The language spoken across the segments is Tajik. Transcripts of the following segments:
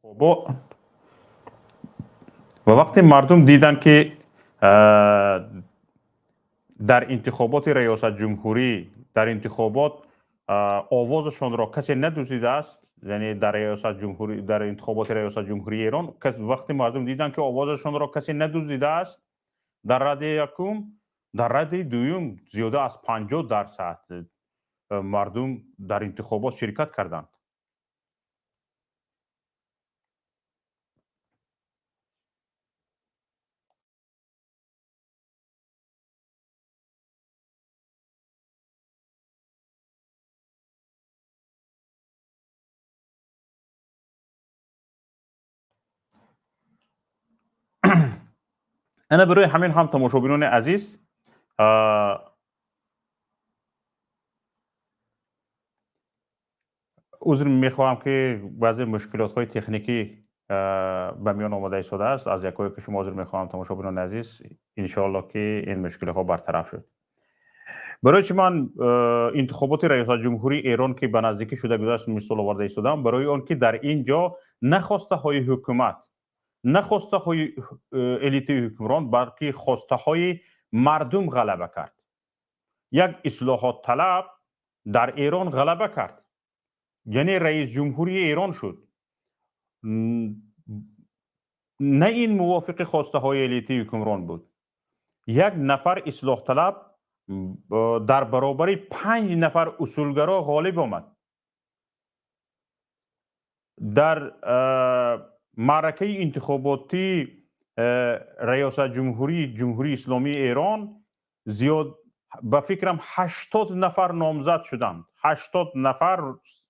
Ва вақте мардум диданд, ки дар интихоботи раёсатҷумҳурӣ, дар интихобот овозашонро касе надуздидааст, яъне дар раёсатҷумҳурӣ, дар интихоботи раёсатҷумҳурии Эрон, вақте мардум диданд, ки овозашонро касе надуздидааст, дар радаи якум, дар радаи дуюм зиёда аз 50% мардум дар интихобот ширкат карданд. Ана барои ҳамин ҳам, тамошобинони азиз, узр мехоҳам, ки баъзе мушкилотҳои техникӣ ба миён омода истодааст. Аз якое ки шумо узр мехоҳам, тамошобинони азиз. Иншоалло, ки ин мушкилиҳо бартараф шуд. Барои чӣ ман интихоботи раёсатҷумҳурии Эрон, ки ба наздикӣ шуда гузашт, мисол оварда истодам? Барои он ки дар ин ҷо на хостаҳои ҳукумат, на хостаҳои элитаи ҳукмрон, балки хостаҳои мардум ғалаба кард. Як ислоҳотталаб дар Эрон ғалаба кард, яъне раисҷумҳурии Эрон шуд. На ин мувофиқи хостаҳои элитаи ҳукмрон буд. Як нафар ислоҳталаб дар баробари панҷ нафар усулгаро ғолиб омад. Дар маъракаи интихоботии раёсатҷумҳурии Ҷумҳурии Исломии Эрон зиёд, ба фикрам, 80 нафар номзад шуданд. 80 нафар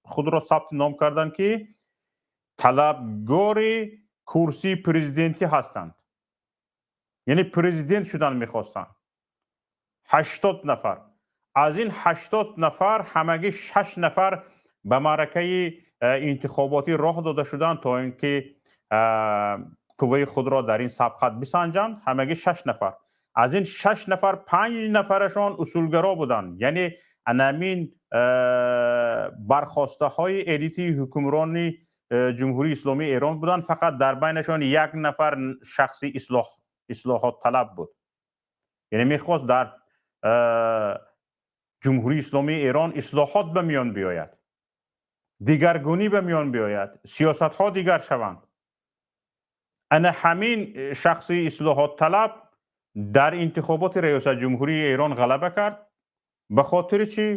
худро сабти ном карданд, ки талабгори курсии президентӣ ҳастанд, яъне президент шудан мехостанд. 80 нафар. Аз ин 80 нафар ҳамагӣ шаш нафар ба маъракаи интихоботӣ роҳ дода шуданд, то ин ки қувваи худро дар ин сабқат бисанҷанд. Ҳамагӣ шаш нафар. Аз ин шаш нафар панҷ нафарашон усулгаро буданд, яъне анамин бархостаҳои элитаи ҳукмрони Ҷумҳурии Исломии Эрон буданд. Фақат дар байнашон як нафар шахси ислоҳотталаб буд, яъне мехост дар Ҷумҳурии Исломии Эрон ислоҳот ба миён биёяд, дигаргунӣ ба миён биёяд, сиёсатҳо дигар шаванд. Ана ҳамин шахси ислоҳотталаб дар интихоботи раёсатҷумҳурии Эрон ғалаба кард. Ба хотири чӣ?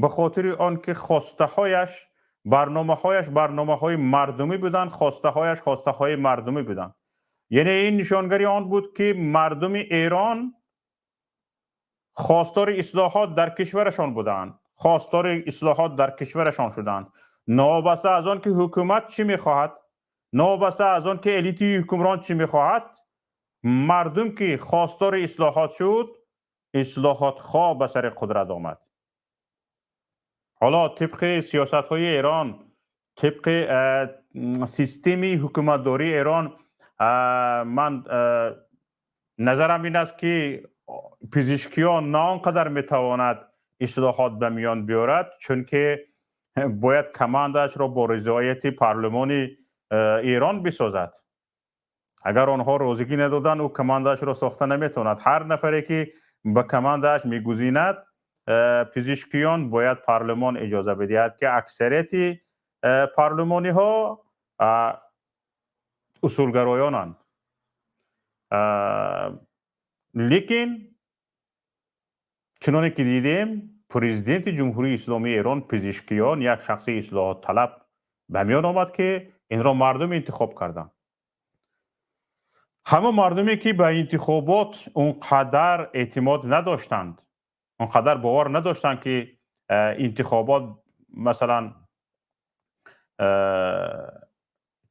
Ба хотири он ки хостаҳояш, барномаҳояш барномаҳои мардумӣ буданд, хостаҳояш хостаҳои мардумӣ буданд. Яъне ин нишонгари он буд, ки мардуми Эрон хостори ислоҳот дар кишварашон буданд, хостори ислоҳот дар кишварашон шуданд, новобаста аз он ки ҳукумат чӣ мехоҳад, новобаста аз он ки элитаи ҳукмрон чӣ мехоҳад. Мардум ки хостори ислоҳот шуд, ислоҳотхоҳ ба сари қудрат омад. Ҳоло тибқи сиёсатҳои Эрон, тибқи системаи ҳукуматдории Эрон, ман назарам ин аст, ки Пизишкиён на он қадар метавонад ислоҳот ба миён биёрад, чунки бояд командаашро бо ризояти парлумони Эрон бисозад. Агар онҳо розигӣ надоданд, ӯ командаашро сохта наметавонад. Ҳар нафаре ки ба командааш мегузинад Пизишкиён, бояд парлумон иҷоза бидиҳад, ки аксарияти парлумониҳо усулгароёнанд. Лекин чуноне ки дидем, президенти Ҷумҳурии Исломии Эрон Пизишкиён як шахси ислоҳотталаб ба миён омад, ки инро мардум интихоб карданд. Ҳама мардуме ки ба интихобот он қадар эътимод надоштанд, он қадар бовар надоштанд, ки интихобот масалан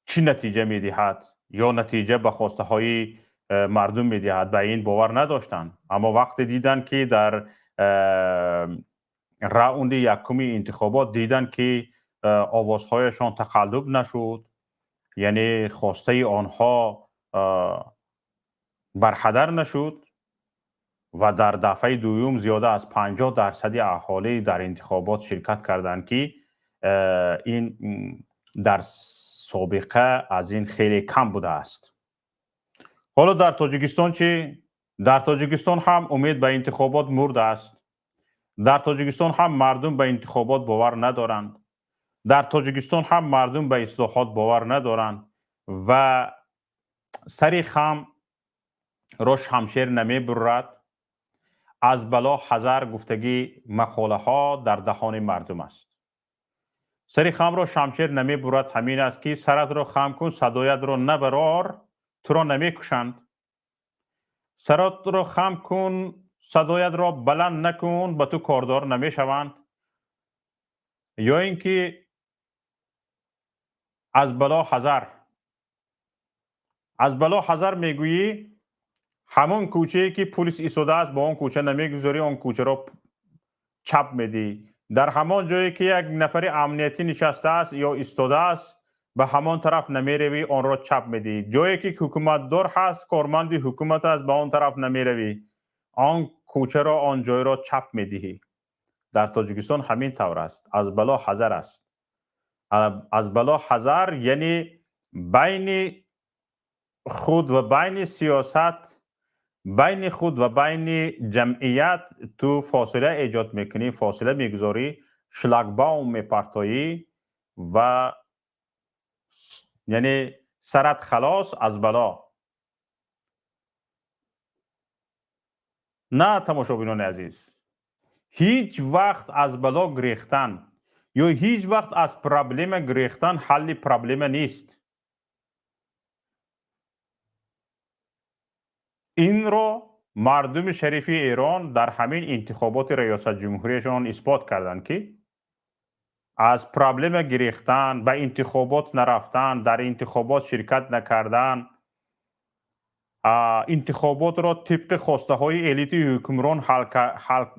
чӣ натиҷа медиҳад ё натиҷа ба хостаҳои мардум медиҳад, ба ин бовар надоштанд. Аммо вақте диданд, ки дар раунди якуми интихобот диданд, ки овозҳояшон тақаллуб нашуд, яъне хостаи онҳо барҳадар нашуд ва дар дафъаи дуюм зиёда аз 50 дарсади аҳолӣ дар интихобот ширкат карданд, ки ин дар Собиқа аз ин хеле кам будааст. Ҳоло дар Тоҷикистон чӣ? Дар Тоҷикистон ҳам умед ба интихобот мурдааст. Дар Тоҷикистон ҳам мардум ба интихобот бовар надоранд. Дар Тоҷикистон ҳам мардум ба ислоҳот бовар надоранд ва сари хам ро шамшер намебурад, аз бало ҳазар гуфтагӣ мақолаҳо дар даҳони мардум аст. Сари хамро шамшер намебурад ҳамин аст, ки саратро хам кун, садоятро набарор, туро намекушанд. Саратро хам кун, садоятро баланд накун, ба ту кордор намешаванд. Ё ин ки аз бало ҳазар. Аз бало ҳазар мегӯӣ, ҳамон кӯчае ки пулис истодааст, ба он кӯча намегузорӣ, он кӯчаро чап медиҳӣ. Дар ҳамон ҷое ки як нафари амниятӣ нишастааст ё истодааст, ба ҳамон тараф намеравӣ, онро чап медиҳӣ. Ҷое ки ҳукуматдор ҳаст, корманди ҳукумат аст, ба он тараф намеравӣ, он кӯчаро, он ҷойро чап медиҳӣ. Дар Тоҷикистон ҳамин тавр аст. Аз бало ҳазар аст. Аз бало ҳазар яъне байни худ ва байни сиёсат, байни худ ва байни ҷамъият ту фосила эҷод мекунӣ, фосила мегузорӣ, шлагбаум мепартоӣ ва яъне сарат халос аз бало. На, тамошобинони азиз, ҳеҷ вақт аз бало гирехтан ё ҳеҷ вақт аз проблема гирехтан ҳалли проблема нест. Инро мардуми шарифи Эрон дар ҳамин интихоботи риёсат ҷумҳурияшон исбот карданд, ки аз проблема гирехтан, ба интихобот нарафтан, дар интихобот ширкат накардан, интихоботро тибқи хостаҳои элити ҳукмрон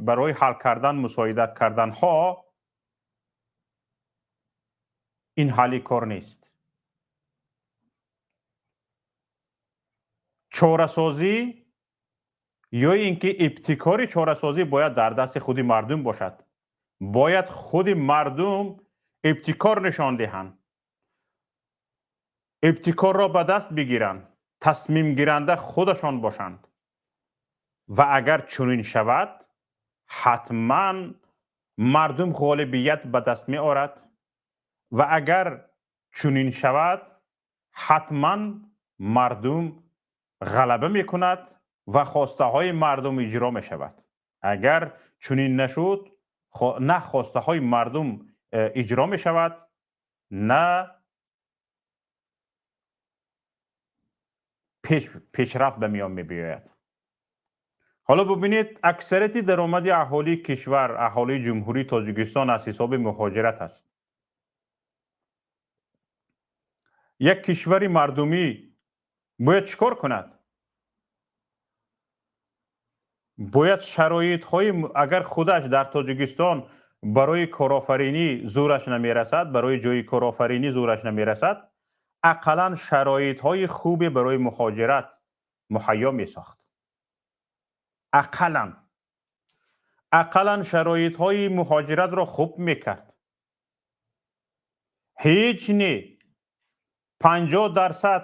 барои ҳал кардан мусоидат карданҳо, ин ҳалли кор нест. Чорасозӣ ё ин ки ибтикори чорасозӣ бояд дар дасти худи мардум бошад. Бояд худи мардум ибтикор нишон диҳанд, ибтикорро ба даст бигиранд, тасмимгиранда худашон бошанд. Ва агар чунин шавад, ҳатман мардум ғолибият ба даст меорад. Ва агар чунин шавад, ҳатман мардум ғалаба мекунад ва хостаҳои мардум иҷро мешавад. Агар чунин нашуд, на хостаҳои мардум иҷро мешавад, на пешрафт ба миён мебиёяд. Ҳоло бубинед, аксарияти даромади аҳолии кишвар, аҳолии Ҷумҳурии Тоҷикистон аз ҳисоби муҳоҷират аст. Як кишвари мардумӣ бояд чӣ кор кунад? Бояд шароитҳои, агар худаш дар Тоҷикистон барои корофаринӣ зӯраш намерасад, барои ҷои корофаринӣ зӯраш намерасад, ақаллан шароитҳои хубе барои муҳоҷират муҳайё месохт. Ақаллан шароитҳои муҳоҷиратро хуб мекард. Ҳеҷ не, 50%,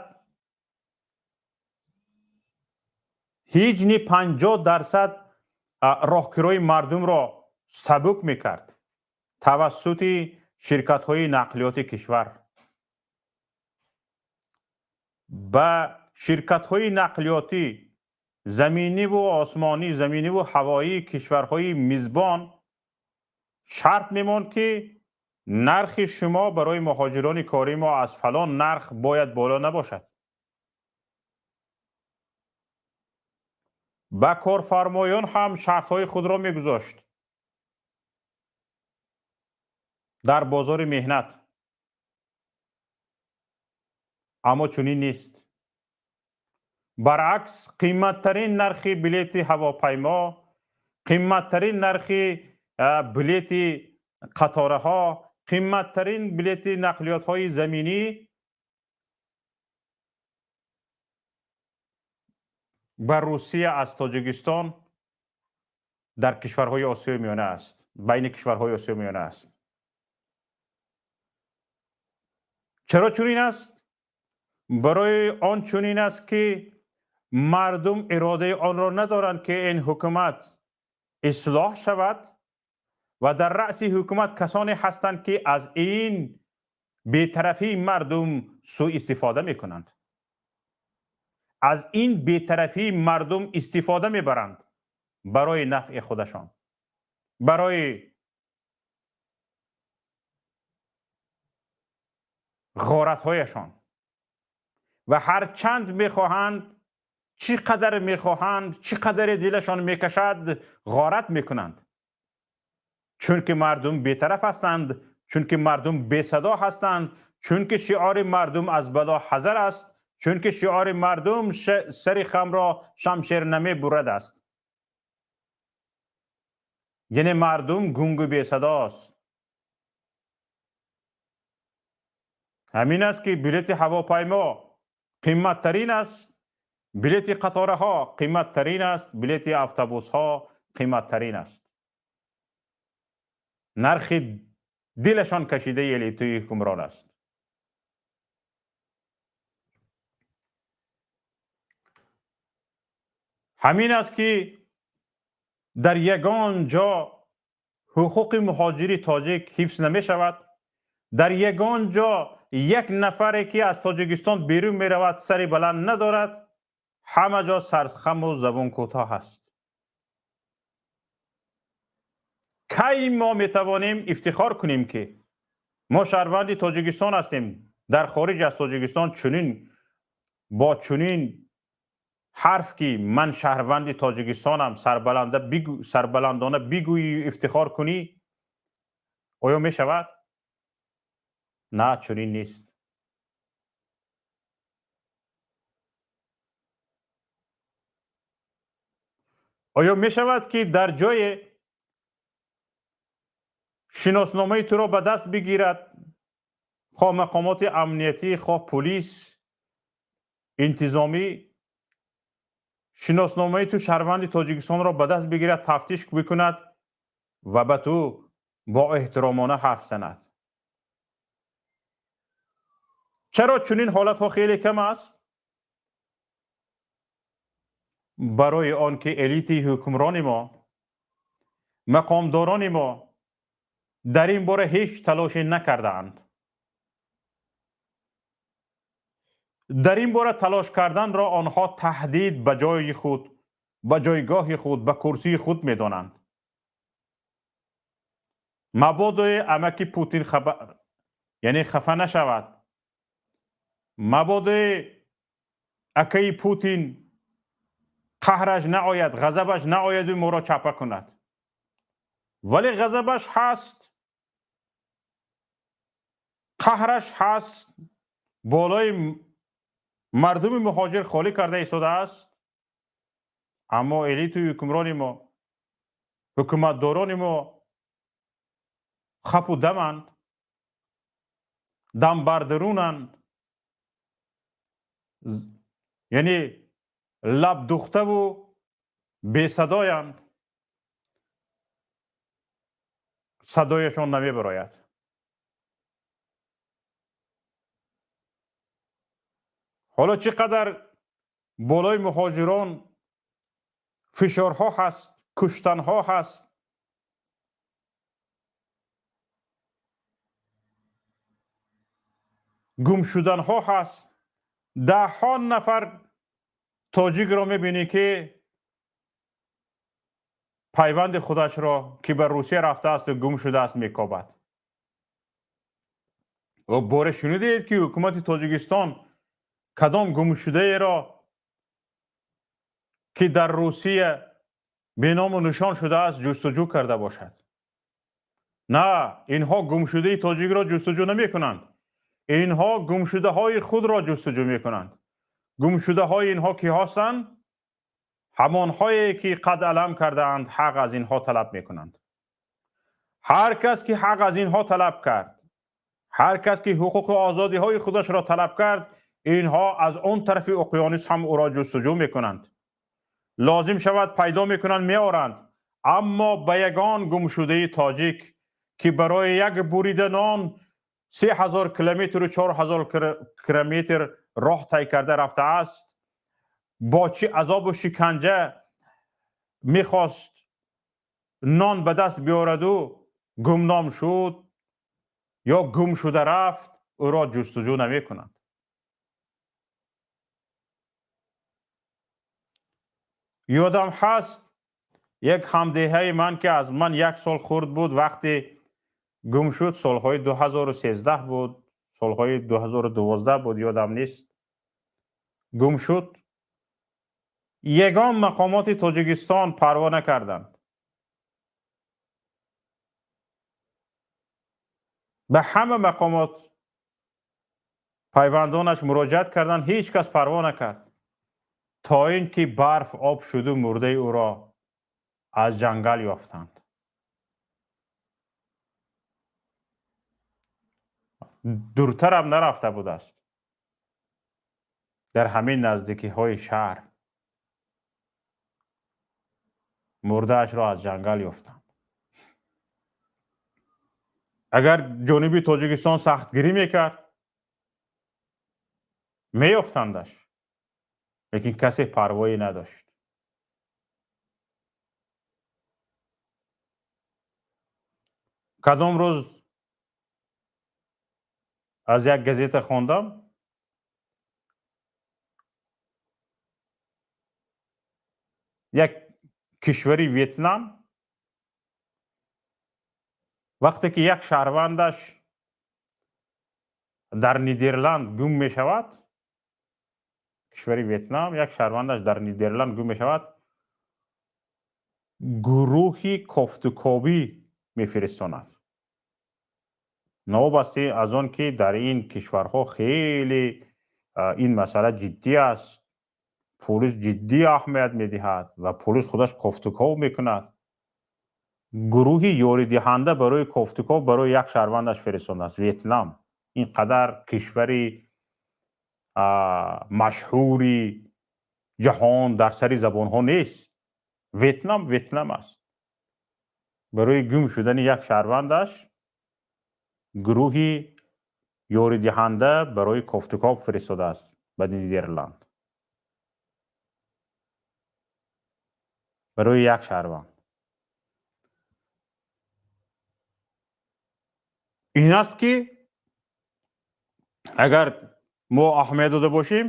ҳеҷ не, 50% роҳкирои мардумро сабук мекард тавассути ширкатҳои нақлиёти кишвар. Ба ширкатҳои нақлиётӣ заминиву осмонӣ, заминиву ҳавоии кишварҳои мизбон шарт мемонд, ки нархи шумо барои муҳоҷирони кории мо аз фалон нарх бояд боло набошад. Ба корфармоён ҳам шартҳои худро мегузошт дар бозори меҳнат. Аммо чунин нест. Баръакс, қиматтарин нархи билети ҳавопаймо, қиматтарин нархи билети қатораҳо, қиматтарин билети нақлиётҳои заминӣ ба Русия аз Тоҷикистон дар кишварҳои Осиёи Миёна аст, байни кишварҳои Осиёи Миёна аст. Чаро чунин аст? Барои он чунин аст, ки мардум иродаи онро надоранд, ки ин ҳукумат ислоҳ шавад ва дар раъси ҳукумат касоне ҳастанд, ки аз ин бетарафии мардум сӯистифода мекунанд, аз ин бетарафии мардум истифода мебаранд барои нафъи худашон, барои ғоратҳояшон ва ҳар чанд мехоҳанд, чӣ қадар мехоҳанд, чӣ қадаре дилашон мекашад, ғорат мекунанд, чунки мардум бетараф ҳастанд, чунки мардум бесадо ҳастанд, чунки шиори мардум аз бало ҳазар аст, чунки шиори мардум сари хамро шамшер намебурад аст. Яъне мардум гунгу бесадост. Ҳамин аст, ки билети ҳавопаймо қиматтарин аст, билети қатораҳо қиматтарин аст, билети автобусҳо қиматтарин аст. Нархи дилашон кашидаи элитаи ҳукмрон аст. Ҳамин аст, ки дар ягон ҷо ҳуқуқи муҳоҷири тоҷик ҳифз намешавад, дар ягон ҷо як нафаре, ки аз Тоҷикистон берун меравад, сари баланд надорад, ҳама ҷо сархаму забун кӯтоҳ аст. Кай мо метавонем ифтихор кунем, ки мо шаҳрванди Тоҷикистон ҳастем, дар хориҷ аз Тоҷикистон чунин бо чунин ҳарф, ки ман шаҳрванди Тоҷикистонам, сарбаландона бигӯӣ, ифтихор кунӣ, оё мешавад? На, чунин нест. Оё мешавад, ки дар ҷое шиносномаи туро ба даст бигирад, хоҳ мақомоти амниятӣ, хоҳ пулис интизомӣ, шиносномаи ту шаҳрванди Тоҷикистонро ба даст бигирад, тафтиш бикунад ва ба ту бо эҳтиромона ҳарф занад? Чаро чунин ҳолатҳо хеле кам аст? Барои он ки элити ҳукмрони мо, мақомдорони мо дар ин бора ҳеҷ талоше накардаанд. Дар ин бора талош карданро онҳо таҳдид ба ҷои худ, ба ҷойгоҳи худ, ба курсии худ медонанд. Мабодои амаки Путин хабар, яъне хафа нашавад, мабодои акаи Путин қаҳраш наояд, ғазабаш наояду моро чапа кунад. Вале ғазабаш ҳаст, қаҳраш ҳаст, болои мардуми муҳоҷир холӣ карда истодааст. Аммо элиту ҳукмрони мо, ҳукуматдорони мо хапу даманд, дамбардарунанд, яъне лабдухтаву бесадоянд, садояшон намебарояд. Ҳоло чӣ қадар болои муҳоҷирон фишорҳо ҳаст, куштанҳо ҳаст, гум шуданҳо ҳаст. Даҳҳо нафар тоҷикро мебинӣ, ки пайванди худашро, ки ба Русия рафтаасту гум шудааст, мекобад. Боре шунидед, ки ҳукумати Тоҷикистон кадом гумшудаеро, ки дар Русия беному нишон шудааст, ҷустуҷӯ карда бошад? На, инҳо гумшудаи тоҷикро ҷустуҷӯ намекунанд, инҳо гумшудаҳои худро ҷустуҷӯ мекунанд. Гумшудаҳои инҳо кӣ ҳастанд? Ҳамонҳое, ки қад алам кардаанд, ҳақ аз инҳо талаб мекунанд. Ҳар кас, ки ҳақ аз инҳо талаб кард, ҳар кас, ки ҳуқуқу озодиҳои худашро талаб кард, инҳо аз он тарафи уқёнус ҳам ӯро ҷустуҷӯ мекунанд, лозим шавад, пайдо мекунанд, меоранд. Аммо ба ягон гумшудаи тоҷик, ки барои як бурида нон 3000 километру 4000 километр роҳ тай карда рафтааст, бо чӣ азобу шиканҷа мехост нон ба даст биёраду гумном шуд ё гум шуда рафт, ӯро ҷустуҷӯ намекунанд. Ёдам ҳаст, як ҳамдеҳаи ман, ки аз ман як сол хурд буд, вақте гум шуд, солҳои 2013 буд, солҳои 2012 буд, ёдам нест, гум шуд, ягон мақомоти Тоҷикистон парво накарданд. Ба ҳама мақомот пайвандонаш муроҷиат карданд, ҳеҷ кас парво накард, то ин ки барф об шуду мурдаи ӯро аз ҷангал ёфтанд. Дуртарам нарафта будааст, дар ҳамин наздикиҳои шаҳр мурдаашро аз ҷангал ёфтанд. Агар ҷониби Тоҷикистон сахтгирӣ мекард, меёфтандаш, лекин касе парвоӣ надошт. Кадом рӯз аз як газета хондам, як кишвари Ветнам вақте ки як шаҳрвандаш дар Нидерланд гум мешавад, кишвари Ветнам як шаҳрвандаш дар Нидерланд гум мешавад, гурӯҳи кофтукобӣ мефиристонад. Новобаста аз он ки дар ин кишварҳо хеле ин масъала ҷиддӣ аст, полис ҷиддӣ аҳамият медиҳад ва полис худаш кофтуков мекунад, гурӯҳи ёридиҳанда барои кофтуков барои як шаҳрвандаш фиристодааст. Ветнам, ин қадар кишвари машҳури ҷаҳон, дар сари забонҳо нест, Ветнам Ветнам аст, барои гум шудани як шаҳрвандаш гурӯҳи ёридиҳанда барои кофтуков фиристодааст ба Нидерланд барои як шаҳрванд. Ин аст ки агар мо аҳамият дода бошем,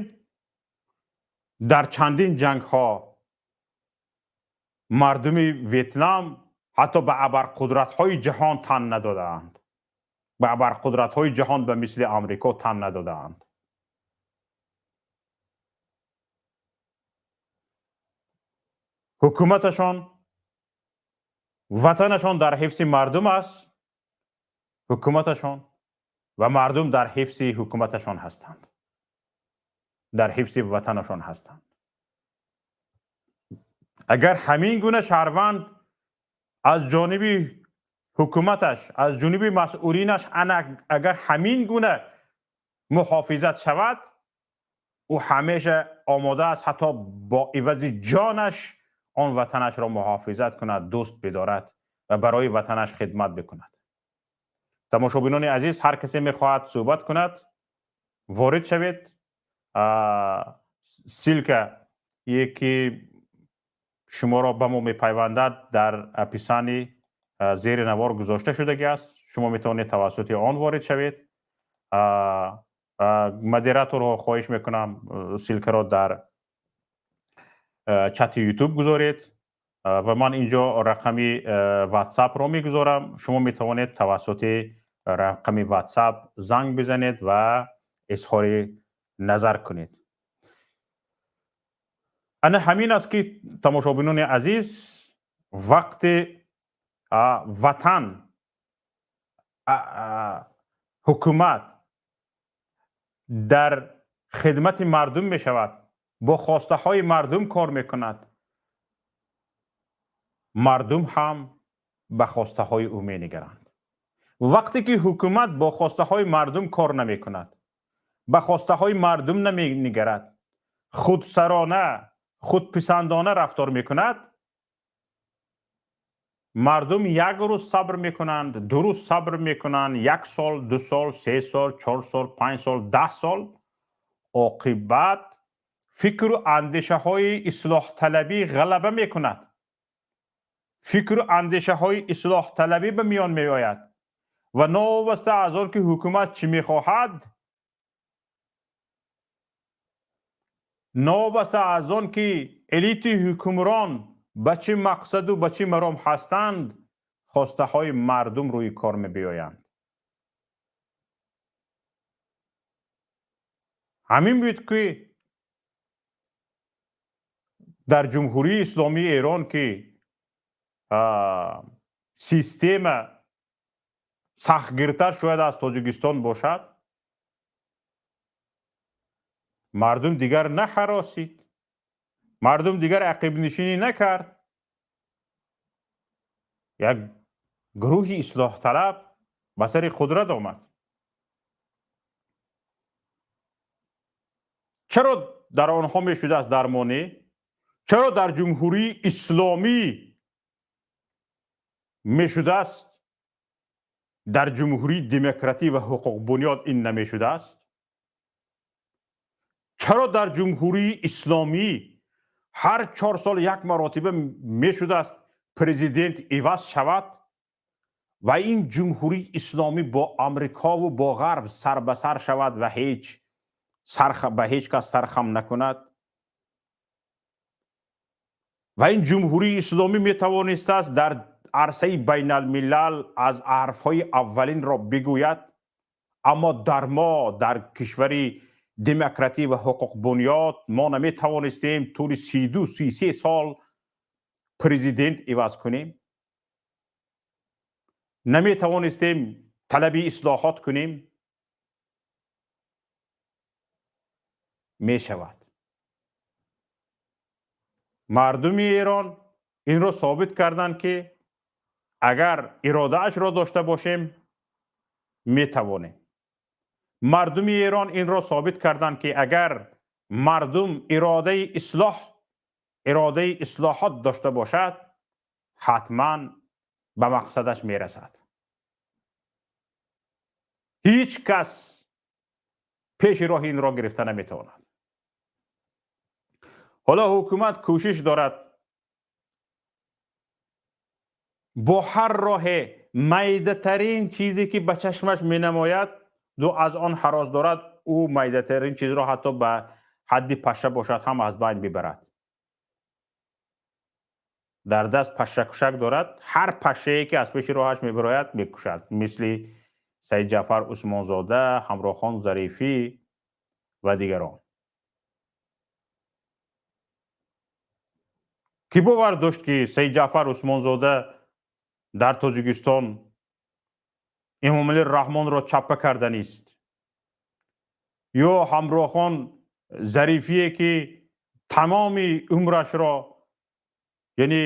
дар чандин ҷангҳо мардуми Ветнам ҳатто ба абарқудратҳои ҷаҳон тан надодаанд, ба абарқудратҳои ҷаҳон ба мисли Амрико тан надодаанд. Ҳукуматашон, ватанашон дар ҳифзи мардум аст, ҳукуматашон ва мардум дар ҳифзи ҳукуматашон ҳастанд, дар ҳифзи ватанашон ҳастанд. Агар ҳамин гуна шаҳрванд аз ҷониби ҳукуматаш, аз ҷониби масъулинаш ана агар ҳамин гуна муҳофизат шавад, ӯ ҳамеша омода аст ҳатто бо ивази ҷонаш он ватанашро муҳофизат кунад, дӯст бидорад ва барои ватанаш хидмат бикунад. Тамошобинони азиз, ҳар касе мехоҳад суҳбат кунад, ворид шавед. Ссылка е ки шуморо ба мо мепайвандад, дар описание зери навор гузошта шудагӣ аст. Шумо метавонед тавассути он ворид шавед. Модераторҳо, хоҳиш мекунам, ссылка ро дар чати Ютуб гузоред ва ман инҷо рақами Ватсапро мегузорам. Шумо метавонед тавассути рақами Ватсап занг бизанед ва изҳори назар кунед. Ана ҳамин аст ки, тамошобинони азиз, вақте ватан, ҳукумат дар хидмати мардум мешавад, бо хостаҳои мардум кор мекунад, мардум ҳам ба хостаҳои ӯ менигаранд. Вақте ки ҳукумат бо хостаҳои мардум кор намекунад, ба хостаҳои мардум наменигарад, худсарона, худписандона рафтор мекунад. Мардум як рӯз сабр мекунанд, 2 рӯз сабр мекунанд, 1 сол, 2 сол, 3 сол, 4 сол, 5 сол, 10 сол. Оқибат фикру андешаҳои ислоҳталабӣ ғалаба мекунад. Фикру андешаҳои ислоҳталабӣ ба миён меояд ва новобаста аз он ки ҳукумат чӣ мехоҳад, новобаста аз он ки элити ҳукмрон ба чӣ мақсаду ба чӣ маром ҳастанд, хостаҳои мардум рӯи кор мебиёянд. Ҳамин буд ки дар Ҷумҳурии Исломии Эрон, ки система сахтгиртар шояд аз Тоҷикистон бошад, мардум дигар наҳаросид, мардум дигар ақибнишинӣ накард. Як гурӯҳи ислоҳталаб ба сари қудрат омад. Чаро дар онҳо мешудааст дармонӣ? Чаро дар Ҷумҳурии Исломӣ мешудааст, дар Ҷумҳурии Демократӣ ва ҳуқуқбунёд ин намешудааст? Чаро дар Ҷумҳурии Исломӣ ҳар 4 сол як маротиба мешудааст президент иваз шавад ва ин Ҷумҳурии Исломӣ бо Амрикову бо Ғарб сар ба сар шавад ва ҳеҷ ба ҳеҷ кас сархам накунад? Ва ин Ҷумҳурии Исломӣ метавонистааст дар арсаи байналмилал аз ҳарфҳои аввалинро бигӯяд, аммо дар мо, дар кишвари демократӣ ва ҳуқуқбунёд, мо наметавонистем тӯли 32-33 сол президент иваз кунем, наметавонистем талаби ислоҳот кунем. Мешавад. Мардуми Эрон инро собит карданд, ки агар иродаашро дошта бошем, метавонем. Мардуми Эрон инро собит карданд, ки агар мардум иродаи ислоҳ, иродаи ислоҳот дошта бошад, ҳатман ба мақсадаш мерасад. Ҳеҷ кас пеши роҳи инро гирифта наметавонад. Ҳоло ҳукумат кӯшиш дорад бо ҳар роҳе майдатарин чизе ки ба чашмаш менамояд, ду аз он ҳарос дорад, ӯ майдатарин чизро ҳатто ба ҳадди паша бошад ҳам аз байн бибарад. Дар даст пашакушак дорад, ҳар пашае ки аз пеши роҳаш мебарояд мекушад, мисли Саид Ҷаъфар Усмонзода, Ҳамроҳхон Зарифӣ ва дигарон. Кӣ бовар дошт, ки Саид Ҷаъфар Усмонзода дар Тоҷикистон Эмомалӣ Раҳмонро чаппа карданист? Ё Ҳамроҳхон Зарифие, ки тамоми умрашро, яъне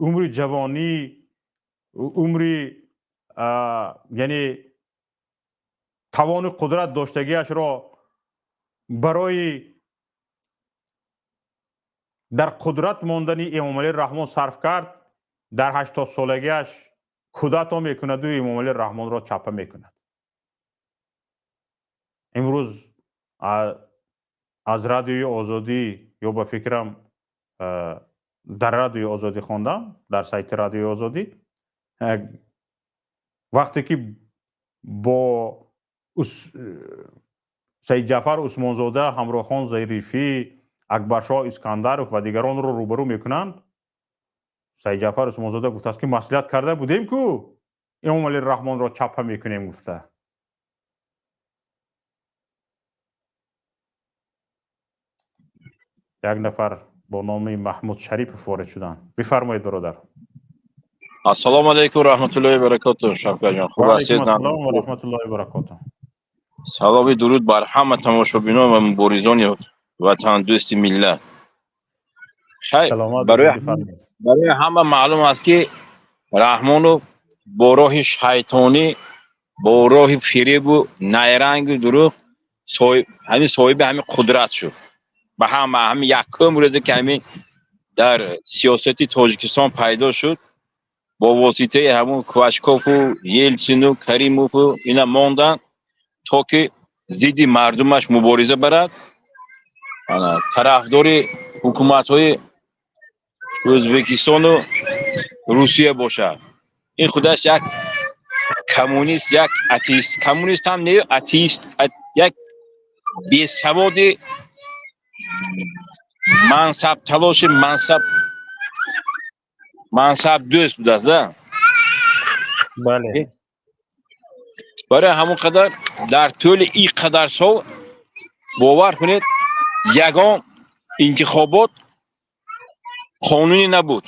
умри ҷавонӣ, умри яъне тавону қудрат доштагиашро барои дар қудрат мондани Эмомалӣ Раҳмон сарф кард, дар 80-солагиаш кудато мекунаду Эмомалӣ Раҳмонро чаппа мекунад. Имрӯз аз Радиои Озодӣ, ё ба фикрам дар Радиои Озодӣ хондам, дар сайти Радиои Озодӣ, вақте ки бо Саид Ҷаъфар Усмонзода, Ҳамроҳхон Зарифӣ, Акбаршоҳ Искандаров ва дигаронро рӯбарӯ мекунанд, Саид Ҷаъфар Усмонзода гуфтааст, ки маслиҳат карда будем, ку Эмомалӣ Раҳмонро чаппа мекунем гуфта. Як нафар бо номи Маҳмуд Шарипов ворид шуданд. Бифармоед, бародар. Ассалому алайкум раҳматуллоҳи баракотуҳ, Шавкатҷон. Хуб ҳастед? Ассалому ва раҳматуллоҳи баракотуҳ. Саломи дуруд бар ҳама тамошобинон ва муборизони ватандӯсти миллат. Барои ҳама маълум аст, ки Раҳмонов бо роҳи шайтонӣ, бо роҳи фиребу найрангу дурӯғ ҳамин соҳиби ҳамин қудрат шуд. Ба ҳама ҳамин якум рӯзе ки ҳамин дар сиёсати Тоҷикистон пайдо шуд, Бо воситаи ҳамун Квачкову, Елсину, Каримову ина монданд, то ки зидди мардумаш мубориза барад, тарафдори ҳукуматҳои Ӯзбекистону Русия бошад. Ин худаш як коммунист, як атеист, коммунист ҳам не, атеист, як бесаводи мансабталоши, мансабдӯст будааст да. Бале. Барои ҳамон қадар дар тӯли ин қадар сол, бовар кунед, ягон интихобот қонунӣ набуд,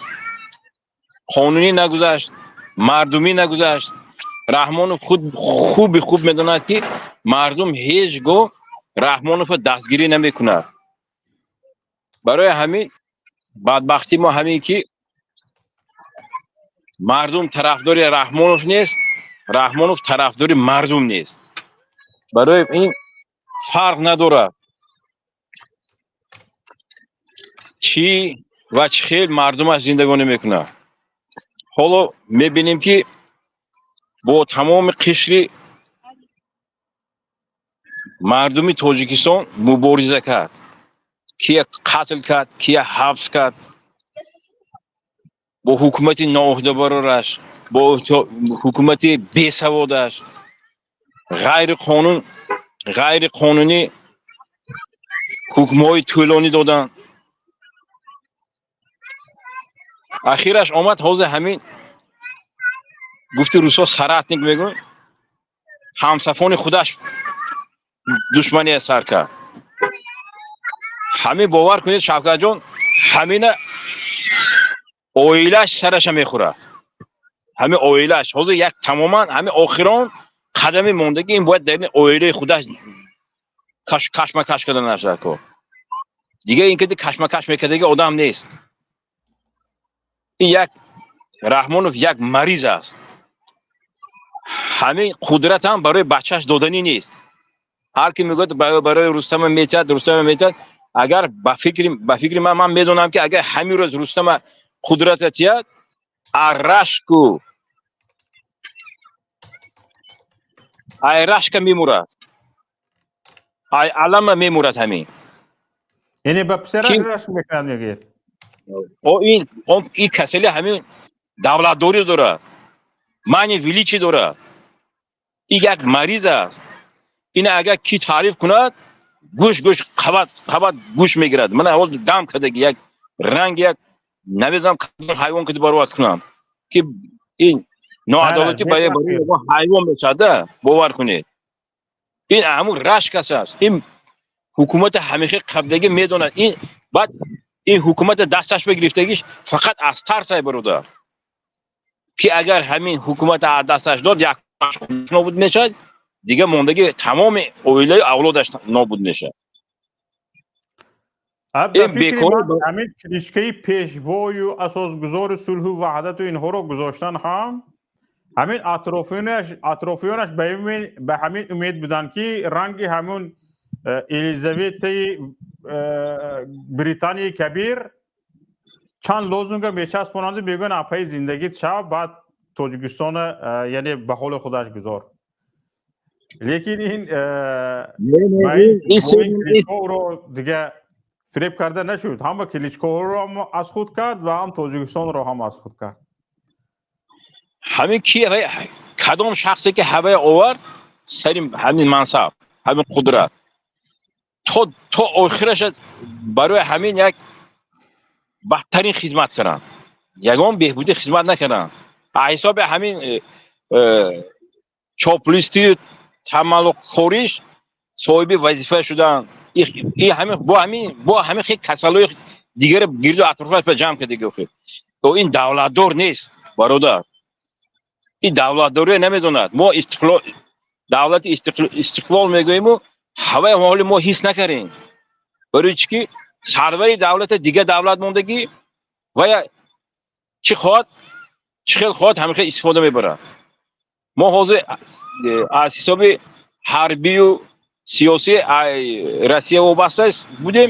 қонунӣ нагузашт, мардумӣ нагузашт. Раҳмонов худ хуби хуб медонад, ки мардум ҳеҷ гоҳ Раҳмоновро дастгирӣ намекунад. Барои ҳамин бадбахтии мо ҳамин, ки мардум тарафдори Раҳмонов нест, Раҳмонов тарафдори мардум нест. Барои ин фарқ надорад, чӣ ва чӣ хел мардумаш зиндагонӣ мекунад. Ҳоло мебинем, ки бо тамоми қишри мардуми Тоҷикистон мубориза кард, кия қатл кард, кия ҳабс кард, бо ҳукумати ноуҳдабарораш, бо ҳукумати бесаводаш, ғайриқонун, ғайриқонунӣ ҳукмҳои тӯлонӣ доданд. Ахираш омад ҳозир ҳамин, гуфти русо, соратник мегӯн, ҳамсафони худаш душмания сар кард. Ҳамин, бовар кунед, Шавкатҷон, ҳамина оилаш сараша мехӯрад. Ҳамин оилаш ҳозир як тамоман ҳамин охирон қадами мондагӣ, ин бояд дар ин оилаи худаш кашмакаш карда нашавад кор. Дигар ин кади кашмакаш мекардаги одам нест. Ин як Раҳмонов як мариз аст. Ҳамин қудрат ҳам барои бачааш доданӣ нест. Ҳар ки мегӯяд, барои Рустама метиҳад, Рустама метиҳад, агар ба фикри ман медонам, ки агар ҳамин рӯз Рустама қудрата тиҳад, арашку ай рашка мемурад, ай алама мемурад ҳамин. Яъне ба писараш рашк мекунад, мегӯед? Ин касали ҳамин давлатдорӣ дорад, мания величия дорад. Ин як мариз аст. Ина агар ки таъриф кунад, гӯш гӯш қабат қабат гӯш мегирад. Мана ҳол дам кардаги, як ранг, як намедонам кадом ҳайвон ки баровард кунам, ки ин ноадолатӣ барои ҳайвон мешавад. Бовар кунед, ин ҳамун рашк аст. Ин ҳукумати ҳамеша қабдагӣ медонад. Ин баъд ин ҳукумата дасташ гирифтагиш фақат аз тарсай, бародар, ки агар ҳамин ҳукумата аз дасташ дод, як нобуд мешавад, дигар мондагӣ тамоми оилаю авлодаш нобуд мешавад. Ҳамин кличкаи пешвою асосгузори сулҳу ваҳдату инҳоро гузоштан ҳам ҳамин атрофиёнаш ба ҳамин умед буданд, ки ранги ҳамун Елизаветаи Британияи Кабир чанд лозунга мечаспонанду мегӯянд: апаи зиндагит шав, баъд Тоҷикистона, яъне ба ҳоли худаш гузор. Лекин ин ро дига фиреб карда нашуд. Ҳама кличкаҳоро ҳам аз худ кард ва ҳам Тоҷикистонро ҳам аз худ кард. Ҳамин ки кадом шахсе ки ҳавая овард сари ҳамин мансаб, ҳамин қудрат, то охираша барои ҳамин як бадтарин хизмат карданд, ягон беҳбудӣ хизмат накарданд. Ҳисоби ҳамин чоплистию тамаллуқкориш соҳиби вазифа шуданд. Бо ҳамин хел касалои дигаре гирду атрофаш ба ҷамъ кардаги. Охир ин давлатдор нест, бародар, ин давлатдорие намедонад. Мо истиқлол, давлати истиқлол мегӯему, ҳаваи ҳоли мо ҳис накардем. Барои чӣ ки сарвари давлата дигар давлат мондагӣ ва чӣ хоҳад, чӣ хел хоҳад, ҳамин хел истифода мебарад. Мо ҳозир аз ҳисоби ҳарбию сиёсӣ Россия вобаста будем,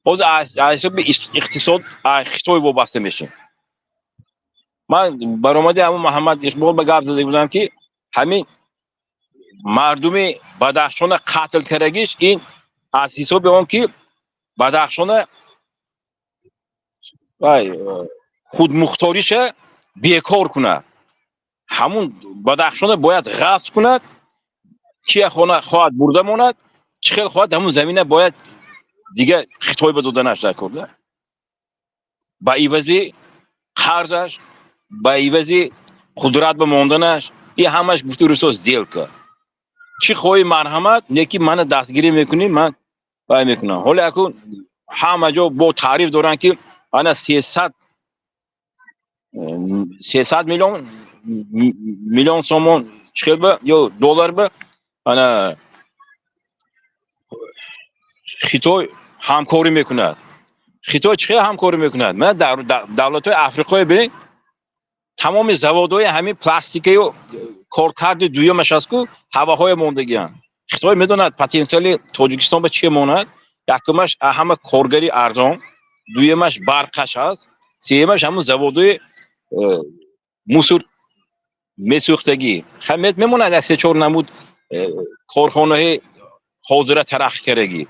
ҳозир аз ҳисоби иқтисод Хитой вобаста мешем. Ман баромади ҳамун Муҳаммад Иқбол ба гап зада будам, ки ҳамин мардуми Бадахшона қатл кардагиш ин аз ҳисоби он ки Бадахшона вай худмухториша бекор кунад, ҳамун Бадахшона бояд ғасб кунад, кия хона хоҳад бурда монад, чӣ хел хоҳад, ҳамун замина бояд дига Хитой ба доданаш даркор да, ба ивази қарзаш, ба ивази қудрат ба монданаш. И ҳамаш, гуфти русо, сделка. Чӣ хоҳӣ, марҳамат, неки мана дастгирӣ мекунӣ, ман вай мекунам. Ҳоло акун ҳама ҷо бо таъриф доранд, ки ана 300 миллион сомон чӣ хел ба ё доллар ба ана Хитой ҳамкорӣ мекунад. Хитой чӣ хел ҳамкорӣ мекунад? Мана дар давлатҳои Африқое бинед, тамоми заводҳои ҳамин пластикаю коркарди дуюмаш аст ку ҳаваҳое мондагианд. Хитой медонад, потенсиали Тоҷикистон ба чӣ монад. Якумаш, ҳама коргари арзон, дуюмаш, барқаш ҳаст, сеюмаш, ҳамун заводҳои мусор месӯхтагӣ мемонад, як се чор намуд корхонаҳои ҳозира тараққӣ кардагӣ.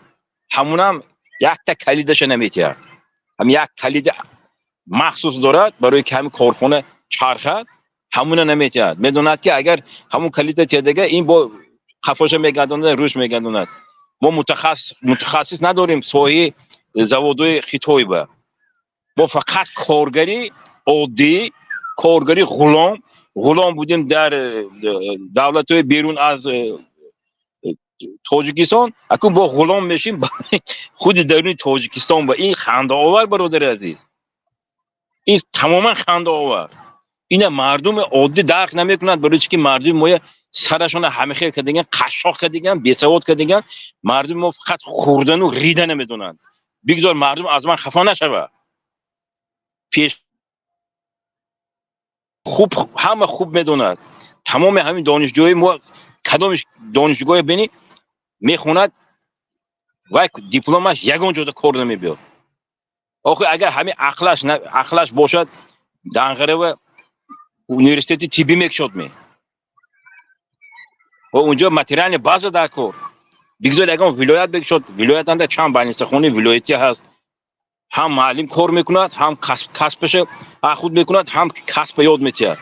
Ҳамунам якта калидаша наметиҳад. Ҳам як калиди махсус дорад, барои ки ҳамин корхона чархад, ҳамуна наметиҳад. Медонад, ки агар ҳамун калида тиҳадага, ин бо қафоша мегардонад, рӯш мегардонад. Мо мутахассис надорем соҳаи заводҳои Хитой ба. Мо фақат коргари оддӣ, коргари ғулом, ғулом будем дар давлатҳои берун аз Тоҷикистон, акун бо ғулом мешим худи даруни Тоҷикистон. Ба ин хандаовар, бародари азиз, ин тамоман хандаовар. Ина мардуми оддӣ дарк намекунад. Барои чи ки мардуми моя сарашона ҳамихел кардаган, қашшоқ кардаган, бесавод кардаган. Мардуми мо фақат хӯрдану рида намедонанд. Бигзор мардум аз ман хафа нашавад. Пеш хуб, ҳама хуб медонад. Тамоми ҳамин донишҷӯи мо, кадом донишгоҳе бинӣ, мехонад, вай дипломаш ягон ҷода кор намебиёд. Охир агар ҳамин ақлаш бошад, Данғарава университети тиббӣ мекушод ме? Ва унҷо материальный база дар кор. Бигзор ягон вилоят бикушод. Вилоятанда чанд больницахонаи вилоятӣ ҳаст, ҳам муаллим кор мекунад, ҳам касбаша худ мекунад, ҳам касба ёд метиҳад.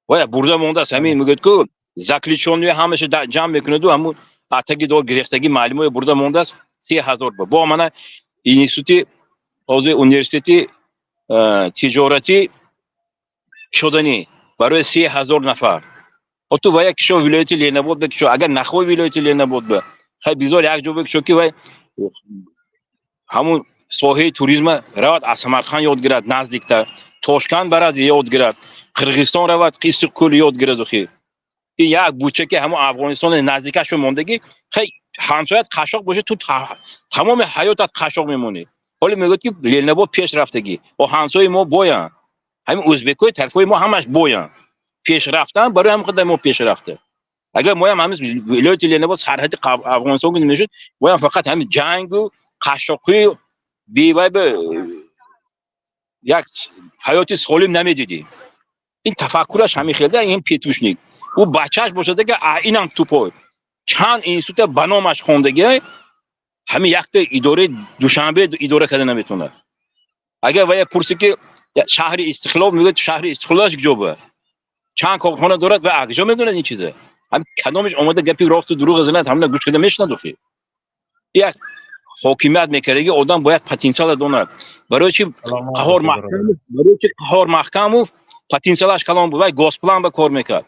Вая бурда мондааст. Ҳамин мегӯяд ку, заключённые ҳамаша ҷамъ мекунаду ҳамун атаги дор гирехтагӣ муаллимое бурда мондааст 3000 ба. Бо мана институти, ҳозир университети тиҷоратӣ шуданӣ барои 3000 нафар. Ту вая кишо, вилояти Ленинобод бикишо. Агар нахоҳи вилояти Ленинобод ба, хай, бигзор як ҷо бикишо, ки вай ҳамун соҳаи туризма равад, аз Самарқанд ёд гирад, наздиктар Тошканд барад, ёд гирад, Қирғизистон равад, Истиқкӯл ёд гирад. Охи ин як бучаки ҳамун Афғонистони наздикаш мондагӣ. Хай, ҳамсоят қашшоқ бошад, ту тамоми ҳаётат қашшоқ мемонӣ. Ҳоло мегӯяд, ки Ленинобод пеш рафтагӣ. О, ҳамсояи мо боянд, ҳамин ӯзбекҳои тарафҳои мо ҳамаш боянд, пеш рафтан. Барои ҳамин қадар мо пеш рафта. Агар моям ҳамин вилояти Ленинобод сарҳади Афғонистон мешуд, моям фақат ҳамин ҷангу қашшоқӣ, бевай ба як ҳаёти солим намедидем. Ин тафаккураш ҳамин хелда. Ин петушник, ӯ бачааш бошад, ага инам тупой. Чанд института ба номаш хондагӣ, ҳамин якта идораи Душанбе идора карда наметавонад. Агар вая пурсӣ, ки шаҳри Истиқлол, мегӯяд, шаҳри Истиқлолаш куҷо ба, чанд корхона дорад? Ва куҷо медонад ин чиза? Ҳамин кадомеш омада гапи росту дурӯғ занад, ҳамина гӯш карда мешунад. Охи як ҳокимият мекардаги одам бояд потенсиала донад. Барои чи Қаҳор Маҳкамов, барои чи Қаҳор Маҳкамов потенсиалаш калон буд? Вай госплан ба кор мекард.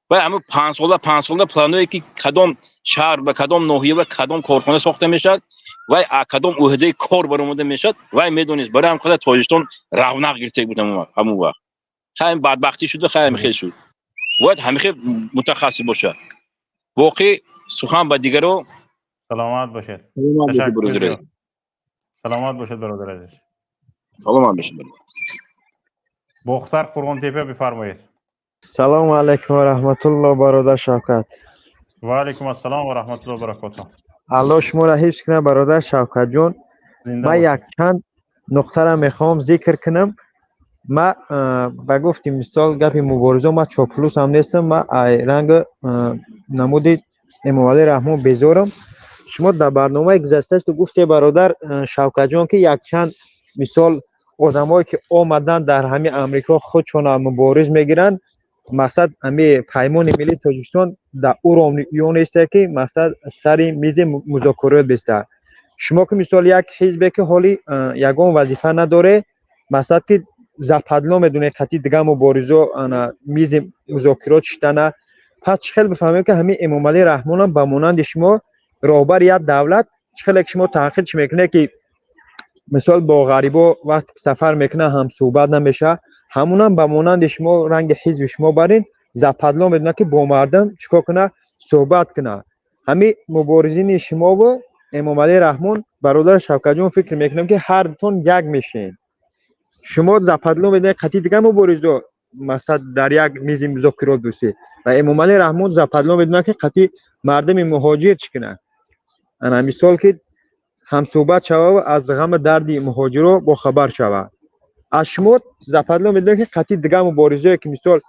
Вай ҳамин 5 сола, 5 сола планое, ки кадом шаҳр ба кадом ноҳия ба кадом корхона сохта мешавад, вай кадом ӯҳдаи кор баромада мешавад, вай медонист. Барои ҳам қадар Тоҷикистон равнақ гирифта буд ҳамун вақт. Хай, бадбахтӣ шуду, хай, ҳамихел шуд. Бояд ҳамихел мутахассис бошад. Боқӣ сухан ба дигаро. Саломат бошед. Саломат бошед, бародар азиз. Саломат бошед. Бохтар, Қурғонтепа, бифармоед. Салому алайкум ва раҳматулло, бародар Шавкат. Ва алайкум ассалом ва раҳматулло ва баракотуҳ. Аллоҳ шуморо ҳифз кунад, бародар Шавкатҷон. Ман якчанд нуқтаро мехоҳам зикр кунам. Ма ба гуфти мисол гапи муборизо, ма чоплус ҳам нестам, ма ай ранги намуди Эмомалӣ Раҳмон безорам. Шумо дар барномаи гузашташту гуфте, бародар Шавкатҷон, ки якчанд мисол одамое ки омаданд дар ҳамин Амрико, худшона мубориз мегиранд. Мақсад, ҳами Паймони Миллии Тоҷикистон дар уровни ё несте, ки мақсад сари мизи музокирот бистад. Шумо ки мисол як ҳизбе ки ҳоли ягон вазифа надоре, мақсад ки западло медонед хати дигар муборизо мизи музокирот шитана, пас чӣ хел бифаҳмем, ки ҳамин Эмомалӣ Раҳмонам ба монанди шумо роҳбари як давлат, чӣ хеле ки шумо таъқид чӣ мекунед, ки мисол бо ғарибо вақте ки сафар мекунад, ҳамсӯҳбат намешавад, ҳамунам ба монанди шумо ранги ҳизби шумо барин западло медонад, ки бо мардум чӣ кор кунад, суҳбат кунад. Ҳамин муборизини шумову Эмомалӣ Раҳмон, бародар Шавкатҷон, фикр мекунам, ки ҳардутон як мешед. Шумо западло медонед қати дигар муборизо, мақсад, дар як мизи музокирот бошед, ва Эмомалӣ Раҳмон западло медонад, ки қати мардуми муҳоҷир чӣ кунад, ана мисол ки ҳамсӯҳбат шава, аз ғаму дарди муҳоҷиро бохабар шавад. Аз шумо западло медонед, ки қати дигар муборизое ки мисол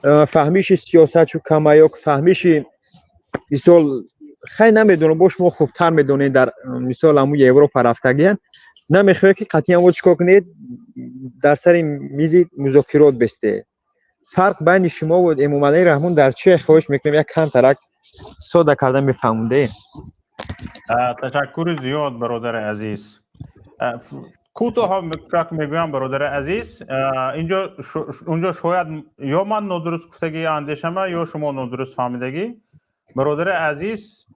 фаҳмиши сиёсатшу кама ё фаҳмиши мисол, хай, намедонам, бо шумо хубтар медонед, дар мисол ҳамун Европа рафтагиян, намехоҳед, ки қатъиян во чӣ кор кунед, дар сари мизи музокирот бестед. Фарқ байни шумо ва Эмомалӣ Раҳмон дар чие? Хоҳиш мекунем, як камтарак сода карда мефаҳмонде. Ташаккури зиёд, бародари азиз. Кӯтоҳ как мегӯям, бародари азиз, инҷо унҷо шояд ё ман нодуруст гуфтагӣ андешама, ё шумо нодуруст фаҳмидагӣ. Бародари азиз,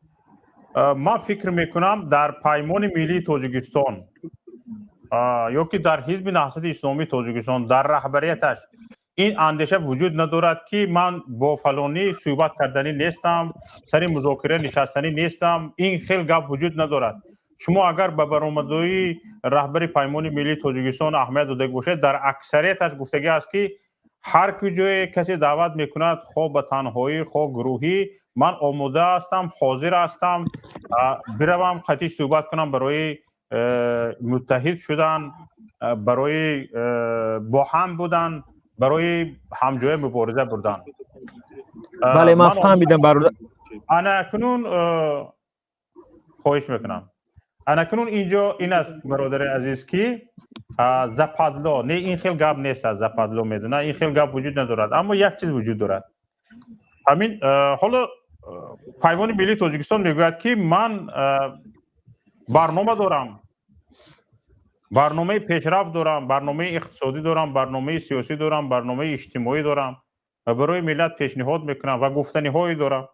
ман фикр мекунам, дар Паймони Миллии Тоҷикистон ё ки дар Ҳизби Наҳзати Исломии Тоҷикистон, дар раҳбарияташ ин андеша вуҷуд надорад, ки ман бо фалонӣ суҳбат карданӣ нестам, сари музокира нишастанӣ нестам. Ин хел гап вуҷуд надорад. Шумо агар ба баромадҳои раҳбари Паймони Миллии Тоҷикистон аҳамият дода бошед, дар аксарияташ гуфтагӣ аст, ки ҳар куҷое касе даъват мекунад, хоҳ ба танҳоӣ, хоҳ гурӯҳӣ, ман омода ҳастам, ҳозир ҳастам, биравам, қатиш суҳбат кунам барои муттаҳид шудан, барои бо ҳам будан, барои ҳамҷоя мубориза бурдан. Бале, ман фаҳмидам, бародар. Ана акнун, хоҳиш мекунам, ана акнун инҷо ин аст, бародари азиз, ки западло не, ин хел гап нест аст, западло медона, ин хел гап вуҷуд надорад. Аммо як чиз вуҷуд дорад. Ҳамин ҳоло Паймони Миллии Тоҷикистон мегӯяд, ки ман барнома дорам, барномаи пешрафт дорам, барномаи иқтисодӣ дорам, барномаи сиёсӣ дорам, барномаи иҷтимоӣ дорам ва барои миллат пешниҳод мекунам ва гуфтаниҳое дорам.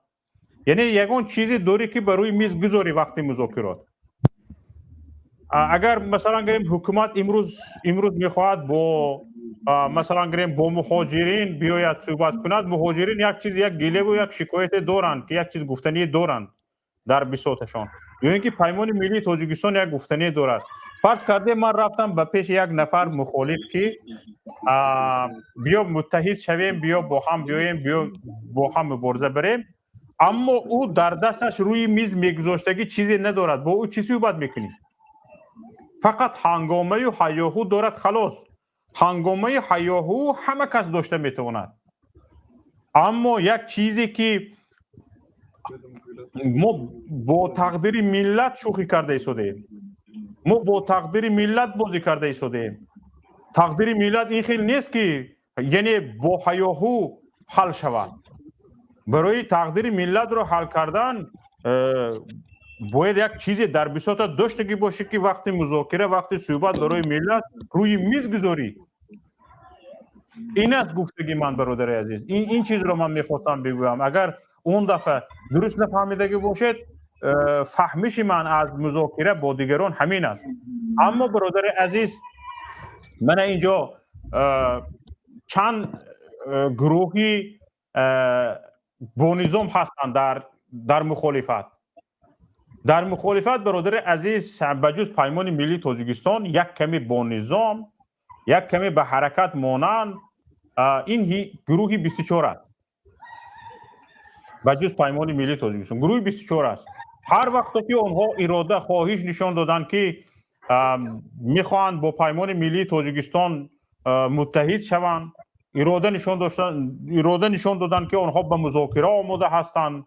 Яъне ягон чизе дорӣ, ки ба рӯи миз гузорӣ вақти музокирот. Агар, масалан гирем, ҳукумат имрӯз мехоҳад бо, масалан гирем, бо муҳоҷирин биёяд суҳбат кунад, муҳоҷирин як чиз, як гилеву як шикояте доранд, ки як чиз гуфтание доранд дар бисоташон, ё ин ки Паймони Миллии Тоҷикистон як гуфтание дорад. Фарз кардем, ман рафтам ба пеши як нафар мухолиф, ки биё муттаҳид шавем, биё бо ҳам биёем, биё бо ҳам мубориза барем, аммо ӯ дар дасташ рӯи миз мегузоштагӣ чизе надорад. Бо ӯ чӣ суҳбат мекунӣ? Фақат ҳангомаю ҳайёҳу дорад, халос. Ҳангомаи ҳайёҳу ҳама кас дошта метавонад, аммо як чизе, ки мо бо тақдири миллат шӯхӣ карда истодаем, мо бо тақдири миллат бозӣ карда истодаем. Тақдири миллат ин хел нест, ки яъне бо ҳайёҳу ҳал шавад. Барои тақдири миллатро ҳал кардан бояд як чизе дар бисота доштагӣ бошӣ, ки вақти музокира, вақти суҳбат барои миллат рӯи миз гузорӣ. Ин аст гуфтагии ман, бародари азиз. Ин чизро ман мехостам бигӯям. Агар он дафъа дуруст нафаҳмидагӣ бошед, фаҳмиши ман аз музокира бо дигарон ҳамин аст. Аммо, бародари азиз, мана инҷо чанд гурӯҳи бонизом ҳастанд дар мухолифат. Бародари азиз, ба ҷуз Паймони Миллии Тоҷикистон, як каме бонизом, як каме ба ҳаракат монанд ин гурӯҳи 24 аст. Ба ҷуз Паймони Миллии Тоҷикистон гурӯҳи 24 аст. Ҳар вақте ки онҳо ирода, хоҳиш нишон доданд, ки мехоҳанд бо Паймони Миллии Тоҷикистон Муттаҳид шаванд, ирода нишон доштан, ирода нишон доданд, ки онҳо ба музокира омода ҳастанд,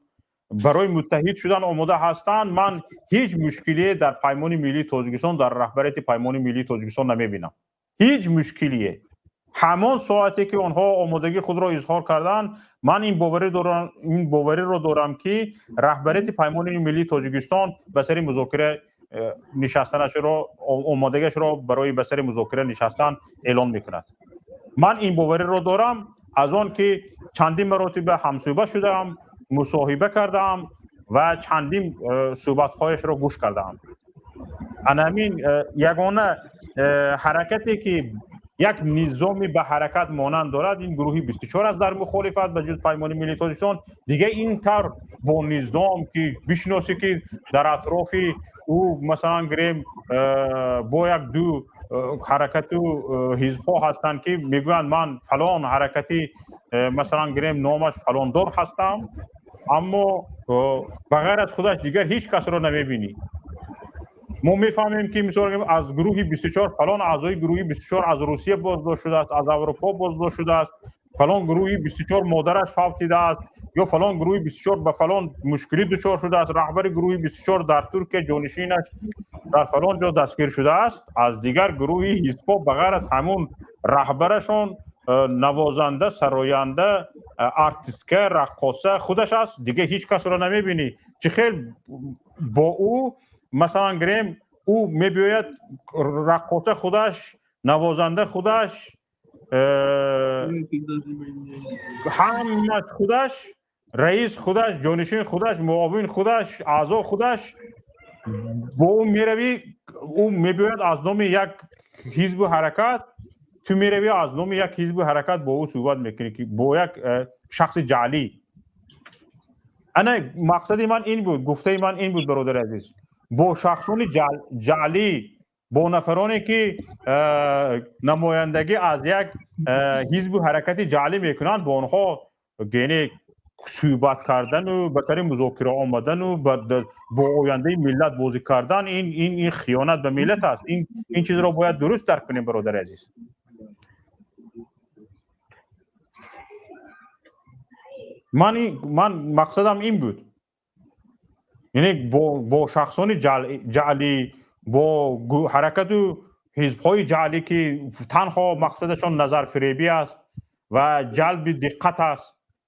барои муттаҳид шудан омода ҳастанд, ман ҳеҷ мушкилие дар Паймони миллии Тоҷикистон, дар раҳбарияти Паймони миллии Тоҷикистон намебинам. Ҳеҷ мушкилие. Ҳамон соате ки онҳо омодагии худро изҳор карданд, ман ин бовариро дорам, ки раҳбарияти Паймони миллии Тоҷикистон ба сари музокира нишастанашро, омодагиашро барои ба сари музокира нишастан эълон мекунад. Ман ин бовариро дорам аз он ки чандин маротиба ҳамсӯҳбат шудаам, мусоҳиба кардаам ва чандин суҳбатҳояшро гӯш кардаам. Ана ҳамин ягона ҳаракате, ки як низоми ба ҳаракат монанд дорад, ин гурӯҳи 24 аст дар мухолифат, ба ҷуз Паймони миллии Тоҷикистон. Дига ин тавр бо низом, ки бишносӣ, ки дар атрофи ӯ, масалан гирем, бо як ду ҳаракату ҳизбҳо ҳастанд, ки мегӯянд, ман фалон ҳаракати, масалан гирем, номаш фалондор ҳастам, аммо ба ғайр аз худаш дигар ҳеҷ касро намебинӣ. Мо мефаҳмем, ки мисол аз гурӯҳи 24 фалон аъзои гурӯҳи 24 аз Русия боздошт шудааст, аз Аврупо боздошт шудааст, фалон гурӯҳи 24 модараш фавтидааст ё фалон гурӯҳи 24 ба фалон мушкилӣ дучор шудааст, раҳбари гурӯҳи 24 дар Туркия, ҷонишинаш дар фалон ҷо дастгир шудааст. Аз дигар гурӯҳи ҳизбҳо ба ғайр аз ҳамун раҳбарашон, навозанда, сароянда, артистка, раққоса худаш аст, дига ҳеҷ касро намебинӣ. Чӣ хел бо ӯ, масалан гирем, ӯ мебиёяд, раққоса худаш, навозанда худаш, ҳамаш худаш, раис худаш, ҷонишин худаш, муовин худаш, аъзо худаш, бо ӯ меравӣ, ӯ мебиёяд аз номи як ҳизбу ҳаракат, ту меравӣ, аз номи як ҳизбу ҳаракат бо ӯ суҳбат мекунӣ, ки бо як шахси ҷаълӣ. Ана мақсади ман ин буд, гуфтаи ман ин буд, бародари азиз: бо шахсони ҷаълӣ, бо нафароне, ки намояндагӣ аз як ҳизбу ҳаракати ҷаълӣ мекунанд, бо онҳо яъне суҳбат кардану ба сари музокира омадану бо ояндаи миллат бозӣ кардан, ин хиёнат ба миллат аст. Ин чизро бояд дуруст дарк кунем, бародари азиз. Ман мақсадам ин буд, яъне бо шахсони ҷаълӣ, бо ҳаракату ҳизбҳои ҷаълӣ, ки танҳо мақсадашон назарфиребӣ аст ва ҷалби диққат аст,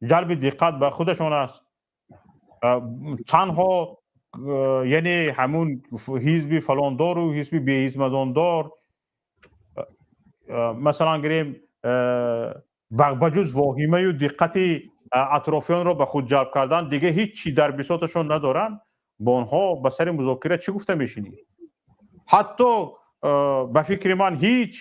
ҷалби диққат ба худашон аст, танҳо яъне ҳамун ҳизби фалондору ҳизби беҳизмадондор, масалан гирем, ба ҷуз воҳимаю диққати атрофиёнро ба худ ҷалб кардан дига ҳеҷ чи дар бисоташон надоранд, бо онҳо ба сари музокира чӣ гуфта мешинӣ? Ҳатто ба фикри ман, ҳеҷ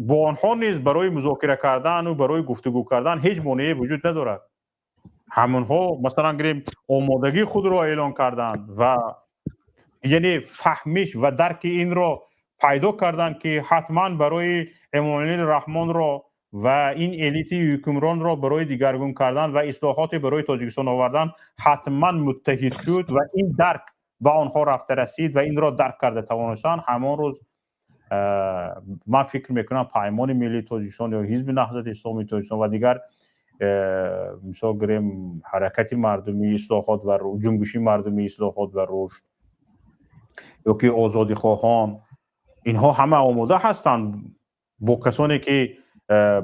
бо онҳо низ барои музокира кардану барои гуфтугӯ кардан ҳеҷ монеае вуҷуд надорад. Ҳамонҳо, масалан гирем, омодагии худро эълон карданд ва яъне фаҳмиш ва дарки инро пайдо карданд, ки ҳатман барои Эмомалӣ Раҳмонро ва ин элити ҳукмронро барои дигаргун кардан ва ислоҳоте барои Тоҷикистон овардан ҳатман муттаҳид шуд ва ин дарк ба онҳо рафта расид ва инро дарк карда тавонистанд. Ҳамон рӯз, ман фикр мекунам, Паймони миллии Тоҷикистон ё Ҳизби Наҳзати Исломии Тоҷикистон ва дигар, мисол гирем, Ҳаракати мардумии ислоҳот ва Ҷунбиши мардумии ислоҳот ва рушд ё ки озодихоҳон, инҳо ҳама омода ҳастанд бо касоне, ки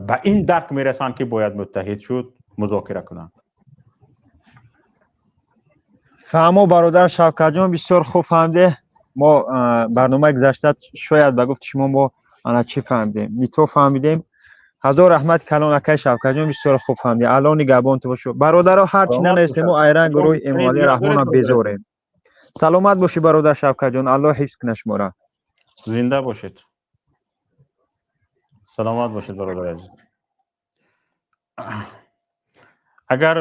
ба ин дарк мерасанд, ки бояд муттаҳид шуд, музокира кунанд. Фаҳмо, бародар Шавкатҷон, бисёр хуб фаҳмиде. Мо барномаи гузашта шояд ба гуфти шумо мо ана чӣ фаҳмидем, не то фаҳмидем. Ҳазор раҳмат калон, акай Шавкатҷон, бисёр хуб фаҳмидем. Алло нигаҳбон ту бошо, бародаро. Ҳар чӣ нанависем, мо айранг гурӯҳи Эмомалӣ Раҳмона безорем. Саломат бошӣ, бародар Шавкатҷон, Аллоҳ ҳифз кунад шуморо. Зинда бошед, саломат бошед, бародари азиз. Агар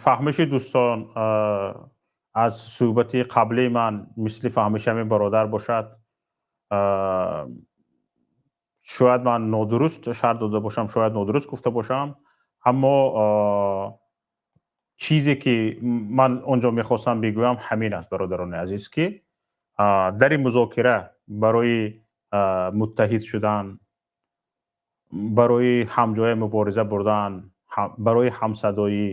фаҳмиши дӯстон аз суҳбати қаблии ман мисли фаҳмиши ҳамин бародар бошад, шояд ман нодуруст шарҳ дода бошам, шояд нодуруст гуфта бошам, аммо чизе ки ман он ҷо мехостам бигӯям, ҳамин аст, бародарони азиз, ки дари музокира барои Муттаҳид шудан, барои ҳамҷоя мубориза бурдан, барои ҳамсадоӣ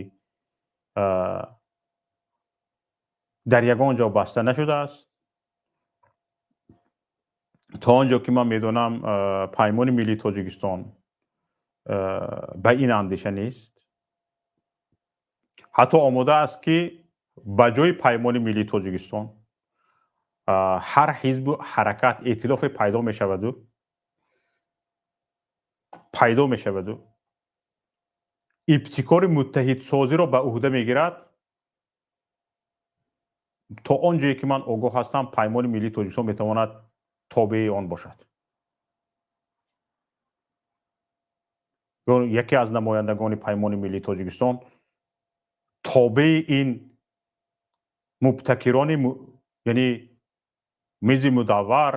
дар ягон ҷо баста нашудааст. То он ҷо ки ман медонам, Паймони миллии Тоҷикистон ба ин андеша нест, ҳатто омода аст, ки ба ҷои Паймони миллии Тоҷикистон ҳар ҳизбу ҳаракат, эътилофе пайдо мешаваду ибтикори муттаҳидсозиро ба ӯҳда мегирад. То он ҷое ки ман огоҳ ҳастам, Паймони миллии Тоҷикистон метавонад тобеи он бошад. Яке аз намояндагони Паймони миллии Тоҷикистон тобеи ин мубтакирони, яъне мизи мудаввар,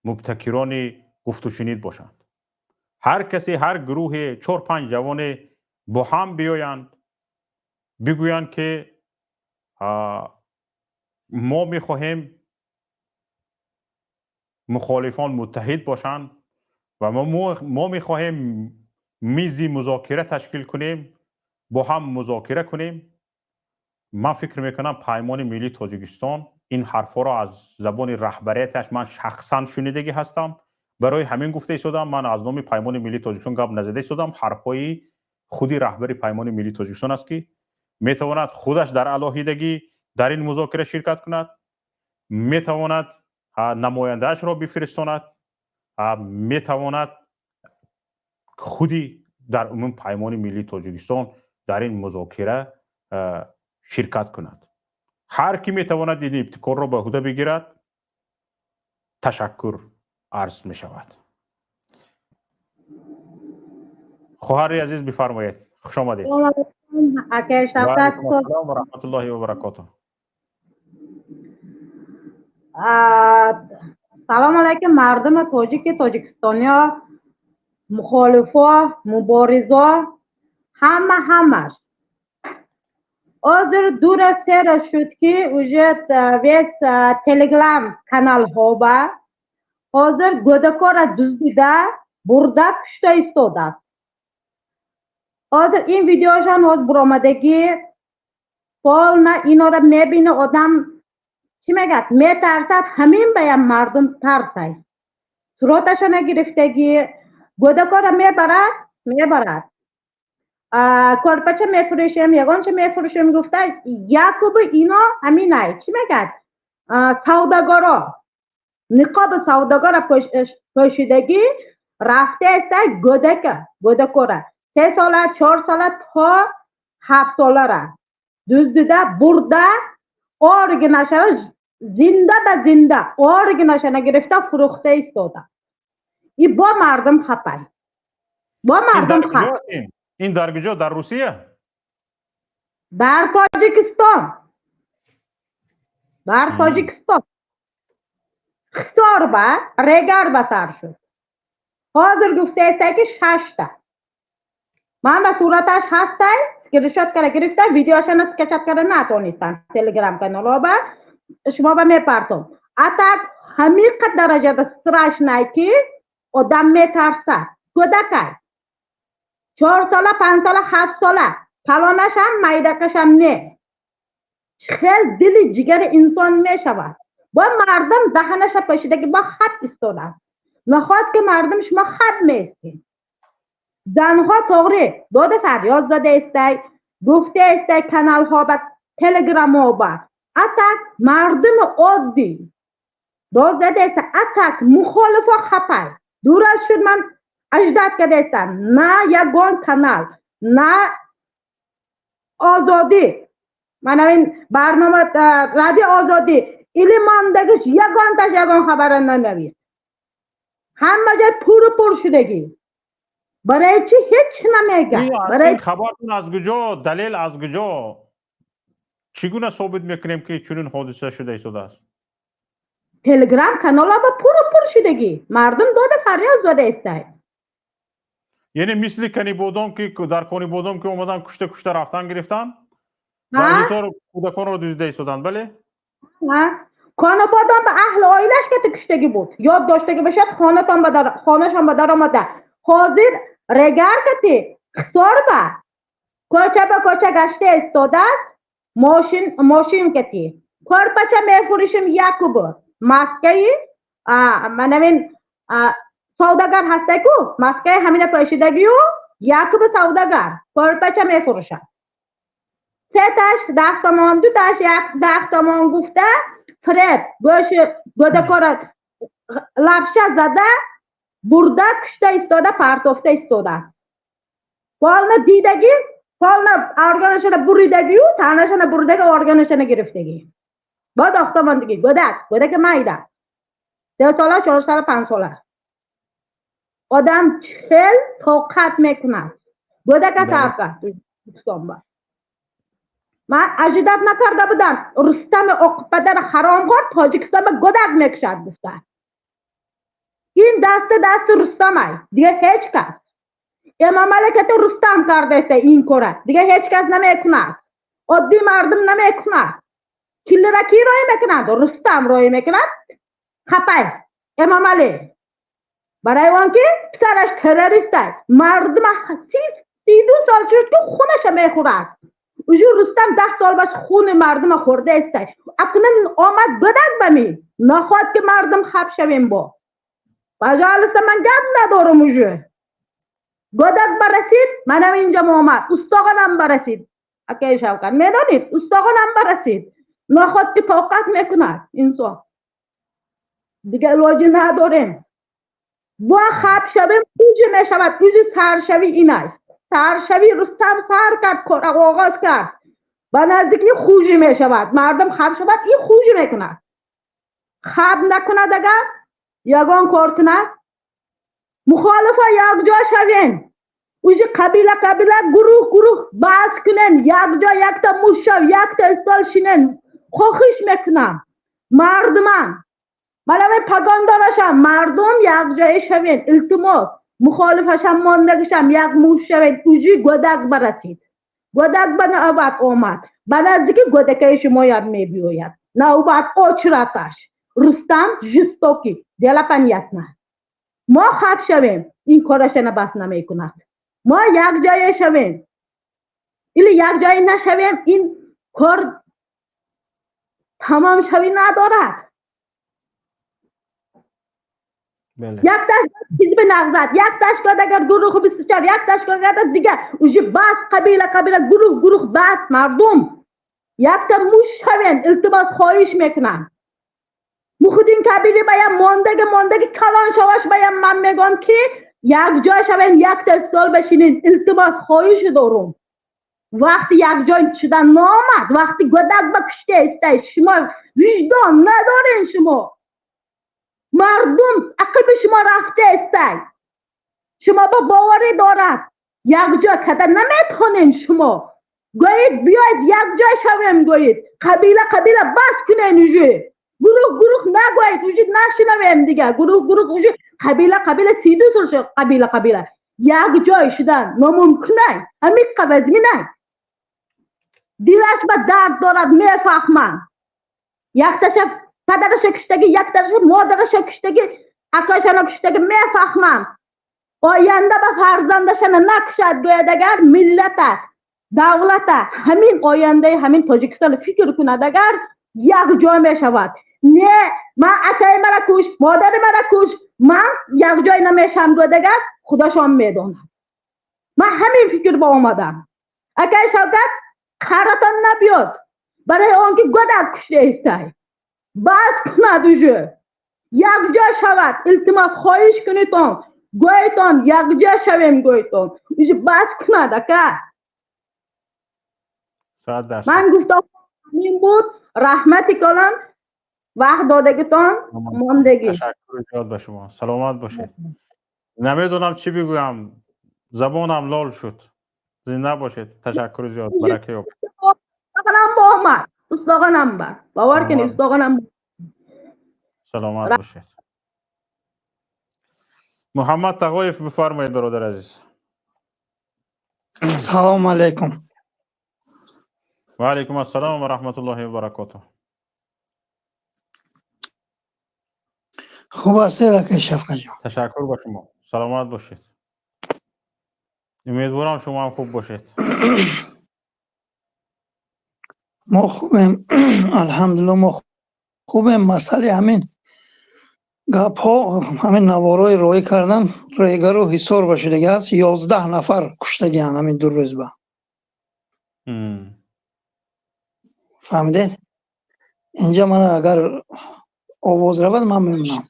мубтакирони гуфтушунид бошанд. Ҳар касе, ҳар гурӯҳе, чор панҷ ҷавоне бо ҳам биёянд, бигӯянд, ки мо мехоҳем мухолифон муттаҳид бошанд ва мо мехоҳем мизи музокира ташкил кунем, бо ҳам музокира кунем. Ман фикр мекунам, Паймони миллии Тоҷикистон, ин ҳарфҳоро аз забони раҳбарияташ ман шахсан шунидагӣ ҳастам, барои ҳамин гуфта истодам. Ман аз номи Паймони миллии Тоҷикистон гап назада истодам, ҳарфҳои худи раҳбари Паймони миллии Тоҷикистон аст, ки метавонад худаш дар алоҳидагӣ дар ин музокира ширкат кунад, метавонад намояндаашро бифиристонад, метавонад худи дар умум Паймони миллии Тоҷикистон дар ин музокира ширкат кунад. Ҳар кӣ метавонад ин ибтикорро ба ӯҳда бигирад, ташаккур арз мешавад. Хоҳари азиз, бифармоед, хуш омадед. Ассалому ва раҳматуллоҳи ва баракотуҳ. Салом алайкум, мардуми тоҷики тоҷикистониё, мухолифо, муборизо, ҳама ҳамаш. Ҳозир дура сера шуд, ки уже весь Телеграм каналҳо ба ҳозир гӯдакора дуздида бурда кушта истодааст. Ҳозир ин видеошам ҳоз буромадагӣ полна. Инора мебина, одам чӣ мегӯяд, метарсад. Ҳамин баям мардум тарсай. Суроташона гирифтагӣ, гӯдакора мебарад, корпача мефурӯшем, ягонча мефурӯшем гуфта, якубу ино ҳаминай, чӣ мегӯяд, савдогоро, ниқоби савдогора пӯшидагӣ рафтаеста. Гӯдака, гӯдакора 3 сола, 4 сола то 7 солара дуздида бурда, оригинашара зинда ба зинда оригинашана гирифта фурӯхта истода. И бо мардум хапай, бо мардум хап. Ин дар куҷо, дар Русия? Дар Тоҷикистон, дар Тоҷикистон, Ҳисорба, Регарба сар шуд. Ҳозир гуфтаеста, ки шашта. Ман ба сураташ ҳастай, скриншот кара гирифта, видеошана скачать кара натонистам. Телеграм каналоба шумо ба мепартом. А так ҳамиқа дараҷада страшный, ки одам метарсад. Кӯдакай 4 сола, 5 сола, 7 сола, калонашам, майдакашам не. Хел дили ҷигари инсон мешавад. Бо мардум даҳанаша пӯшидаги, бо хат истодааст. Нахоҳад, ки мардум шумо хат меистед. Занҳо тоғрӣ дода фарёд зада истай, гуфта истай каналҳо ба, телеграмҳо ба. А так мардуми оддӣ дод зада истай, а так мухолифо хапай. Дур аз шуд, ман аждад кардаистам. На ягон канал, на Озодӣ, мана ин барнома, Радио Озодӣ или мондагиш, ягонташ ягон хабара нанавист. Ҳама ҷой пуру пур шудагӣ. Барои чӣ ҳеҷ намегӯяд? Барои хабартон аз куҷо, далел аз куҷо? Чӣ гуна собит мекунем, ки чунин ҳодиса шуда истодааст? Телеграм каналҳо пуру пур шудагӣ. Мардум дода фарёд зада истай. Яъне мисли Канибодом, ки дар Конибодом ки омадан, кушта кушта рафтан гирифтан, дар Ҳисор кӯдаконро дуздида истоданд, бале? Конободон ба аҳли оилаш кати куштагӣ буд. Ёд доштагӣ бошад, хонатон ба хонашон ба даромада. Ҳозир Регар кати Ҳисор ба кӯча ба кӯча гашта истодааст, мошин мошин кати. Корпача мефурӯшим якубу. Маскаи манамин савдогар ҳастаку, маскаи ҳамина пӯшидагию якубу савдогар корпача мефурӯшад. Сеташ 10 сомон, дуташ як 10 сомон гуфта, фиреб гӯши гӯдакора лапша зада бурда кушта истода, партофта истодааст. Полна дидагӣ, полна органашана буридагию, танашана буридаги, органашана гирифтагӣ. Боз охтамондагӣ гӯдак, гӯдаки майда. 3 сола, 4 сола, 5 сола. Одам чел тоқат мекунад. Гӯдака сар кард Ӯзбекистонба. Ман ожидать накарда будам. Рустами оқпадар ҳаромхор Тоҷикистонба гӯдак мекушад гуфта. Ин дасти дасти Рустамай. Дига ҳеҷ кас. Эмомалӣ кати Рустам кардаеста ин кора. Дига ҳеҷ кас намекунад. Оддий мардум намекунад. Киллера ки роя мекунад? Рустам роя мекунад. Хапай. Эмомалӣ. Барои он ки писараш террористай. Мардума 32 сол шуд, ки хунаша мехӯрад. Уже Рустам 10 сол баш хуни мардума хӯрда истай. Акнун омад гӯдак ба ми. Нахоҳад, ки мардум хаб шавем бо. Пожалуйста, ман гап надорам уже. Гӯдак барасид, манам инҷа омад. Устог'онам барасид. Акаи Шавкат, медонед, устог'онам барасид. Нахоҳад, ки тоқат мекунад инсон. Дига илоҷӣ надорем. Бо хаб шавем, уҷи мешавад, уҷи саршавӣ инай. Саршавӣ Рустам сар кард, кора оғоз кард. Ба наздикӣ хужи мешавад. Мардум хаб шавад, ин хужи мекунад. Хаб накунад, агар ягон кор кунад, мухолифа якҷо шавем. Уже қабила қабила, гурӯҳ гурӯҳ баҳс кунен, якҷо якта муш шав, якта стол шинен. Хоҳиш мекунам, мардуман, малавай пагондорашам, мардум, якҷоя шавен, илтимос. Мухолифашам, мондагишам, як муш шавед. Уже гӯдак барасид, гӯдак ба навбат омад, ба наздики гӯдакаи шумоям мебиёяд навбат очираташ. Рустам жестокий, дело понятно. Мо хаб шавем, ин корашана бас намекунад. Мо якҷоя шавем или якҷоя нашавем, ин кор тамом шавӣ надорад. Як ҳизби Нахзат, як ташкилот, агар гурӯҳи 24, як ташкилот дигар, уже бас, қабила қабила, гурӯҳ гурӯҳ, бас. Мардум, якта муш шавен, илтимос, хоҳиш мекунам. Муҳиддин Кабири баям, мондаги мондаги калон шаваш баям, ман мегӯям, ки якҷо шавен, якта стол башинен, илтимос, хоҳиш дорум. Вақти якҷой шудан наомад, вақти гӯдак ба кушта истай, шумо виҷдон надорен. Шумо мардум ақиби шумо рафта истай, шумо ба боварӣ дорад, якҷо када наметонен. Шумо гӯед, биёед, якҷо шавем, гӯед, қабила қабила бас кунен, уже гурӯҳ гурӯҳ нагӯед, уже нашунавем дига гурӯҳ гурӯҳ, уже қабила қабила, 32 сол шуд қабила қабила. Якҷой шудан номумкунай, ҳамин қавазминай. Дилаш ба дард дорад, мефаҳмам. Якташа падараша куштагӣ, якташа модараша куштагӣ, акашана куштагӣ, мефаҳмам. Оянда ба фарзандашана накушад гӯяд, агар миллата, давлата, ҳамин ояндаи ҳамин Тоҷикистон фикр кунад, агар як ҷой мешавад. Не, ман акаи мара куш, модари мара куш, ман якҷой намешавам гӯяд, агар худашон медонад. Ман ҳамин фикр ба омадам. Акаи Шавкат, қаратон набиёд, барои он ки гӯдак кушта истай, бас кунад, уже якҷо шавад. Илтимос, хоҳиш кунитон, гӯйтон, якҷо шавем, гӯйтон, уже бас кунад, ака. Ман гуфтам, ҳамин буд. Раҳмати калон вақт додагитон, мондагӣ. Ташаккури зиёд ба шумо, саломат бошед. Намедонам, чӣ бигӯям, забонам лол шуд. Зинда бошед, ташаккури зиёд, барака ёбед. Устог'онам омад, устог'онам ба бовар кунед, устог'онам. Саломат бошед. Муҳаммад Тағоев, бифармоед, бародари азиз. Салому алайкум. Ва алайкум ассалом ва раҳматуллоҳи ва баракотуҳ. Хуб ҳастед, акай Шафқатҷон? Ташаккур ба шумо, саломат бошед. Умедворам, шумо ҳам хуб бошед. Мо хубем, алҳамдулилло, мо хубем. Масъалаи ҳамин гапҳо, ҳамин наворҳои роӣ кардан, Регару Ҳисор ба шудагӣ аст. 11 нафар куштагианд ҳамин 2 рӯз ба. Фаҳмидед? Инҷа мана агар овоз равад, ман мемонам.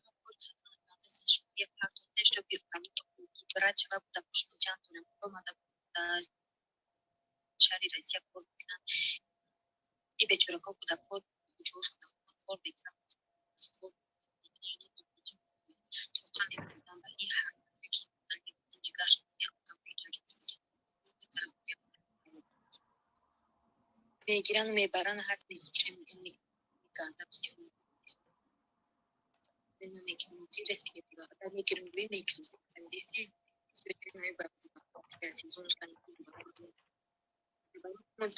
Мегирану мебарану ҳар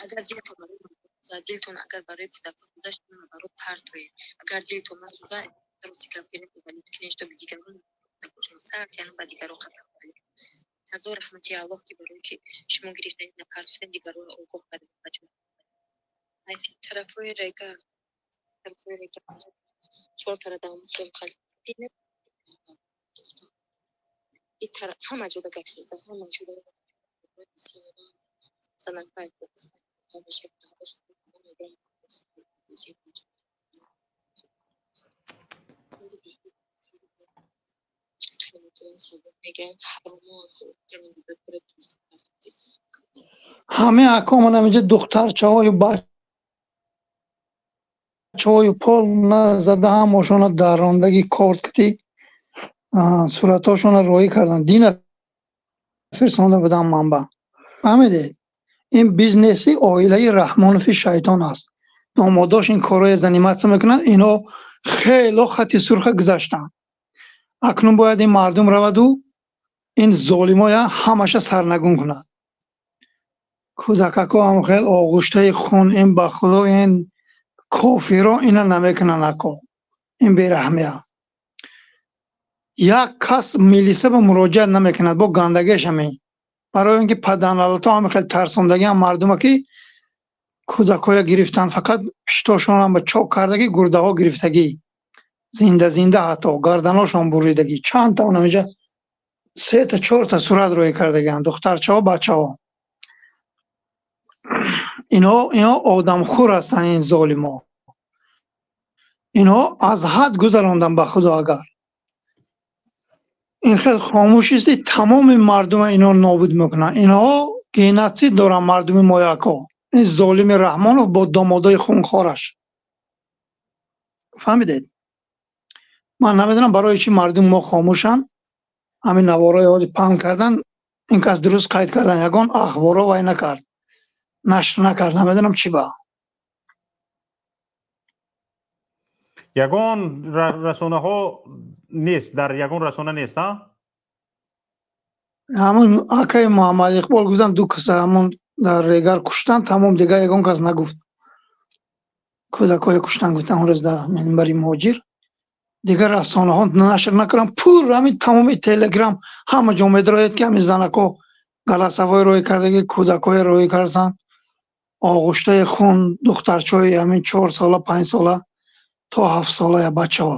агар дилтон агар барои кӯдакҳо сӯза, шумо наворо партоед. Агар дилтон насӯза, рости гап гиред, валид кунед, чтобы дигарон кӯдакҳошон сар тиҳанд, ба дигарон хатар. Ҳазор раҳмати Аллоҳ, ки барои ки шумо гирифтани напартофтед, дигаронро огоҳ кардед. Тарафҳои Регар, тарафҳои Регар, чор тара ҳама ҷода гап шизда, ҳама ҷода занакбай. Ҳамаи акомон ҳаминҷа духтарчаҳою бачаҳою пол назада, ҳамошона даррондагӣ корт кардӣ, суратҳошонро роҳӣ кардан, дина фирсонда будам манба. Фаҳмидед? Ин бизнеси оилаи Раҳмонови шайтон аст. Домодош ин корҳоя заниматься мекунанд, инҳо хело хати сурха гузаштанд. Акнун бояд ин мардум раваду ин золимоя ҳамаша сарнагун кунад. Кӯдакако ҳам хел оғӯштаи хун, ин ба Худо, ин кофиро ина намекунанд, ако. Ин бераҳмия. Як кас милиса ба муроҷиат намекунад, бо гандагиаш ҳамин. Барои он ки паданалато ҳам хел тарсондагиам мардума, ки кӯдакҳоя гирифтан, фақат пиштошонам ба чок кардагӣ, гурдаҳо гирифтагӣ. Зинда зинда, ҳатто гарданошон буридагӣ. Чандта онаминҷа сета чорта сурат рӯй кардагианд, духтарчаҳо, бачаҳо. Ино одамхӯр ҳастанд, ин золимо. Инҳо аз ҳад гузарондан, ба Худо, агар. Ин хел хомӯшисти, тамоми мардума ино нобуд мекунанд. Инҳо геноцид доранд мардуми мояко. Ин золими Раҳмонов бо домодои хунхораш. Фаҳмидед? Ман намедонам, барои чӣ мардуми мо хомӯшанд. Ҳамин наворҳои ҳозир паҳн кардан, ин кас дуруст қайд кардан, ягон ахборо вай накард, нашр накард, намедонам чӣ ба. Ягон расонаҳо нест, дар ягон расона нест, ҳа? Ҳамун акаи Муҳаммад Иқбол гуфтан, ду каса ҳамун дар Регар куштан, тамом, дигар ягон кас нагуфт. Кӯдакҳое куштан гуфтан он рӯз дар минбари муҳоҷир. Дигар расонаҳо нашр накарданд. Пур ҳамин тамоми Телеграм ҳама ҷо медрояд, ки ҳамин занакҳо голосовой рӯй кардагӣ, кӯдакҳое рӯй карданд. Оғӯштаи хун, духтарчаҳои ҳамин 4 сола, 5 сола то 7 сола я бачаҳо.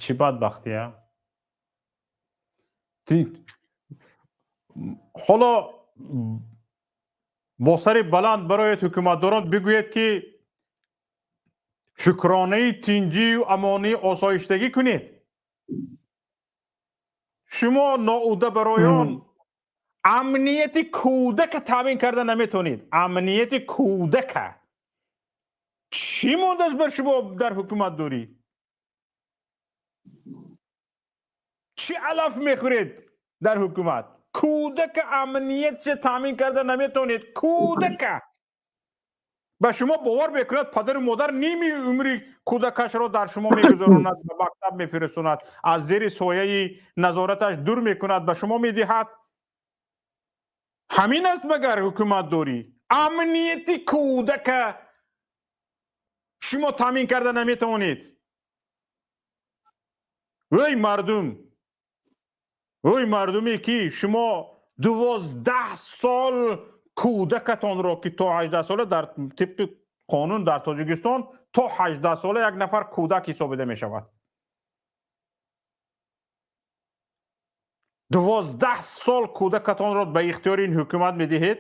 Чӣ бадбахтия? Ҳоло бо сари баланд барои ҳукуматдорон бигӯед, ки шукронаи тинҷию амонии осоиштагӣ кунед. Шумо ноуда барои он амнияти кӯдака таъмин карда наметавонед. Амнияти кӯдака чӣ мондааст бар шумо дар ҳукуматдорӣ? Чӣ алаф мехӯред дар ҳукумат? Кӯдака амниятша таъмин карда наметавонед. Кӯдака ба шумо бовар мекунад, падару модар ними умри кӯдакашро дар шумо мегузаронад, ба мактаб мефирисонад, аз зери сояи назораташ дур мекунад, ба шумо медиҳад. Ҳамин аст магар ҳукуматдорӣ? Амнияти кӯдака шумо таъмин карда наметавонед. Эй мардум, эй мардуме ки шумо 12 сол кӯдакатонро, ки то 18 сола, дар тибқи қонун дар Тоҷикистон то 18 сола як нафар кӯдак ҳисобида мешавад, 12 сол кӯдакатонро ба ихтиёри ин ҳукумат медиҳед,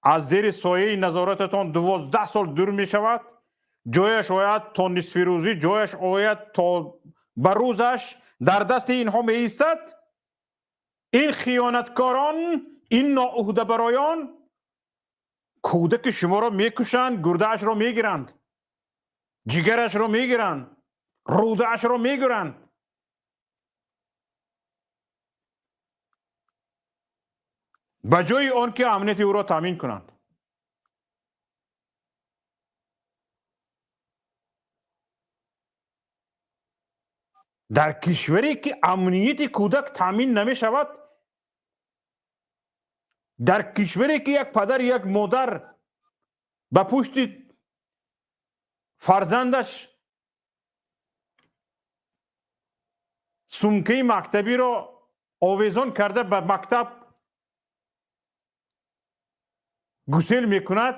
аз зери сояи назорататон 12 сол дур мешавад, ҷояш ояд то нисфирӯзӣ, ҷояш ояд то ба рӯзаш дар дасти инҳо меистад. Ин хиёнаткорон, ин ноуҳдабароён кӯдаки шуморо мекушанд, гурдаашро мегиранд, ҷигарашро мегиранд, рӯдаашро мегиранд. Ба ҷои он ки амнияти ӯро таъмин кунанд. Дар кишваре ки амнияти кӯдак таъмин намешавад, дар кишваре ки як падар, як модар ба пушти фарзандаш сумкаи мактабиро овезон карда ба мактаб гусел мекунад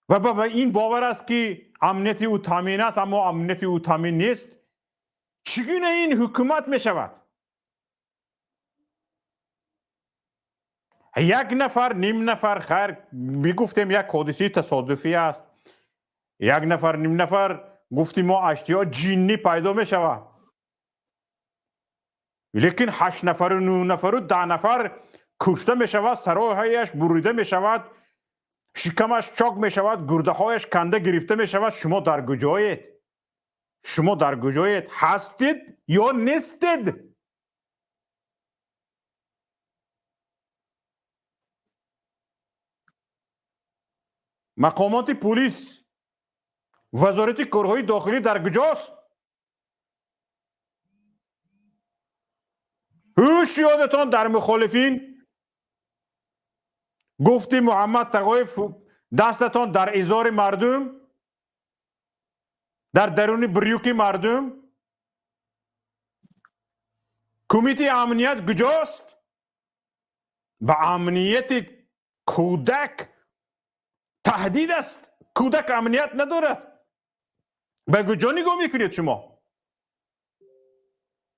ва ба ин бовар аст, ки амнияти ӯ таъмин аст, аммо амнияти ӯ таъмин нест, чӣ гуна ин ҳукумат мешавад? Як нафар, ним нафар, хайр, мегуфтем, як ҳодисаи тасодуфӣ аст. Як нафар, ним нафар, гуфтим мо, аштиё ҷиннӣ пайдо мешавад, лекин ҳашт нафару нӯ нафару 10 нафар кушта мешавад, сароҳаяш бурида мешавад, шикамаш чок мешавад, гурдаҳояш канда гирифта мешавад. Шумо дар куҷоед? Шумо дар куҷоед? Ҳастед ё нестед? Мақомоти пулис, Вазорати корҳои дохилӣ дар куҷост? Ҳуш ёдатон дар мухолифин гуфти Муҳаммад Тағоев, дастатон дар изори мардум, дар даруни брюки мардум. Кумитаи амният куҷост? Ба амнияти кӯдак таҳдид аст, кӯдак амният надорад. Ба куҷо нигоҳ мекунед шумо?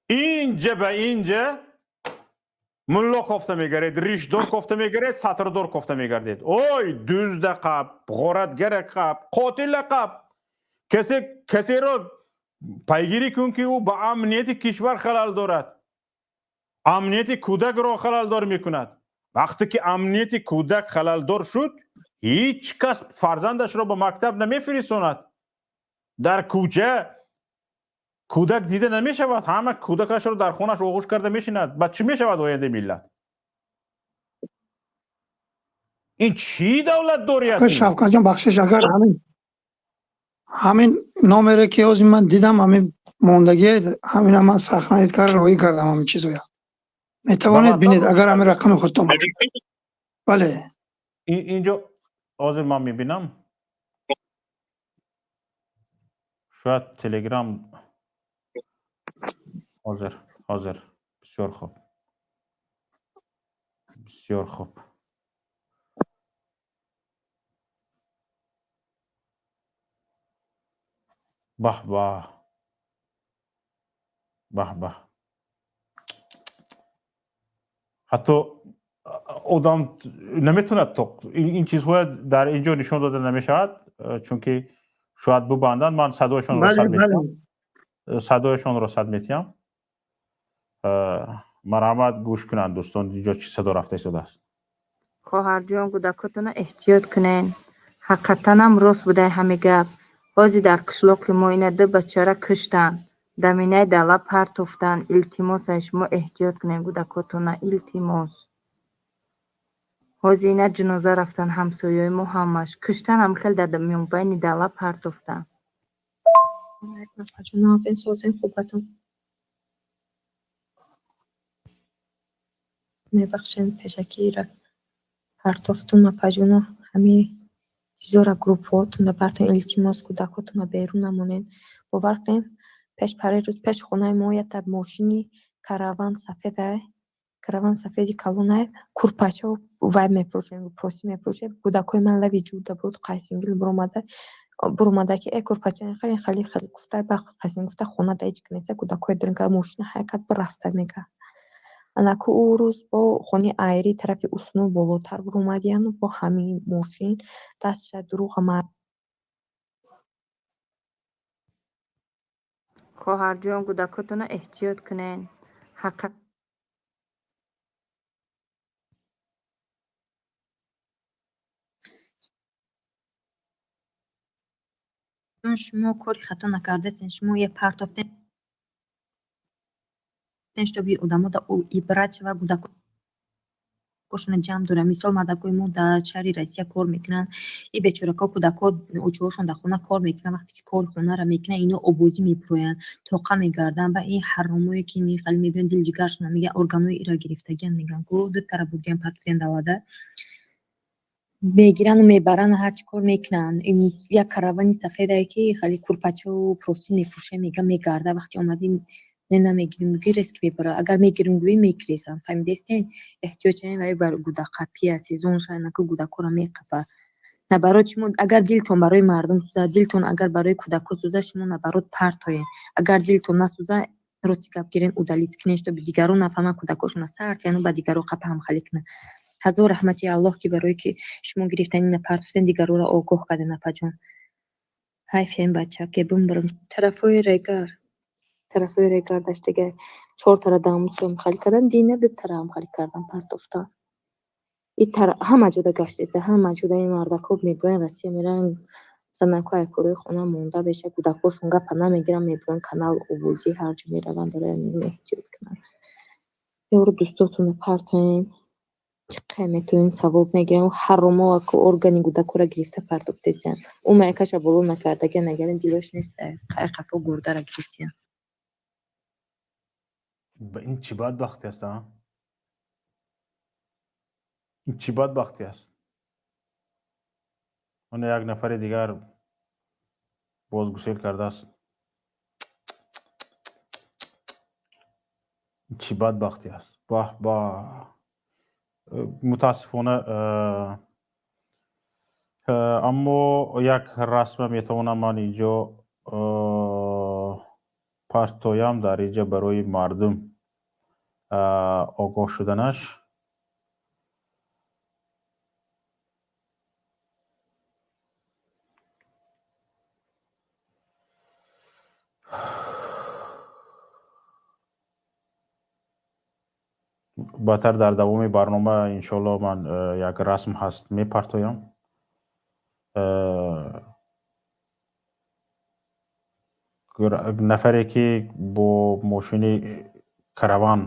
Инҷа ба инҷа мулло кофта мегардед, ришдор кофта мегардед, сатрдор кофта мегардед. Ой, дузда қаб, ғоратгара қаб, қотила қаб, касе касеро пайгирӣ кун, ки ӯ ба амнияти кишвар халал дорад, амнияти кӯдакро халалдор мекунад. Вақте ки амнияти кӯдак халалдор шуд, ҳеҷ кас фарзандашро ба мактаб намефиристонад. Дар кӯча кӯдак дида намешавад, ҳама кӯдакашро дар хонаш оғӯш карда мешинад. Ба чӣ мешавад ояндаи миллат? Ин чӣ давлатдорӣ аст? Шавкатҷон, бахшиш, агар ҳамин номере ки ҳозир ман дидам, ҳамин мондагие, ҳамина ман сохранить карда роҳӣ кардам. Ҳамин чизоя метавонед бинед, агар ҳамин рақами худтон. Бале. Инҷо ҳозир ман мебинам, шояд Телеграм. Ҳозир, ҳозир. Бисёр хуб, бисёр хуб. Баҳ баҳ, баҳ баҳ! Ҳатто одам наметавонад, ин чизҳоя дар ин ҷо нишон дода намешавад, чунки шояд бубанданд. Ман садояшонро сад метиҳам, садояшонро сад метиҳам. Марҳамат, гӯш кунанд дӯстон, инҷо чӣ садо рафта истодааст. Хоҳарҷон, кӯдакотона эҳтиёт кунен. Ҳақиқатанам рост будай ҳами гап. Ҳозир дар қишлоқи мо ина ду бачара куштанд, даминаи дала партофтанд. Илтимос, ай шумо эҳтиёт кунен кӯдакотона, илтимос. Ҳозир ина ҷиноза рафтанд ҳамсояҳои мо, ҳамаш куштан, ҳам хел дар мобайни дала партофтанд. Нозин, созин, хубатон? Мебахшен, пешакиро партофтум, апаҷоно. Ҳами Чизора группҳотонда партоен, илтимос, кӯдакотонро берун намонед. Бовар кунед, пеш пари рӯз пеши хонаи мо якта мошини караван сафедай, караван сафеди калонай, курпачо вай мефурӯшем, простынь мефурӯшем. Кӯдакҳои ман лави ҷуда буд, қайсингил буромада ки э курпача хеле хеле хеле гуфта, ба қайсингил гуфта, хона да ҳеҷ ки неста, кӯдакҳои дирин карда, мошина ҳаракат бирафта мега. Анаку ӯ рӯз бо хони айри тарафи Усну болотар буромадияну бо ҳамин мошин дастша дурӯға Хоҳарҷон, кӯдакотонро эҳтиёт кунед. Ҳақиқат Шумо кори хато накардастен, шумо я партофтен, чтобы одамо да ибрат шава, кӯдакошона ҷамъ доранд. Мисол, мардакои мо дар шаҳри Россия кор мекунанд, и бечорако кӯдако очаҳошон дар хона кор мекунанд. Вақте ки кори хонаро мекунанд, ино обозӣ мепӯроянд, тоқа мегарданд. Ба ин ҳаромое ки хеле мебиёнд, дилҷигаршона мегӯянд, органҳои ира гирифтагиан, мегӯянд, ку дутара бурдиян, партиян далада мегирану мебарану ҳарчи кор мекунанд. Як каравани сафедае ки хеле курпачаву простынь мефурӯшад, мега, мегарда. Вақте омадӣ, не, намегирим, гӯӣ, резко мебара. Агар мегирим гӯӣ, мегирезам. Фаҳмидестен? Эҳтиёҷ чаем, вай бар гудақапия сезон шанаку кӯдакҳоро меқапа. Наоборот, шумо агар дилтон барои мардум сӯзад, дилтон агар барои кӯдакҳо сӯзад, шумо наоборот партоед. Агар дилтон насӯзад, рости гап гирен, удалить кунед, чтобы дигарон нафаҳманд, кӯдакҳошона сар тияну ба дигаро қапа ҳамхалӣ кунанд. Ҳазор раҳмати Аллоҳ, ки барое ки шумо гирифтан ина партофтен, дигарора огоҳ карден, апаҷон. Ҳайф ин бача ке бимбирам. Тарафҳои Регар. Тарафҳои Регар даштага чортара дамусо ҳамхалӣ кардан, дина дутара ҳамхалӣ кардан, партофтан. И ҳама ҷода гаштеста, ҳама ҷода ин мардакҳо мебуранд, Россия мераванд, занакҳо ай корҳои хона монда беша, кӯдакҳошон гапа намегиранд, мебуранд канал обозӣ, ҳар ҷо мераванд, барои ҳамин эҳтиёт кунанд. Ёру дӯстотонро партоен, чӣ қай метавонед, савоб мегиранд. Ҳаромо аку органи кӯдакҳоро гирифта партофтесиянд. Ӯ маякаша боло накардагиан, агар дилош нест, қай қафо гурдаро гирифтиян. Ба ин чӣ бадбахтӣ аст, а? Ин чӣ бадбахтӣ аст? Ана як нафари дигар бозгусел кардааст. Ин чӣ бадбахтӣ аст? Баҳ ба, мутаассифона, аммо як расма метавонам ман инҷо партоям дар инҷа барои мардум огоҳ шуданаш. Баъдтар дар давоми барнома, иншоалло, ман як расм ҳаст, мепартоям. Нафаре ки бо мошини караван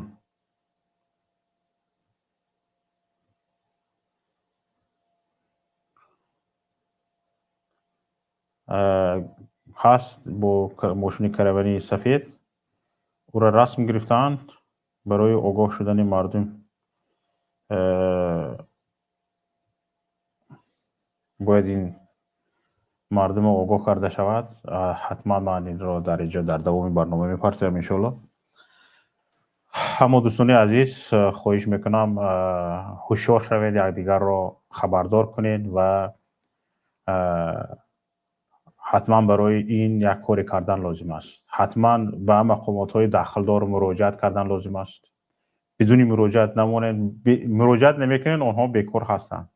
ҳаст, бо мошини каравани сафед, ӯро расм гирифтаанд барои огоҳ шудани мардум. Бояд ин мардумо огоҳ карда шавад. Ҳатман ман инро дар инҷо дар давоми барнома мепартоям, иншоалло. Аммо, дӯстони азиз, хоҳиш мекунам, ҳушёр шавед, якдигарро хабардор кунед ва ҳатман барои ин як коре кардан лозим аст. Ҳатман ба мақомотҳои дахлдор муроҷиат кардан лозим аст. Бидуни муроҷиат намонед. Муроҷиат намекунед, онҳо бекор ҳастанд.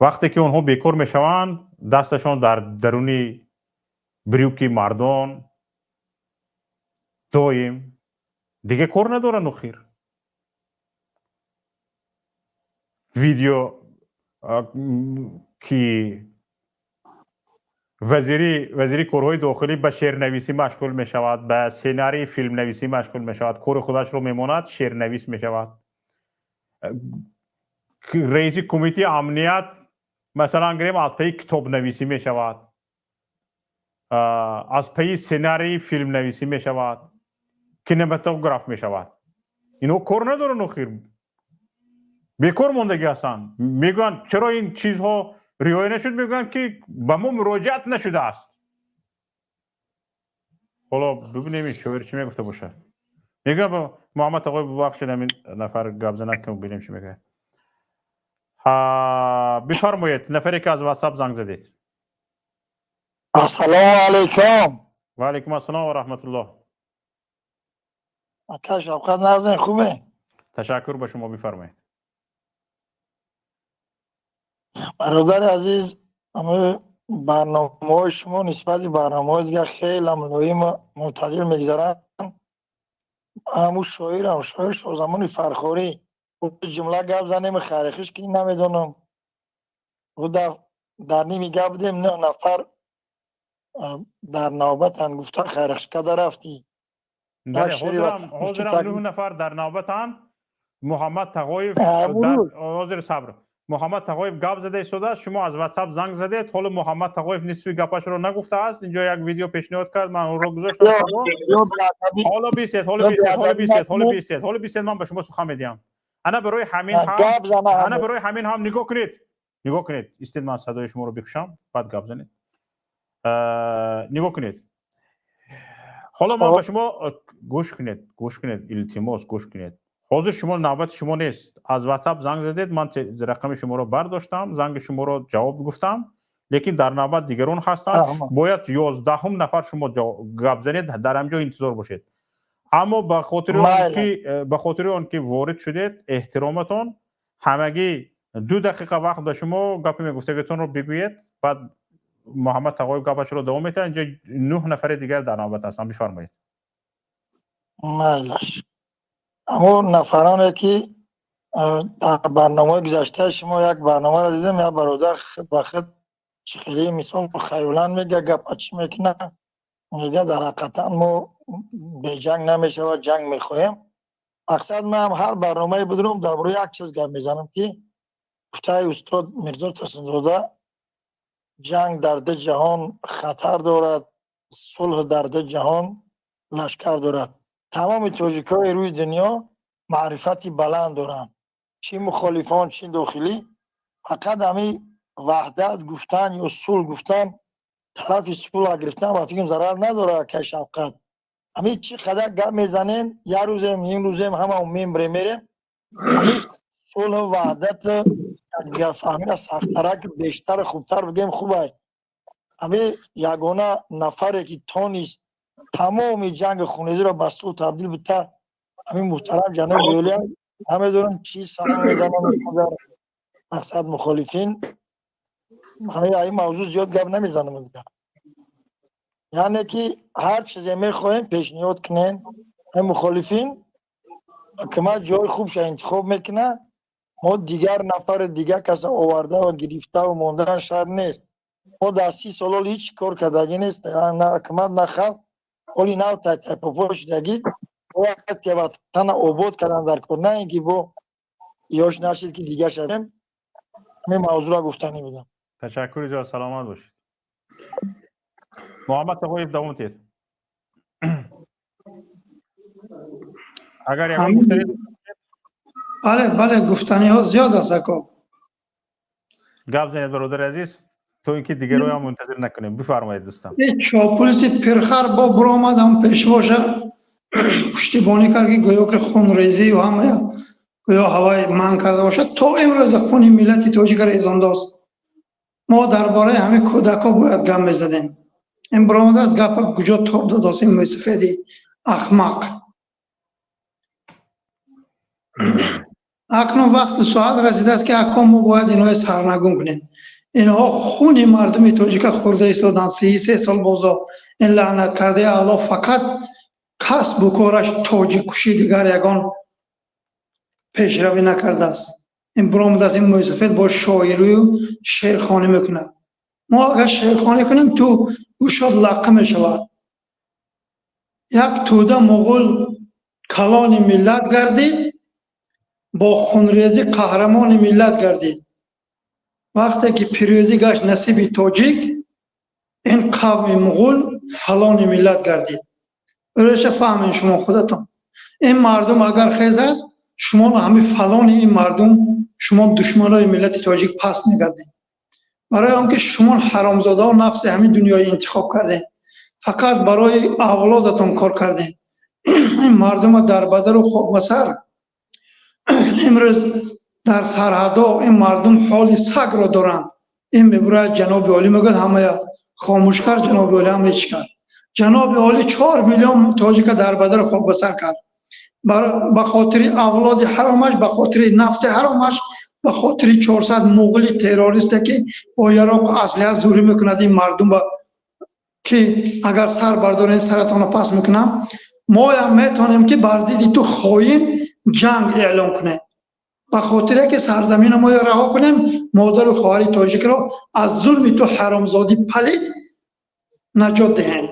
Вақте ки онҳо бекор мешаванд, дасташон дар даруни брюки мардон доим, дига кор надоранд. Охир видео ки вазири корҳои дохилӣ ба шеърнависӣ машғул мешавад, ба сценарии филмнависӣ машғул мешавад, кори худашро мемонад, шеърнавис мешавад. Раиси кумитаи амният, масалан гирем, аз пайи китобнависӣ мешавад, аз пайи сценарии филмнависӣ мешавад, кинематограф мешавад. Ино кор надоранд, охир бекор мондагӣ ҳастанд. Мегӯянд, чаро ин чизҳо риоя нашуд, мегӯянд, ки ба мо муроҷиат нашудааст. Ҳоло бибинем, ин шоир чӣ мегуфта бошад. Мегӯям, Муҳаммад Тағоев, бубахшед, ҳамин нафар гап занад, ки бинем, чӣ мегӯяд. Бифармоед, нафаре ки аз Ватсап занг задед. Ассалому алайкум. Ва алайкум ассалом ва раҳматуллоҳ. Ака Шавқат, нағзен, хубе? Ташаккур ба шумо, бифармоед. Бародари азиз, барномаҳои шумо нисбати барномаҳои дигар хеле мулоиму мӯътадил мегузаранд. Ҳамун шоирам, шоир Шоҳзамони Фархорӣ. Ҷумла гап занем, хайрихиш ки намедонам. Дар ними гап будем, нӯҳ нафар дар навбатанд, гуфта хайрихиш карда рафтӣ. Ҳозирам нӯҳ нафар дар навбатанд. Муҳаммад Тағоев, ҳозир, сабр, Муҳаммад Тағоев гап зада истодааст. Шумо аз Ватсап занг задед. Ҳоло Муҳаммад Тағоев нисфи гапашро нагуфтааст. Инҷо як видео пешниҳод кард, ман онро гузоштам. Ҳоло бисед, ҳоло бисед, ҳоло бисед, ҳоло бисед, ҳоло бисед, ман ба шумо сухан медиҳам. Ана барои ҳамин ҳам, ана барои ҳамин ҳам нигоҳ кунед, нигоҳ кунед. Истед, ман садои шуморо бикушам, баъд гап занед. Нигоҳ кунед, ҳоло ман ба шумо, гӯш кунед, гӯш кунед, илтимос, гӯш кунед. Ҳозир шумо, навбати шумо нест. Аз Ватсап занг задед, ман рақами шуморо бардоштам, занги шуморо ҷавоб гуфтам, лекин дар навбат дигарон ҳастанд. Бояд 11-ум нафар шумо гап занед, дар ҳамҷо интизор бошед. Аммо ба хотири он ки ворид шудед, эҳтироматон, ҳамагӣ 2 дақиқа вақт ба шумо, гапи мегуфтагитонро бигӯед, баъд Муҳаммад Тағоев гапашро давом медиҳад. Инҷо нӯҳ нафари дигар дар навбат ҳастанд. Бифармоед. Майлаш. Ҳамон нафароне ки дар барномаҳои гузаштаи шумо, як барномаро дидем, як бародар худ ба худ чӣ хеле мисол хаёлан мега, гапа чӣ мекунад, мега, дар ҳақиқатан мо беҷанг намешавад, ҷанг мехоҳем. Мақсад, ман ҳар барномае будурам, дар бораи як чиз гап мезанам, ки гуфтаи устод Мирзо Турсунзода: ҷанг дар ду ҷаҳон хатар дорад, сулҳ дар ду ҷаҳон лашкар дорад. Тамоми тоҷикҳои рӯи дунё маърифати баланд доранд, чӣ мухолифон, чӣ дохилӣ. Фақат ҳамин ваҳдат гуфтан ё сулҳ гуфтан, тарафи сулҳ гирифтан, ба фикрам, зарар надорад. Акай Шавқат, ҳамин чӣ қадар гап мезанен, як рӯзем, ним рӯзем, ҳама мембре, мерем. Ҳамин сулҳу ваҳдату якдигарфаҳмиро сахттарак, бештару хубтар бигем, хубай. Ҳамин ягона нафаре ки тонист тамоми ҷанги хунрезиро ба сулҳ табдил бита, ҳамин муҳтарам ҷаноби олия. Намедонам, чӣ сана мезанам, мақсад, мухолифин. Ҳамин ин мавзӯъ зиёд гап намезанам дигар. Яъне ки ҳар чизе мехоҳем, пешниҳод кунем. Ҳамин мухолифин, ҳукумат ҷои хубша интихоб мекунад. Мо дигар нафари дигар каса оварда ва гирифтаву мондан шарт нест. Мо дар 30 сол ҳол ҳеҷ кор кардагӣ нест, на ҳукумат, на халқ. Ҳоли нав тайпопо шудагӣ, бояд ватана обод кардан дар кор, на ин ки бо ёш нашид, ки дигар шавем. Ҳамин мавзӯъро гуфтанӣ будам. Ташаккури зиёд, саломат бошед. Муҳаммад Тағоев, давом диҳед, агар ягон гуфтанӣ. Бале, бале, гуфтаниҳо зиёд аст, ако. Гап занед, бародари азиз, то ин ки дигароам мунтазир накунем. Бифармоед, дӯстам. Чопулиси пирхар бо буромад, ҳам пешвоша пуштибонӣ кард, ки гӯё ки хунрезию ҳамая гӯё ҳавай манъ карда бошад. То имрӯза хуни миллати тоҷика резондааст. Мо дар бораи ҳамин кӯдакҳо бояд гап мезадем. Ин буромадааст, гапа куҷо тоб додааст ин мӯйсафеди ахмақ. Акнун вақту соат расидааст, ки акон мо бояд инҳои сарнагун кунем. Инҳо хуни мардуми тоҷика хӯрда истоданд 33 сол бозо. Ин лаънат кардаи Аллоҳ фақат касбу кораш тоҷиккушӣ, дигар ягон пешравӣ накардааст. Ин буромадааст, ин мӯйсафед бо шоирию шеърхонӣ мекунад. Мо агар шеърхонӣ кунем, ту гӯшот лаққа мешавад. Як тӯда муғул калони миллат гардид, бо хунрезӣ қаҳрамони миллат гардид. Вақте ки пирӯзӣ гашт насиби тоҷик, ин қавми муғул фалони миллат гардид. Рӯша фаҳмед шумо худатон. Ин мардум агар хезад, шумо ҳамин фалони ин мардум, шумо душманои миллати тоҷик паст мегардед. Барои он ки шумо ҳаромзодаҳо нафси ҳамин дунёи интихоб кардем, фақат барои авлодатон кор кардем. Ин мардума дар бадару хок ба сар, имрӯз дар сарҳадҳо ин мардум ҳоли сагро доранд. Ин мебурад ҷаноби олӣ мегӯяд ҳамая хомӯш кард, ҷаноби олӣ ҳама чӣ кард? Ҷаноби олӣ 4 миллион тоҷика дар бадару хок ба сар кард ба хотири авлоди ҳаромаш, ба хотири нафси ҳаромаш, ба хотири 400 муғули террористе ки бо яроқу аслиҳа зӯрӣ мекунад ин мардум ба ки агар сар бардорен саратонро пас мекунам. Моям метавонем ки бар зидди ту хоин ҷанг эълон кунем, ба хотире ки сарзамини моро раҳо кунем, модару хоҳари тоҷикро аз зулми ту ҳаромзодӣ палид наҷот диҳем.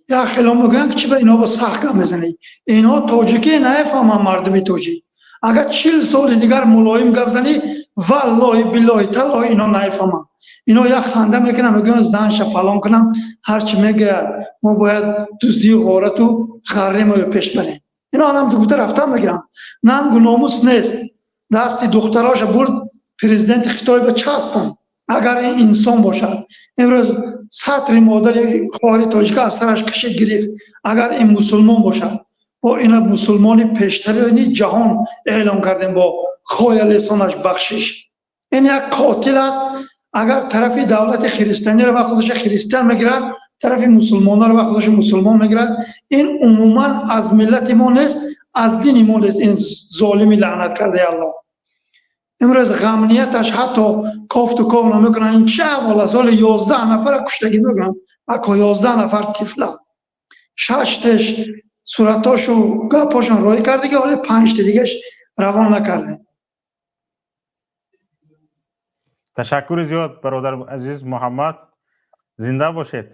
Як хело мегӯянд ки чӣ ба инҳо ба сахт гап мезанӣ? Инҳо тоҷикӣ нафаҳманд, мардуми тоҷик. Агар 40 соли дигар мулоим гап занӣ, валлоҳи биллоҳи таллоҳи инҳо нафаҳманд. Инҳо як ханда мекунанд, мегӯянд занша фалон кунам, ҳарчи мегӯяд мо бояд дуздию ғорату ғарремоё пеш барем. Инҳо анам гуфта рафтан мегиранд. Нангу номус нест. Дасти духтароша бурд президенти Хитой ба часпон. Агар ин инсон бошад. Имрӯз сатри модари хоҳари тоҷика аз сараш кашид гирифт. Агар ин мусулмон бошад, бо ина мусулмони пештарини ҷаҳон эълон кардем бо хоя лесонаш бахшиш. Ин як қотил аст. Агар тарафи давлати христианиро ва худашо христиан мегирад, тарафи мусулмонро ва худашо мусулмон мегирад, ин умуман аз миллати мо нест, аз дини мо нест, ин золими лаънат кардаи Аллоҳ. Имрӯз ғамнияташ ҳатто кофту ков намекунад. Ин чӣ аҳвол аст? Ҳоло 11 нафара куштагӣ мекунанд. Ако 11 нафар тифла. 6 суратошу гапошон роҳӣ кардагӣ, ҳоло 5 дигаш равон накардем. Ташаккури зиёд, бародар азиз Муҳаммад, зинда бошед.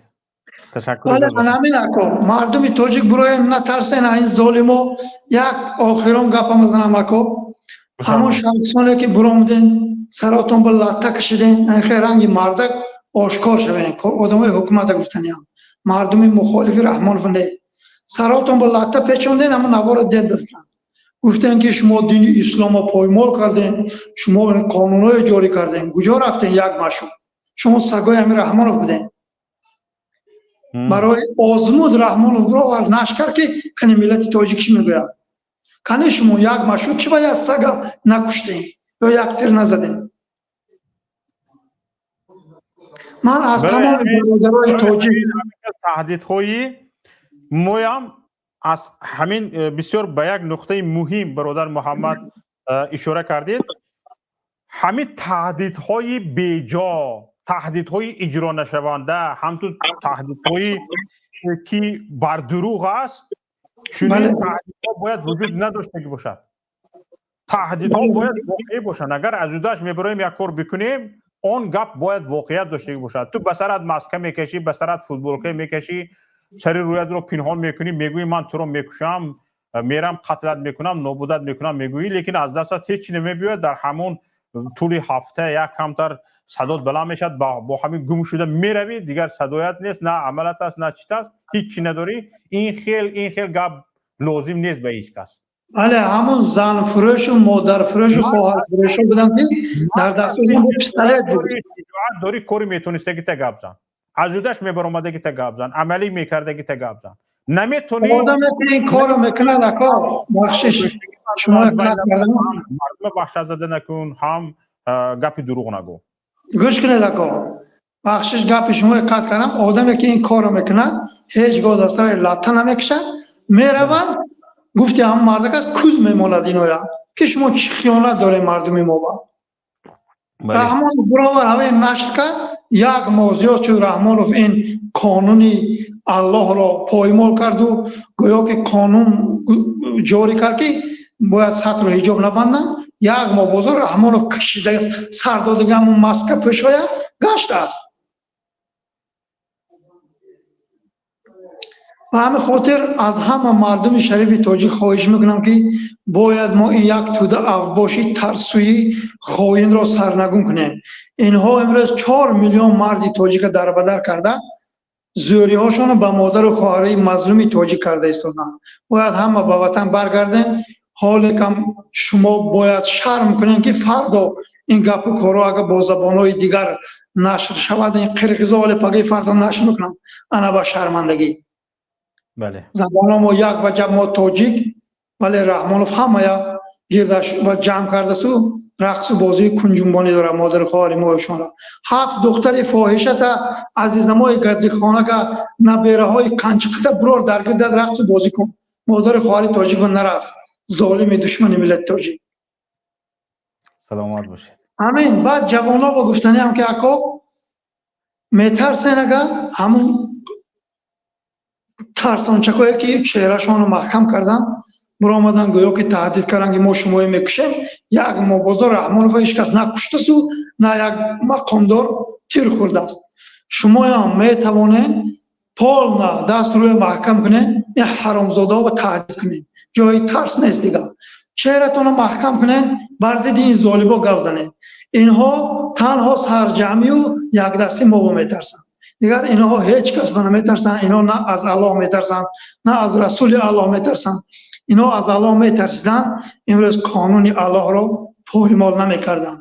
Ташаккур. Бале, ҳамин ако мардуми тоҷик бироем, натарсен ин золимо. Як охирон гапа мезанам ако. Ҳамон шахсоне ки биромуден, саротон ба латта кашиден, хе ранги мардак ошкор шавен. Одамои ҳукумата гуфтаниям. Мардуми мухолифи Раҳмонов не. Саротон ба латта печонден, ҳамон наворо дед бифранд. Гуфтен ки шумо дини исломро поймол карден, шумо қонунҳое ҷорӣ карден. Куҷо рафтен як машҳур? Шумо сагои ҳамин Раҳмонов буден. Барои озмуд Раҳмонов бировард, нашр кард ки кани миллати тоҷик чӣ мегӯяд. Кани шумо як машҳур чӣ ба як сага накуштен ё як тир назаден? Ман аз тамоми бародарои тоҷик таҳдидҳои моям аз ҳамин бисёр ба як нуқтаи муҳим бародар Муҳаммад ишора кардед. Ҳамин таҳдидҳои беҷо, таҳдидҳои иҷро нашаванда, ҳамтун таҳдидҳое ки бар дурӯғ аст, чунин таҳдидҳо бояд вуҷуд надоштагӣ бошад. Таҳдидҳо бояд воқеӣ бошанд. Агар аз удаш мебароем як кор бикунем, он гап бояд воқеият доштагӣ бошад. Ту ба сарат маска мекашӣ, ба сарат футболка мекашӣ, сари рӯятро пинҳон мекунӣ, мегӯӣ ман туро мекушам, мерам қатлат мекунам, нобудат мекунам мегӯӣ, лекин аз дастат ҳеҷ чи намебиёяд. Дар ҳамон тӯли ҳафта як камтар садот баланд мешавад, бо ҳамин гум шуда меравӣ, дигар садоят нест, на амалат аст, на чит аст, ҳеҷ чи надорӣ. Ин хел гап лозим нест ба ҳеҷ кас. Бале, ҳамон занфурӯшу модарфурӯшу хоҳарфурӯшо буданд ки дар дасташон бо пистолет буд. Дорӣ кори метонистагита гап зан, аз удаш мебаромадагита гап зан, амалӣ мекардагита гап зан. Наметонӣ одаме ки ин корро мекунад ако, бахшиш шумо мардума ваҳшатзада накун, ҳам гапи дурӯғ нагӯ. Гӯш кунед ако, бахшиш гапи шумо қат кардам. Одаме ки ин корро мекунад ҳеҷ гоҳ дар сари латта намекашад, меравад гуфти ҳамон мардак аст, куз мемонад иноя ки шумо чӣ хиёнат доред мардуми мо ба. Раҳмонов бировар ҳамин нашр кард, як моҳ зиёд шуд Раҳмонов ин қонуни Аллоҳро поймол карду гӯё ки қонун ҷорӣ кард ки бояд сатру ҳиҷоб набанданд. Як моҳ бозор Раҳмонов кашида сар додага ҳамон маска пӯшоя гаштааст. Ба ҳамин хотир аз ҳама мардуми шарифи тоҷик хоҳиш мекунам ки бояд мо ин як тӯда авбоши тарсӯи хоинро сарнагун кунем. Инҳо имрӯз 4 миллион марди тоҷика дарбадар карда, зӯриҳошонро ба модару хоҳарои мазлуми тоҷик карда истоданд. Бояд ҳама ба ватан баргардем. Ҳоле кам шумо бояд шарм кунем ки фардо Ин гапу корҳо агар бо забонҳои дигар нашр шавад, ин қирғизо ҳоле пагаи фарзо нашр мекунанд, ана ба шармандагӣ. Бале. Забонҳо мо як ваҷаб, мо тоҷик, вале Раҳмонов ҳамая гирдаш ва ҷамъ кардасу рақсу бозии кунҷунбонӣ дорад. Модари хоҳари мо шуморо ҳафт духтари фоҳишата, азизамои газихонака, набераҳои қанчиқита бирор дар гирдат рақсу бозӣ кун. Модари хоҳари тоҷик ва нарақс, золими душмани миллати тоҷик. Саломат бошед. Амин. Баъд ҷавонҳо ба гуфтаниам, ки ако метарсен, ага ҳамун тарсончакое, ки чеҳрашонро маҳкам карданд, биромадан, гӯё ки таҳдид карданд, ки мо шуморо мекушем. Як мобозор Раҳмонова ҳеҷ кас накуштасу, на як мақомдор тир хӯрдааст. Шумоям метавонед полна даст рӯя маҳкам кунед, ин ҳаромзодаҳо таҳдид кунед. Ҷои тарс нест дигар. Чеҳратонро маҳкам кунед, бар зидди ин золибо гап занед. Инҳо танҳо сарҷамъию якдастӣ мобо метарсанд, дигар инҳо ҳеҷ кас ба наметарсанд. Инҳо на аз Аллоҳ метарсанд, на аз Расули Аллоҳ метарсанд. Инҳо аз Аллоҳ метарсиданд, имрӯз қонуни Аллоҳро поймол намекарданд.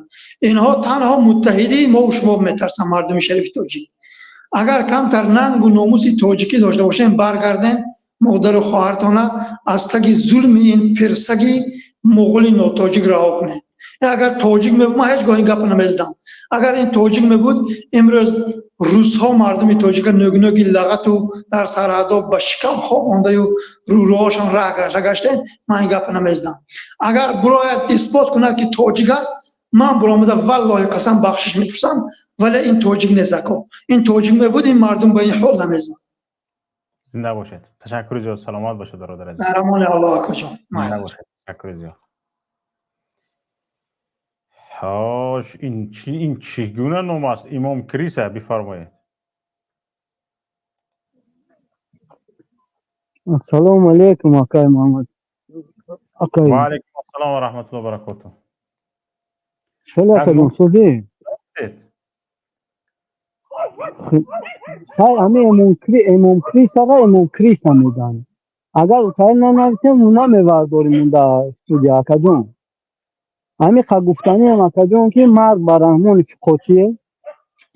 Инҳо танҳо муттаҳидии мову шумо метарсанд. Мардуми шарифи тоҷик, агар камтар нангу номуси тоҷикӣ дошта бошем, баргарден, модару хоҳартона аз таги зулми ин пирсаги муғули нотоҷик раҳо кунед. Агар тоҷик мебуд, ман ҳеҷ гоҳ ин гапро намезадам. Агар ин тоҷик мебуд, имрӯз русҳо мардуми тоҷика нӯгнӯги лағату дар сарҳадо ба шикам хобондаю рӯрӯҳошон раҳ гашта гаштен, ман ин гапро намезадам. Агар бирояд исбот кунад, ки тоҷик аст, ман биромада, валлоҳи қасам, бахшиш мепурсам. Вале ин тоҷик нест, ако. Ин тоҷик мебуд, ин мардум ба ин ҳол намезад. Зинда бошед, ташаккури зиёд, саломат бошед, бародар азиз. Дар амони Аллоҳ, акоҷон. Зинда бошед, ташаккури зиёд. Хош, ин чӣ, ин чӣ гуна ном аст? Имом Криса, бифармоед. Ассалому алейкум, акай Муҳаммад. Акай. Ва алейкум ассалом ва раҳматуллоҳи ва баракотуҳ. Хеле акаҷон, созӣ? Сай ҳами Имом Крисара Имом Криса мегӯянд. Агар утаи нанависем, намевардорим дар студия, акаҷон. Ҳами қа гуфтаниам, акаҷон, ки марг ба Раҳмони фиқотие.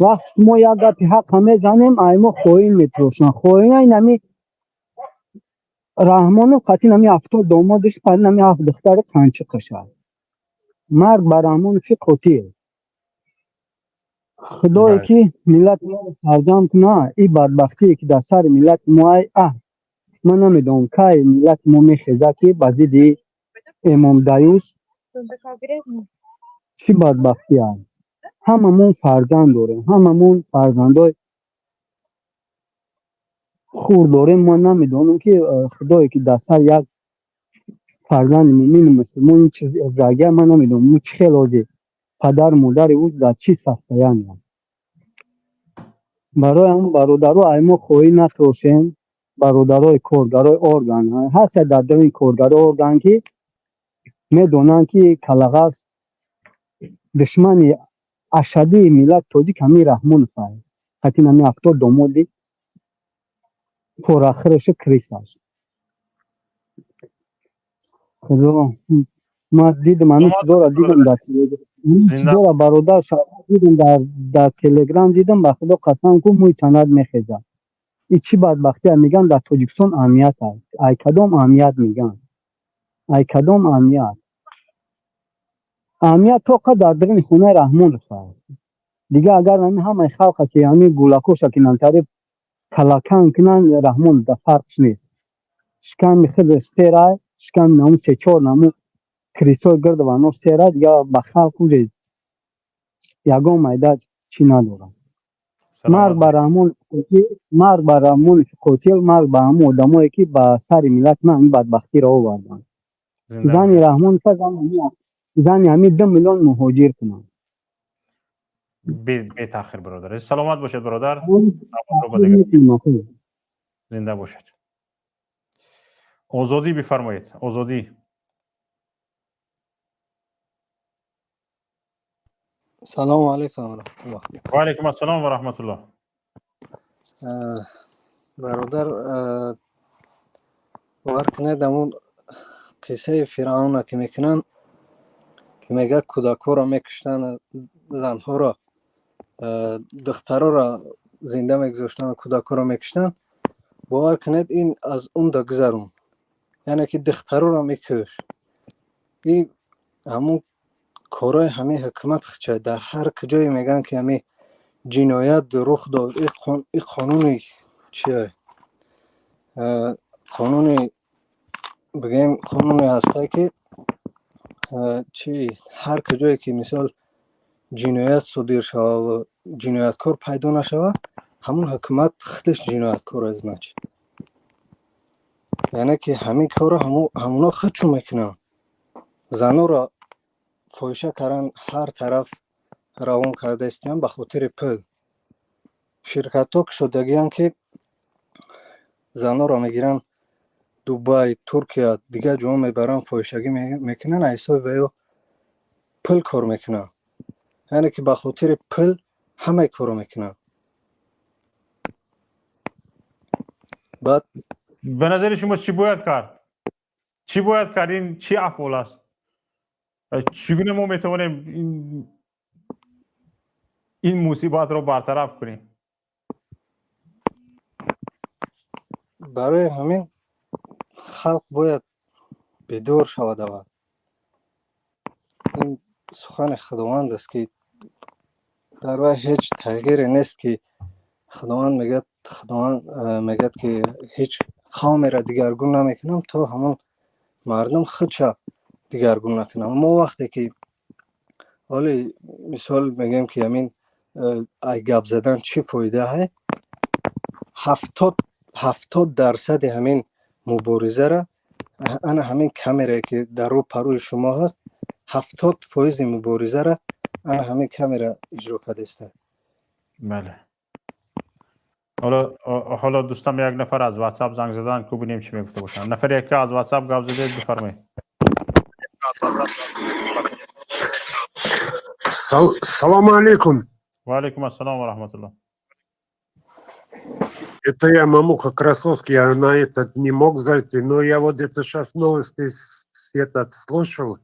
Вақте ки мо як гапи ҳаққа мезанем, ай мо хоин метирошанд. Хоина ин ҳами Раҳмонов қатъи нами 70 домодаш, қатъи нами ҳафт духтари қанчиқаша. Марг ба Раҳмони фиқотие. Худое ки миллати моро сарҷам куна, ин бадбахтие ки дар сари миллати мо ай, аҳ, ман намедонам, кай миллати мо мехезад, ки ба зидди Эмом Даюс. Чӣ бадбахтӣ аст? Ҳамамон фарзанд дорем, ҳамамон фарзандои хур дорем. Ман намедонам, ки худое ки дар сари як фарзанди муъмину мусулмон ин чиз загия, ман намедонам, ӯ чӣ хел ҳозир падару модари ӯ дар чӣ состояниям. Барои ҳамн, бародаро, ай мо хоҳӣ натрошем. Бародарои коргарои орган ҳаст, дар даруни коргарои орган, ки медонанд, ки калағаз душмани ашаддии миллати тоҷик ҳамин Раҳмонов ай, қатъи ҳамин 70 домоди порахӯрашу крисаш. Худо, ман дидам ҳамин чизоро, дидам дар чизоро, бародар, дидам дар Телеграм, дидам, ба Худо қасам ку, мӯи танат мехезад. И чӣ бадбахтия? Мегӯянд, дар Тоҷикистон амният аст. Ай кадом амният мегӯянд? Ай кадом амният? Амният тоқа дар даруни хонаи Раҳмонов аст. Дигар агар ҳамин ҳамаи халқа, ки ҳамин гулакоша, ки намтари талакан кунанд, Раҳмонов дар фарқш нест. Шиками худаш серай, шиками наму се-чор наму крисои гирду вано серай, дигар ба халқ уже ягон майда чӣ надорад. Марг ба Раҳмони, марг ба Раҳмони қотил, марг ба ҳамон одамое, ки ба сари миллати ман ҳамин бадбахтиро оварданд. Зани Раҳмонова зани ҳамин 2 миллион муҳоҷир кунанд. Бетаъхир, бародар. Саломат бошед, бародар. Зинда бошед. Озодӣ, бифармоед, Озодӣ. Салому алайкум ва раҳматуллоҳ. Ва алайкум ассалом ва раҳматуллоҳ. Бародар, бовар кунед, ҳамун қиссаи Фиръавна, ки мекунанд, ки Ки мегӯяд кӯдакҳоро мекуштанд, занҳоро, духтароро зинда мегузоштанд, кӯдакҳоро мекуштанд. Бовар кунед, ин аз он да гузарон, яъне ки духтароро мекушт. Ин ҳамун корҳои ҳамин ҳукумат хича дар ҳар куҷое мегӯянд, ки ҳамин ҷиноят рух дод. Ин қонуни чия, қонуни бигӯем, қонуне ҳастае, ки чи ҳар куҷое ки мисол ҷиноят содир шава ва ҷинояткор пайдо нашава, ҳамун ҳукумат худаш ҷинояткор аст, значит. Яъне ки ҳамин корро ҳамуно худшон мекунанд. Занонро фоҳиша кардан, ҳар тараф равон карда истиянд ба хотири пул. Ширкатҳо кушодагианд, ки занонро мегиранд, Дубай, Туркия, дигар ҷоҳо мебаранд, фоҳишагӣ мекунанд, аз ҳисоби ваё пул кор мекунанд. Яъне ки ба хотири пул ҳамаи корро мекунанд. Баъд ба назари шумо чӣ бояд кард? Чӣ бояд кард? Ин чӣ аҳвол аст? Чӣ гуна мо метавонем ин мусибатро бартараф кунем? Барои ҳамин халқ бояд бедор шавад аввал. Ин сухани Худованд аст, ки дар вай ҳеҷ тағйире нест, ки Худованд мегӯяд, Худованд мегӯяд, ки ҳеҷ қавмеро дигаргун намекунам, то ҳамон мардум худша дигаргун накунам. Мо вақте ки ҳоли мисол мегӯем, ки ҳамин ай гап задан чӣ фоида ҳай, 70% ҳамин муборизаро ана ҳамин камерае, ки дар рӯ парӯи шумо ҳаст, 70% муборизаро ана ҳамин камера иҷро кардааст. Бале. Ҳоло дӯстам, як нафар аз WhatsApp занг задан, ку бинем, чӣ мегуфта бошанд. Нафаре яке аз WhatsApp гап задед, бифармоед. Салам алейкум. Ва алейкум ассалом ва раҳматуллоҳ. Это я, Мамука Красовский, я на этот не мог зайти, но я вот это сейчас новости этот слушал.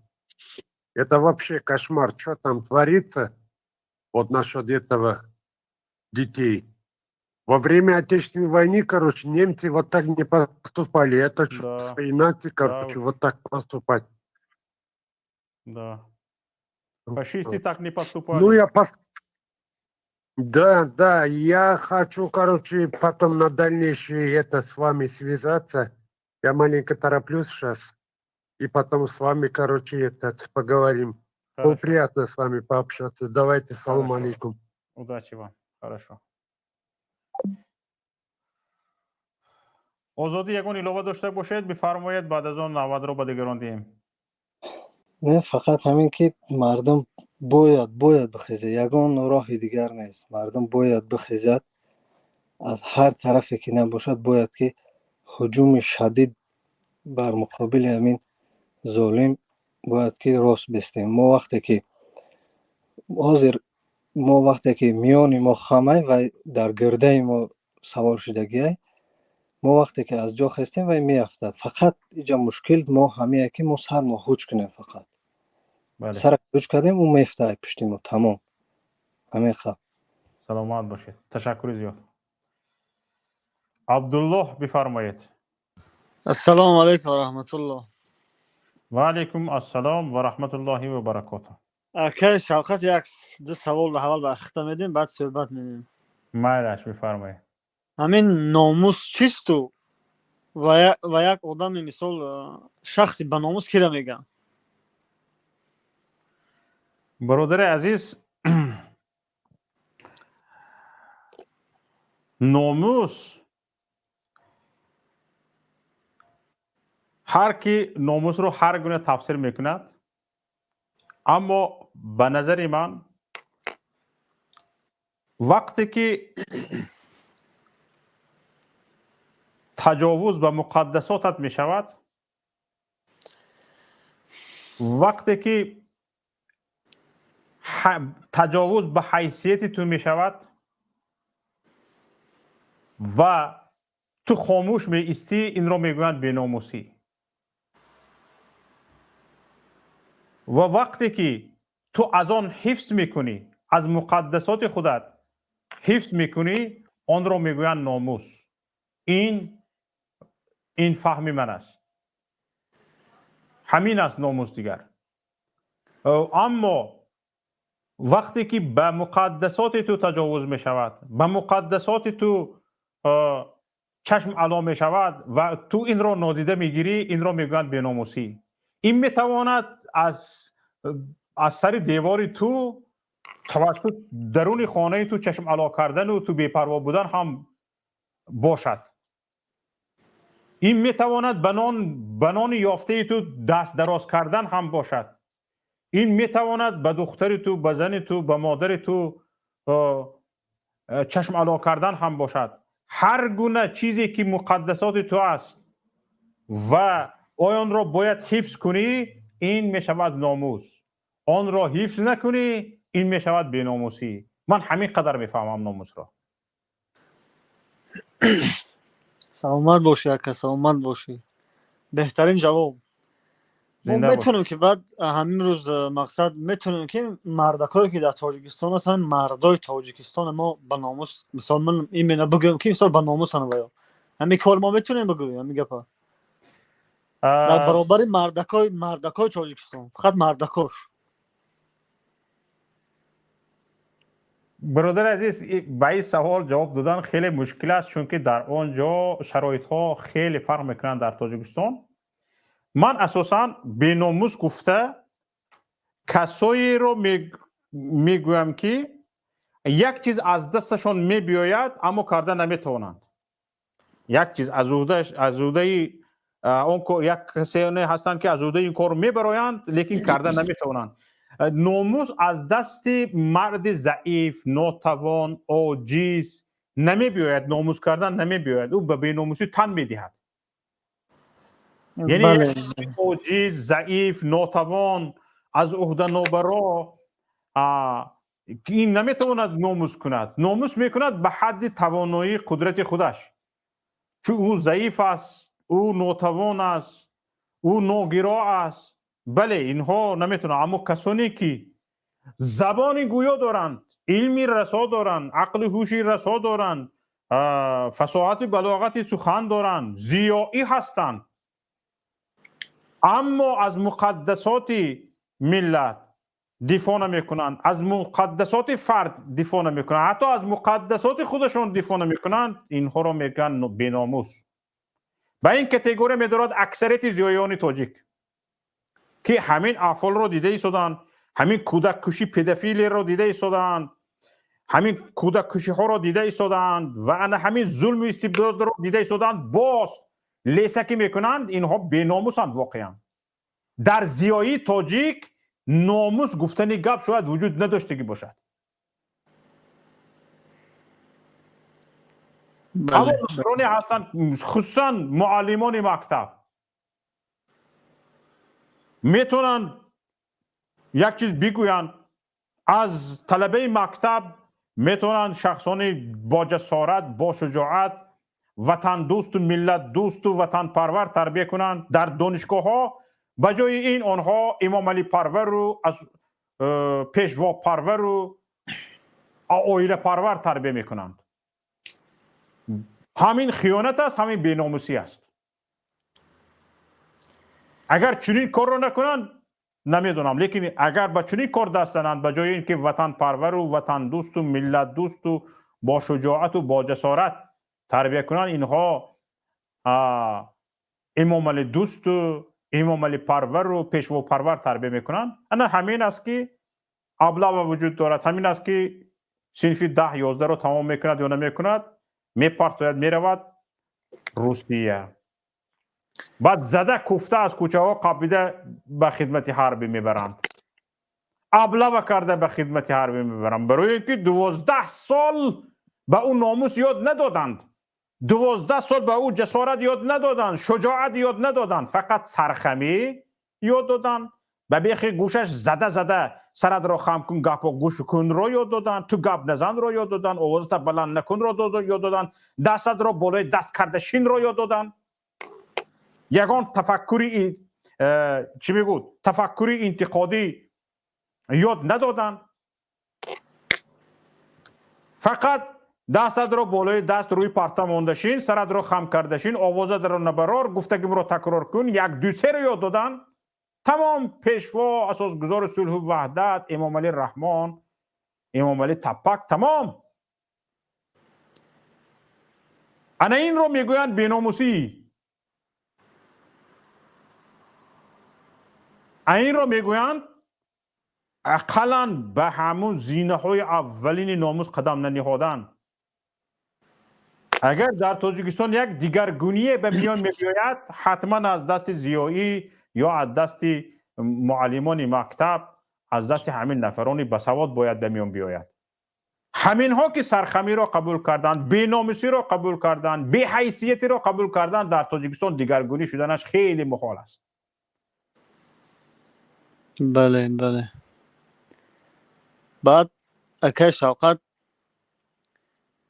Это вообще кошмар, что там творится, вот насчет этого детей. Во время Отечественной войны, короче, немцы вот так не поступали. Это что, свои нации, короче, вот так поступать. Да. Фашисты так не поступали. Ну, я пос... Да, я хочу, короче, потом на дальнейшее это с вами связаться. Я маленько тороплюсь сейчас. И потом с вами, короче, этот, поговорим. Было Хорошо. приятно с вами пообщаться. Давайте, салам Хорошо. алейкум. Удачи вам. Хорошо. Озодӣ, ягон илова дошта бошед, бифармоед, баъд аз он навбатро ба дигарон диҳем. Не, фақат ҳамин, ки мардум бояд бихезад, ягон роҳи дигар нест. Мардум бояд бихезад, аз ҳар тарафе ки набошад, бояд ки ҳуҷуми шадид бар муқобили ҳамин золим бояд ки рост бистем. Мо вақте ки ҳозир, мо вақте ки миёни мо хамай ва дар гирдаи мо савор шудагиай, мо вақте ки аз ҷо хестем, вай меафтад. Фақат иҷа мушкил мо ҳамие, ки мо сармо ҳуҷ кунем фақат. Сара ҳуҷ кардем, ӯ мефтад пушти мо, тамом. Ҳамин қабл. Саломат бошед. Ташаккури зиёд. Абдуллоҳ, бифармоед. Ассалому алайкум ва раҳматуллоҳ. Ва алайкум ассалом ва раҳматуллоҳи ва баракотуҳ. Акай Шавқат, як ду савол аввал ба хита медем, баъд суҳбат медем. Майлаш, бифармоед. Ҳамин номус чисту ва як одами, мисол, шахси ба номус кира мегӯянд? Бародари азиз, номус ҳар ки номусро ҳар гуна тафсир мекунад, аммо ба назари ман вақте ки таҷовуз ба муқаддасотат мешавад, вақте ки таҷовуз ба ҳайсияти ту мешавад ва ту хомӯш меистӣ, инро мегӯянд беномусӣ. Ва вақте ки ту аз он ҳифз мекунӣ, аз муқаддасоти худат ҳифз мекунӣ, онро мегӯянд номус. Ин фаҳми ман аст. Ҳамин аст номус дигар. Аммо вақте ки ба муқаддасоти ту таҷовуз мешавад, ба муқаддасоти ту чашм ало мешавад ва ту инро нодида мегирӣ, инро мегӯянд беномусӣ. Ин метавонад аз сари девори ту тавассут даруни хонаи ту чашм ало кардану ту бепарво будан ҳам бошад. Ин метавонад ба нони ёфтаи ту даст дароз кардан ҳам бошад. Ин метавонад ба духтари ту, ба зани ту, ба модари ту чашм ало кардан ҳам бошад. Ҳар гуна чизе ки муқаддасоти ту аст ва онро бояд ҳифз кунӣ, ин мешавад номус. Онро ҳифз накунӣ, ин мешавад беномусӣ. Ман ҳамин қадар мефаҳмам номусро. Саломат бошӣ, ака, саломат бошӣ. Беҳтарин ҷавоб. Мо Зинда бош. Метавонем ки баъд ҳамин рӯз мақсад метавонем ки мардакое ки дар Тоҷикистон ҳастанд, мардои Тоҷикистон мо ба номус, мисол ман именно бигӯям ки мисол ба номусанд ва ё ҳамин кор мо метавонем бигӯем ҳамин гапа дар баробари мардакои Тоҷикистон, фақат мардакош. Бародари азиз, ба ин савол ҷавоб додан хеле мушкил аст, чунки дар он ҷо шароитҳо хеле фарқ мекунанд дар Тоҷикистон. Ман асосан беномус гуфта касоеро мегӯям, ки як чиз аз дасташон мебиёяд, аммо карда наметавонанд. Як чиз аз уҳдаи он як касоне ҳастанд, ки аз уҳдаи ин кор мебароянд, лекин карда наметавонанд. Номус аз дасти марди заиф, нотавон, оҷиз намебиёяд, номус кардан намебиёяд, ӯ ба беномусӣ тан медиҳад. Яъне оҷиз, заиф, нотавон, аз уҳда нобаро ин наметавонад номус кунад. Номус мекунад ба ҳадди тавоноии қудрати худаш, чун ӯ заиф аст, ӯ нотавон аст, ӯ ногиро аст. Бале, инҳо наметавонанд. Аммо касоне ки забони гӯё доранд, илми расо доранд, ақли ҳуши расо доранд, фасоҳати балоғати сухан доранд, зиёӣ ҳастанд, аммо аз муқаддасоти миллат дифоъ намекунанд, аз муқаддасоти фард дифоъ намекунанд, ҳатто аз муқаддасоти худашон дифоъ намекунанд, инҳоро мегӯянд беномус. Ба ин категория медорад аксарияти зиёиёни тоҷик, ки ҳамин аҳволро дида истодаанд, ҳамин кӯдаккушӣ, педофилиро дида истодаанд, ҳамин кӯдаккушиҳоро дида истодаанд ва ана ҳамин зулму истибдодро дида истодаанд, боз лесакӣ мекунанд. Инҳо беномусанд воқеан. Дар зиёии тоҷик номус гуфтани гап шояд вуҷуд надоштагӣ бошад. Аммо нафароне ҳастанд, хусусан муаллимони мактаб, метавонанд як чиз бигӯянд. Аз талабаи мактаб метавонанд шахсони боҷасорат, бошуҷоат, ватандӯсту миллатдӯсту ватанпарвар тарбия кунанд. Дар донишгоҳҳо ба ҷои ин онҳо эмомалипарвару аз пешвопарвару оилапарвар тарбия мекунанд. Ҳамин хиёнат аст, ҳамин беномусӣ аст. Агар чунин корро накунанд, намедонам, лекин агар ба чунин кор даст зананд, ба ҷои ин ки ватанпарвару ватандӯсту миллатдӯсту бошуҷоату боҷасорат тарбия кунанд, инҳо эмомалидӯсту эмомалипарвару пешвопарвар тарбия мекунанд. Ана ҳамин аст ки аблава вуҷуд дорад, ҳамин аст ки синфи 10-11-ро тамом мекунад ё намекунад, мепартояд, меравад Русия. Баъд зада куфта аз кӯчаҳо қабида ба хидмати ҳарбӣ мебаранд, аблава карда ба хидмати ҳарбӣ мебаранд, барои ин ки 12 сол ба ӯ номус ёд надоданд, 12 сол ба ӯ ҷасорат ёд надоданд, шуҷоат ёд надоданд, фақат сархамӣ ёд доданд, ба бехи гӯшаш зада зада саратро хам кун, гапо гӯш кунро ёд доданд, ту гап назанро ёд доданд, овозата баланд накунро ёд доданд, дастатро болои даст карда шинро ёд доданд. Ягон тафаккури Чӣ мегӯд, тафаккури интиқодӣ ёд надоданд. Фақат дастатро болои даст рӯи парта мондашин, саратро хам кардашин, овозатро набарор, гуфтагимро такрор кун, як ду серо ёд доданд. Тамом, пешво, асосгузори сулҳу ваҳдат, Эмомалӣ Раҳмон, Эмомалӣ Таппак, тамом. Ана инро мегӯянд беномусӣ. Инро мегӯянд ақаллан ба ҳамун зинаҳои аввалини номус қадам наниҳодан. Агар дар Тоҷикистон як дигаргуние ба миён мебиёяд, ҳатман аз дасти зиёӣ ё аз дасти муаллимони мактаб, аз дасти ҳамин нафарони басавод бояд ба миён биёяд. Ҳаминҳо ки сархамиро қабул карданд, беномусиро қабул карданд, беҳайсиятиро қабул карданд, дар Тоҷикистон дигаргунӣ шуданаш хеле муҳол аст. Бале, бале. Баъд, акай Шавқат,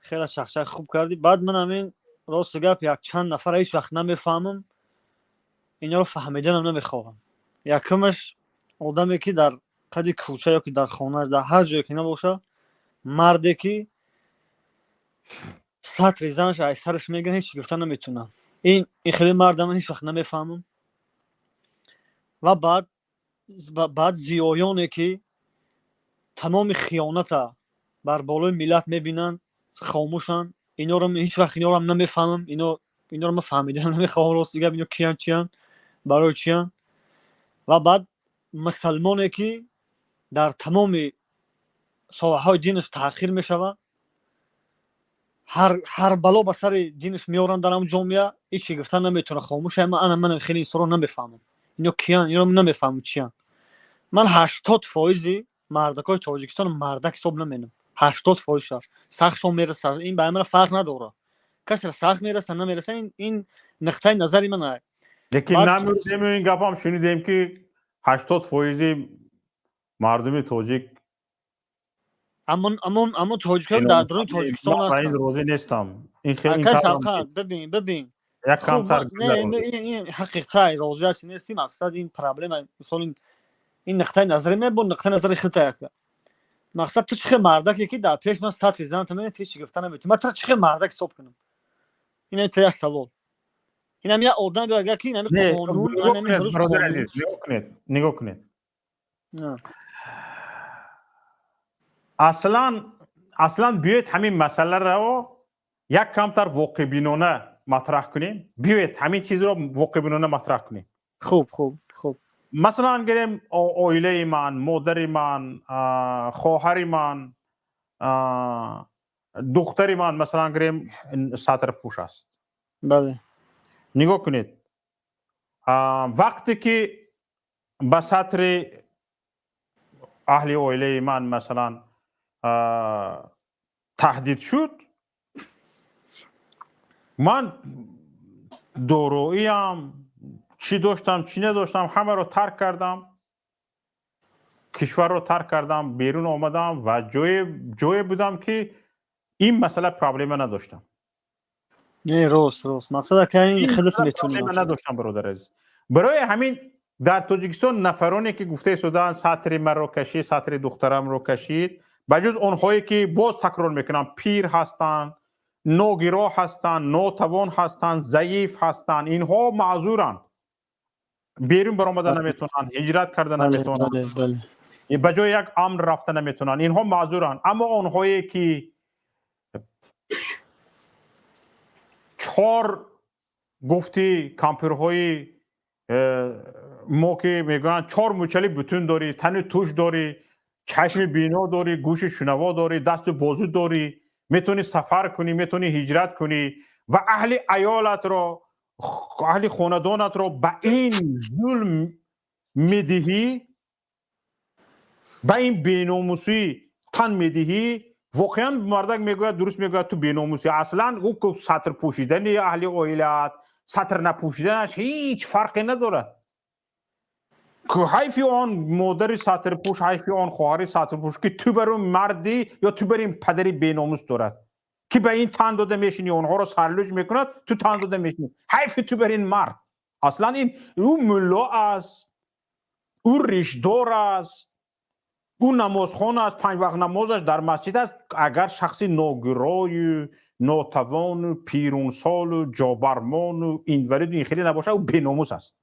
хеле чахчах хуб кардӣ. Баъд ман ҳамин, рости гап, якчанд нафара ҳеҷ вақт намефаҳмам, инҳоро фаҳмиданам намехоҳам. Якумаш одаме ки дар қади кӯча ё ки дар хонааш, дар ҳар ҷое ки набоша, марде ки сатри занаш аз сараш мегирад, ҳеҷ гуфта наметунам. Ин хеле марда ман ҳеҷ вақт намефаҳмам. Ва баъд зиёёне ки тамоми хиёната бар болои миллат мебинанд, хомӯшанд, инҳоро ҳеҷ вақт инҳоро намефаҳмам. Инҳоро ман фаҳмиданам намехоҳам, рости гап, ино киян, чиян, барои чиян. Ва баъд мусалмоне ки дар тамоми соҳаҳои динаш таъхир мешавад, ҳар бало ба сари динаш меоранд дар ҳамн ҷомеа, ҳеҷ чи гуфта наметавонад, хомӯш. Ана ман хеле инсонро намефаҳмам, ино киян, инро намефаҳмам чиян. Ман 80% мардакои Тоҷикистон мардак ҳисоб наменам. 80%-ша сахтшон мераса, ин ба ман фарқ надорад, касера сахт мераса, намераса, ин нуқтаи назари ман. Лекин намердем, ин гапам шунидем ки 80% мардуми тоҷик амон тоҷикон дар даруни Тоҷикистон ҳастанд. Розӣ нестам. Ин хеле бибин, бибин. Як камтар. Ин ҳақиқат, розӣ ҳасти нести, мақсад ин проблема, мисол, ин нуқтаи назари ман бо нуқтаи назари худта яка. Мақсад, ту чӣ хел мардаке ки дар пеш ман сатри заната мебинӣ, ту ҳеҷ чӣ гуфта наметавонӣ? Ман туро чӣ хел мардак ҳисоб кунам? Ин як савол. Инам як одам биёяд ки инами қонун. Нигоҳ кунед, нигоҳ кунед. Аслан биёед ҳамин масъаларо як камтар воқеъбинона матраҳ кунем. Биёед ҳамин чизро воқеъбинона матраҳ кунем. Хуб, хуб, хуб. Масалан гирем, оилаи ман, модари ман, хоҳари ман, духтари ман, масалан гирем, сатрпӯш аст. Бале. Нигоҳ кунед, вақте ки ба сатри аҳли оилаи ман, масалан, таҳдид шуд, ман дороиам, чӣ доштам, чӣ надоштам, ҳамаро тарк кардам, кишварро тарк кардам, берун омадам ва ҷое будам ки ин масъала проблема надоштам. Не, рост, рост. Мақсад ака, ин худат метавонӣ. Надоштам, бародар азиз. Барои ҳамин дар Тоҷикистон нафароне ки гуфта истодаанд, сатри маро кашид, сатри духтарамро кашид, ба ҷуз онҳое ки, боз такрор мекунам, пир ҳастанд, ногиро ҳастанд, нотавон ҳастанд, заиф ҳастанд, инҳо маъзуранд, берун баромада наметавонанд, ҳиҷрат карда наметавонанд, ба ҷои як амр рафта наметавонанд, инҳо маъзуранд. Аммо онҳое ки чор гуфти кампирҳои мо ки мегӯянд, чор мучали бутун дорӣ, тани туш дорӣ, чашми бино дорӣ, гӯши шунаво дорӣ, дасту бозу дорӣ, метавонӣ сафар кунӣ, метавонӣ ҳиҷрат кунӣ ва аҳли аёлатро, аҳли хонадонатро ба ин зулм медиҳӣ, ба ин беномусӣ тан медиҳӣ, воқеан мардак мегӯяд, дуруст мегӯяд, ту беномусӣ. Аслан ӯ сатр пӯшидани аҳли оилаат, сатр напӯшиданаш ҳеҷ фарқе надорад. Ҳайфи он модари сатрпӯш, ҳайфи он хоҳари сатрпӯш, ки ту бар он марди ё ту бар ин падари беномус дорад ки ба ин тан дода мешинӣ, онҳоро сарлӯҷ мекунад, ту тан дода мешинӣ. Ҳайфи ту бар ин мард. Аслан ин ӯ мулло аст, ӯ ришдор аст, ӯ намозхон аст, панҷ вақт намозаш дар масҷид аст. Агар шахси ногирою нотавону пирунсолу ҷобармону инвалиду ин хеле набошад, ӯ беномус аст.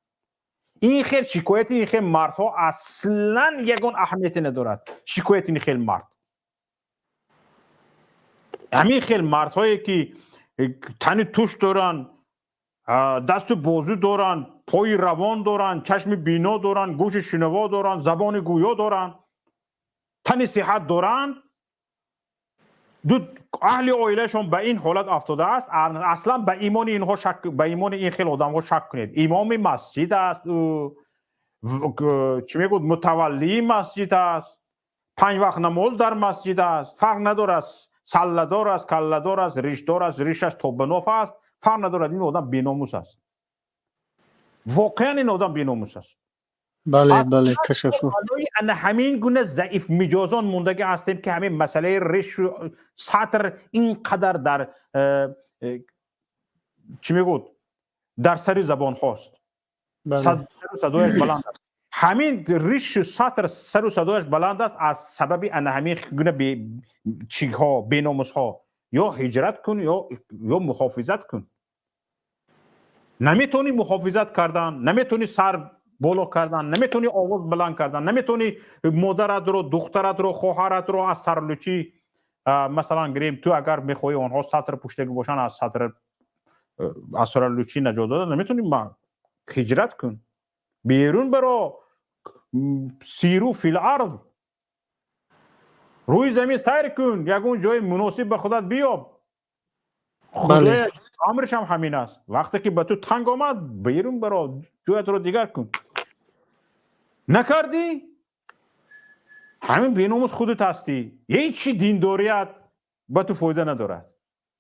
Ин хел шикояти ин хел мардҳо аслан ягон аҳамияте надорад. Шикояти ин хел мард, ҳамин хел мардҳое ки тани туш доранд, дасту бозу доранд, пои равон доранд, чашми бино доранд, гӯши шунаво доранд, забони гӯё доранд, тани сиҳат доранд, ду аҳли оилашон ба ин ҳолат афтодааст, аслан ба имони инҳо шак, ба имони ин хел одамҳо шак кунед. Имоми масҷид аст, чӣ мегӯд, мутаваллии масҷид аст, панҷ вақт намоз дар масҷид аст, фарқ надорад, салладор аст, калладор аст, ришдор аст, ришаш то ба ноф аст, фарқ надорад, ин одам беномус аст. Воқеан ин одам беномус аст. Бале, бале, ташаккур. Ана ҳамин гуна заиф миҷозон мондагӣ ҳастем, ки ҳамин масъалаи ришу сатр ин қадар дар чӣ мегӯд, дар сари забонҳост, сару садояш баланд аст. Ҳамин ришу сатр сару садояш баланд аст аз сабаби ана ҳамин гуна чиҳо, беномусҳо. Ё ҳиҷрат кун, ё муҳофизат кун. Наметавонӣ муҳофизат кардан, наметавонӣ сар боло кардан, наметавонӣ овоз баланд кардан, наметавонӣ модаратро, духтаратро, хоҳаратро аз сарлучӣ, масалан гирем, ту агар мехоҳӣ онҳо сатр пуштагӣ бошанд, аз сатр, аз сарлучӣ наҷот дода наметавонӣ, ҳиҷрат кун, берун баро, سيروا في الأرض, рӯи замин сайр кун, ягон ҷои муносиб ба худат биёб. Худоя амришам ҳамин аст: вақте ки ба ту танг омад, берун баро, ҷоятро дигар кун. Накардӣ, ҳамин беномус худат ҳастӣ. Ҳеҷ диндорият ба ту фоида надорад,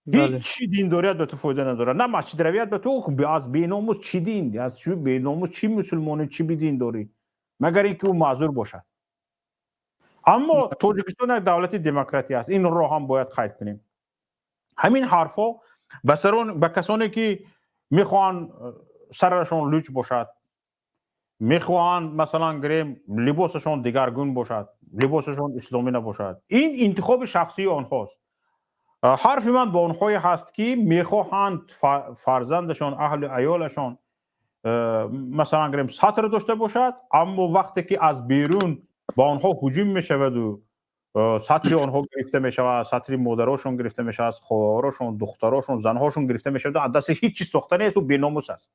ҳеҷ диндорият ба ту фоида надорад, на масҷидравият ба ту. Аз беномус чӣ дин, аз чӣ беномус, чӣ мусулмонӣ, чӣ бидиндорӣ, магар ин ки ӯ маъзур бошад. Аммо Тоҷикистон як давлати демократӣ аст, инро ҳам бояд қайд кунем. Ҳамин ҳарфҳо ба касоне ки мехоҳанд сарашон луч бошад, мехоҳанд, масалан гирем, либосашон дигаргун бошад, либосашон исломӣ набошад, ин интихоби шахсии онҳост. Ҳарфи ман ба онҳое ҳаст, ки мехоҳанд фарзандашон, аҳли аёлашон, масалан гирем, сатр дошта бошад, аммо вақте ки аз берун ба онҳо ҳуҷум мешаваду сатри онҳо гирифта мешавад, сатри модарошон гирифта мешавад, хоҳарошон, духтарошон, занҳошон гирифта мешавад, аз дасти ҳеҷ чиз сохта нест, ӯ беномус аст.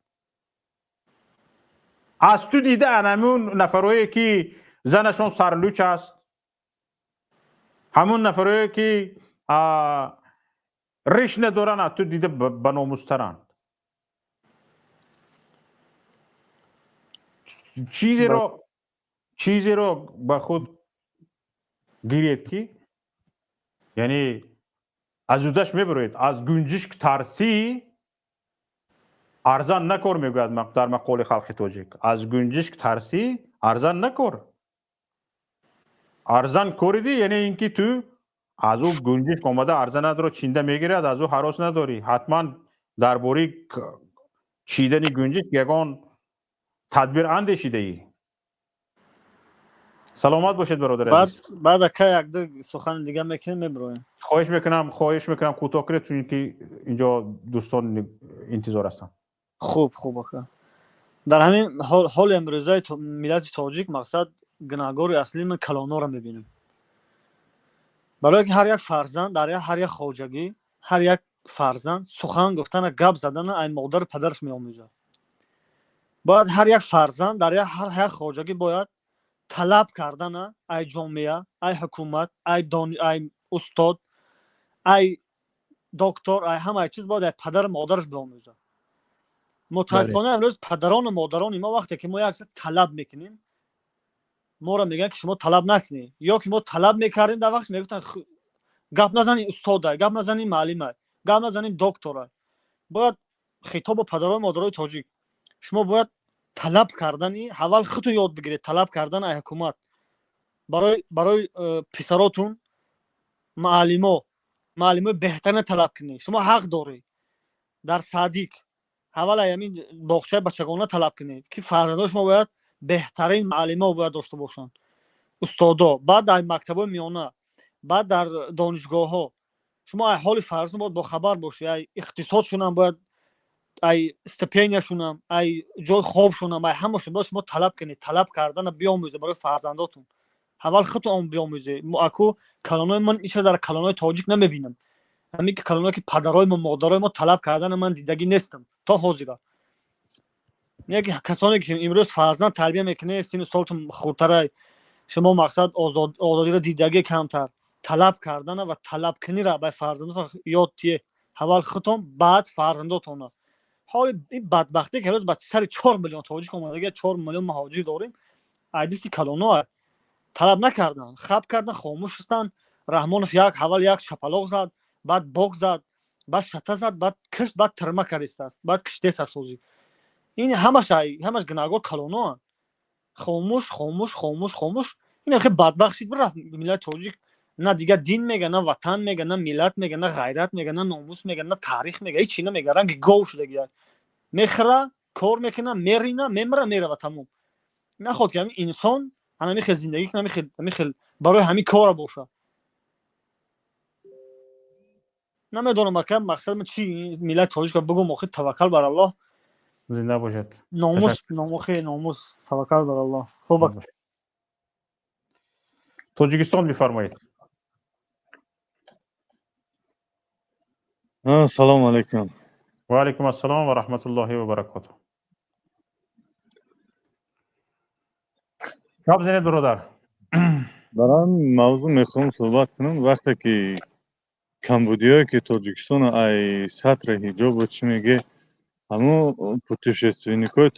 Аз ту дида анамун нафарое ки занашон сарлуч аст, ҳамун нафарое ки риш надоранд, аз ту дида баномустаранд. Чизеро ба худ гиред, ки яъне аз удаш мебароед. Аз гунҷишк тарсӣ, арзан накор, мегӯяд дар мақоли халқи тоҷик. Аз гунҷишк тарсӣ, арзан накор. Арзан кориди, яъне ин ки ту аз ӯ гунҷишк омада арзанатро чинда мегирад, аз ӯ ҳарос надорӣ. Ҳатман дар бораи чидани гунҷишк ягон тадбир андешидаӣ. Саломат бошед, бародар азиз. Баъд ака якду сухани дига мекунем, мебироем. Хоҳиш мекунам, хоҳиш мекунам, кӯтоҳ кунед, чунки инҷо дӯстон интизор ҳастанд. Хуб, хуб ака. Дар ҳамин ҳоли имрӯзаи миллати тоҷик мақсад гунаҳгори аслӣ ман калонҳоро мебинем, барое ки ҳар як фарзанд дар ҳар як хоҷагӣ, ҳар як фарзанд сухан гуфтана, гап задана ай модару падараш меомӯзад. Бояд ҳар як фарзанд дар ҳар як хоҷагӣ бояд талаб кардана ай ҷомеа, ай ҳукумат, ай устод, ай доктор, ай ҳамаи чиз бояд ай падару модараш биомӯзад. Мутаассифона имрӯз падарону модарони мо вақте ки мо як чиз талаб мекунем, моро мегӯянд, ки шумо талаб накунед, ё ки мо талаб мекардем, дар вақт мегуфтанд, гап назани устодай, гап назани муаллимай, гап назани докторай. Бояд хитобу падарону модарои тоҷик, шумо бояд талаб кардани аввал худтон ёд бигиред. Талаб кардан ай ҳукумат барои писаротун муаллимо, муаллимои беҳтарина талаб кунед. Шумо ҳақ доред дар садик. Аввал ай ҳамин боғчаи бачагона талаб кунед, ки фарзандои шумо бояд беҳтарин муаллимо бояд дошта бошанд, устодо, баъд дар мактабҳои миёна, баъд дар донишгоҳҳо. Шумо ай ҳоли фарзанд бояд бохабар бошед, ай иқтисодшонам бояд, ай стипендияшонам, ай ҷои хобшонам, ай ҳамашон бояд шумо талаб кунед. Талаб кардана биомӯзед барои фарзандотон. Аввал худтон биомӯзед. Аку калонои ман ича дар калонои тоҷик намебинам. Ҳамин ки калоное ки падарои мо, модарои мо талаб кардана ман дидагӣ нестам то ҳозира. Яке касоне ки имрӯз фарзанд тарбия мекунед, сину солтон хурдтарай, шумо мақсад озодиро дидагӣ камтар, талаб кардана ва талабкунира ба фарзандотон ёд тие. Аввал худтон, баъд фарзандотона. Ҳоли ин бадбахтӣ ки ҳанӯз ба сари 4 миллион тоҷик омадага, 4 миллион муҳоҷир дорем, айдисти калоно талаб накардан, хаб кардан, хомӯш шустанд. Раҳмонов як аввал як шапалоқ зад, баъд бок зад, баъд шата зад, баъд кишт, баъд тирма кардистааст, баъд киштеса созӣ. Ин ҳамаш ҳамаш гунаҳгор калоноанд. Хомӯш, хомӯш, хомӯш, хомӯш. Ин хеле бадбахт шид, бирафт миллати тоҷик. На дигар дин мега, на ватан мега, на миллат мега, на ғайрат мега, на номус мега, на таърих мега, ҳечи намега. Ранги гов шудагия, мехӯра, кор мекуна, мерина, мемира, мерава, тамом. Наход ки ҳамин инсон ҳамин хел зиндагӣ кунад, ҳамин хел барои ҳамин кора боша. Намедонам, ака, мақсад ман чи миллати тоҷика бигӯм. Охир таваккал бар Аллоҳ. Зинда бошед. Номус, номухи номус, таваккал бар Аллоҳ. Хуб. Тоҷикистон, бифармоед. Салому алайкум. Ва алайкум ассалом ва раҳматуллоҳи ва баракотуҳ. Гап занед, бародар. Дар ҳамин мавзӯъ мехоҳам суҳбат кунам. Вақте ки камбудиҳое ки Тоҷикистон ай сатри ҳиҷобу чӣ меге, ҳамун путешественникҳои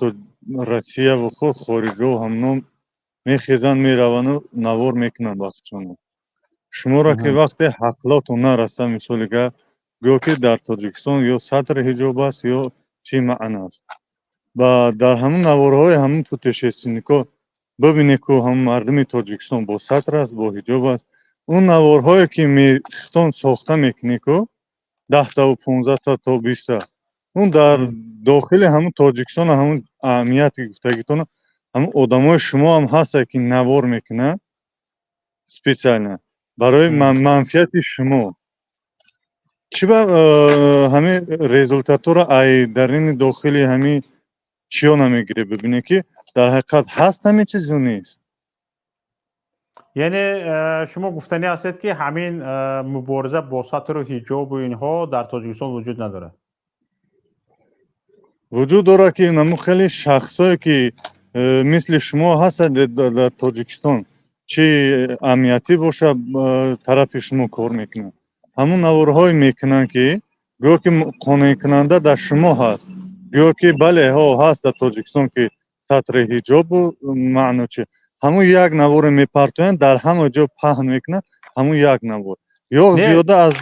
Россияву худ хориҷиҳо ҳамно мехезанд, мераванду навор мекунанд вақтшонро. Шуморо ки вақте ҳақлотон нараса, мисоли гап, гӯё ки дар Тоҷикистон ё сатри ҳиҷоб аст, ё чӣ маъна аст. Ва дар ҳамун наворҳои ҳамун путешественникҳо бибинед, ку ҳамун мардуми Тоҷикистон бо сатр аст, бо ҳиҷоб аст. Он наворҳое ки мехтон сохта мекунед, ку 10таву 15та то 20та, он дар дохили ҳамун Тоҷикистон ҳамун аҳамияти гуфтагитона ҳамун одамои шумо ҳам ҳастанд, ки навор мекунанд специально барои манфиати шумо. Чӣ ба ҳамин результатҳоро ай дарини дохили ҳамин чиё намегиред, бибинед, ки дар ҳақиқат ҳаст ҳамин чиз ё нест? Яъне шумо гуфтанӣ ҳастед, ки ҳамин мубориза бо сатру ҳиҷобу инҳо дар Тоҷикистон вуҷуд надорад? Вуҷуд дорад, ки намун хеле шахсое ки мисли шумо ҳастанд дар Тоҷикистон, чӣ амниятӣ боша, тарафи шумо кор мекунанд, ҳамун наворҳое мекунанд, ки гӯё ки қонеъкунанда дар шумо ҳаст, гӯё ки бале, ҳо, ҳаст дар Тоҷикистон, ки сатри ҳиҷобу маъно чи. Ҳамун як наворе мепартоянд, дар ҳама ҷо паҳн мекунанд ҳамун як навор ё зиёда аз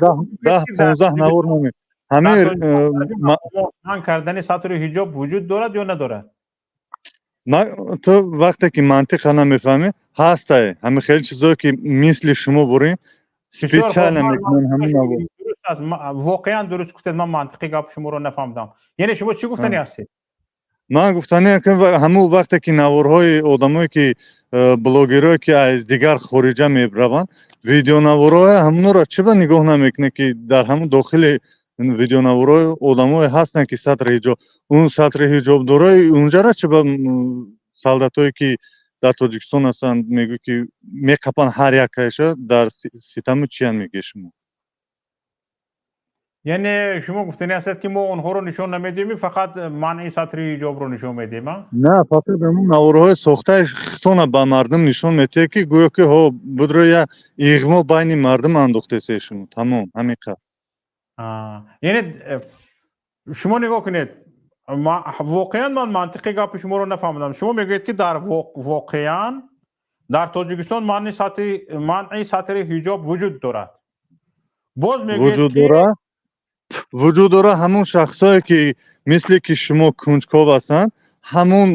10, 15 навор наме ҳамин. Манъ кардани сатру ҳиҷоб вуҷуд дорад ё надорад? Ту вақте ки мантиқа намефаҳмӣ, ҳастай ҳамин хеле чизое, ки мисли шумо бурем, специально мекунанд ҳамин навор. Дуруст аст, воқеан дуруст гуфтед, ман мантиқи гапи шуморо нафаҳмидам. Яъне шумо чӣ гуфтанӣ ҳастед? Ман гуфтаниам, ки ҳамун вақте ки наворҳои одамое ки блогерое ки аз дигар хориҷа мебраванд, видеонаворҳои ҳамонро чӣ ба нигоҳ намекунед, ки дар ҳамун дохили видеонаворҳои одамое ҳастанд, ки сатри ҳиҷоб, он сатри ҳиҷобдорои унҷара чӣ ба солдатое ки дар Тоҷикистон ҳастанд, мегӯ ки меқапанд ҳар якаша дар ситаму чиян, мегӯед шумо? Яъне шумо гуфтанӣ ҳастед, ки мо онҳоро нишон намедиҳем, фақат манъи сатри ҳиҷобро нишон медиҳем, а? На, фақат ҳамун наворҳои сохтаи хитона ба мардум нишон медиҳед, ки гӯё ки ҳо будро як иғво байни мардум андохтесед шумо, тамом, ҳамин қадр. Яъне шумо нигоҳ кунед, воқеан ман мантиқи гапи шуморо нафаҳмидам. Шумо мегӯед, ки дар воқеан дар Тоҷикистон манъи сатри ҳиҷоб вуҷуд дорад, боз мегӯед Вуҷуд дорад, вуҷуд дорад. Ҳамун шахсое ки мисли ки шумо кунҷков ҳастанд, ҳамун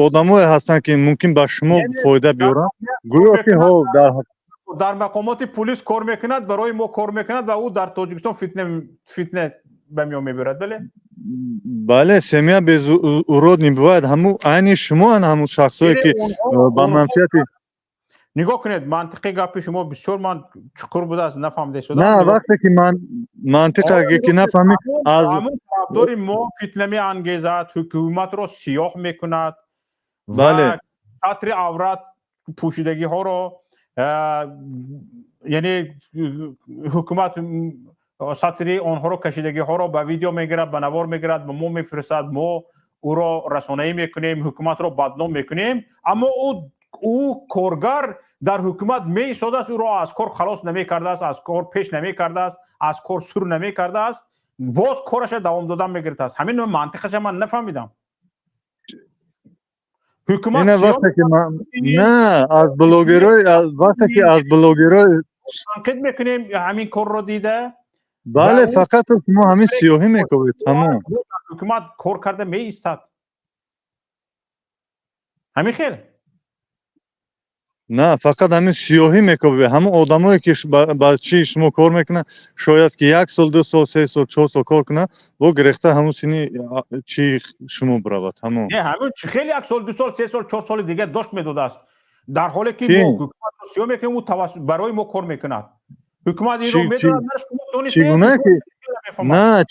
одамое ҳастанд, ки мумкин ба шумо фоида биёранд, гӯё ки ҳо дар Дар мақомоти пулис кор мекунад, барои мо кор мекунад ва ӯ дар Тоҷикистон фитна ба миён мебарад, бале? Бале, семья без урод не бывает. Ҳаму айни шумоан, ҳамун шахсое ки ба манфиати Нигоҳ кунед, мантиқи гапи шумо бисёр ман чуқур будааст, нафаҳмида шудам. На, вақте ки ман мантиқа ки нафаҳмӣ аз Ҳамун тарафдори мо фитна меангезад, ҳукуматро сиёҳ мекунад ва сатри аврат пӯшидагиҳоро, яъне ҳукумат сатри онҳоро кашидагиҳоро ба видео мегирад, ба навор мегирад, ба мо мефиристад, мо ӯро расонаӣ мекунем, ҳукуматро бадном мекунем, аммо ӯ коргар дар ҳукумат меистодааст, ӯро аз кор халос намекардааст, аз кор пеш намекардааст, аз кор сур намекардааст, боз кораша давом додан мегирифтааст. Ҳамин мантиқаша ман нафаҳмидам. Ҳукумат Ина вақте ки на аз блогерой, вақте ки аз блогерой танқид мекунем ҳамин корро дида. Бале, фақат шумо ҳамин сиёҳӣ мекунед, тамом. Ҳукумат кор карда меистад, ҳамин хел. На, фақат ҳамин сиёҳӣ мекобед. Ҳамон одамое ки ба чии шумо кор мекунанд, шояд ки як сол, 2 сол, 3 сол, 4 сол кор кунанд, бо гирехта ҳамун сини чии шумо биравад, ҳамон. Не, ҳамин чӣ хеле як сол, 2 сол, 3 сол, 4 соли дигар дошт медодааст, дар ҳоле ки мо ҳукуматро сиёҳ мекунем, ӯ барои мо кор мекунад. Ҳукумат инро медонад, шумо донистед. На,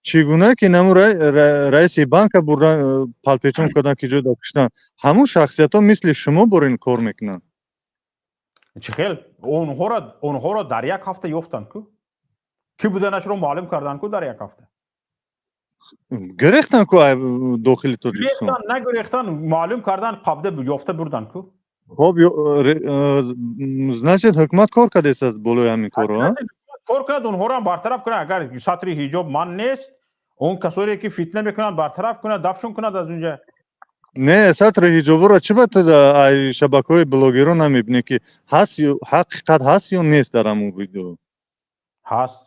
чӣ гуна ки наму раиси банка бурдан, палпечон кардан, ки ҷой куштан, ҳамун шахсиятҳо мисли шумо бор ин кор мекунанд. Чӣ хел онҳоро дар як ҳафта ёфтанд ку, кӣ буданашро маълум карданд ку дар як ҳафта. Гирехтан ку дохили Тоҷикистон. Нагирехтан, маълум кардан, қабда ёфта бурдан ку. Хоб, значит, ҳукумат кор кардааст аз болои ҳамин корро. Кор кунад, онҳоро бартараф кунад. Агар сатри ҳиҷоб ман нест, он касоне ки фитна мекунанд, бартараф кунад, дафшон кунад аз унҷа. Не, сатри ҳиҷобро чӣ ба ай шабакаҳои блогерон намебинӣ, ки ҳаст, ҳақиқат ҳаст ё нест дар ҳамон видео? Ҳаст,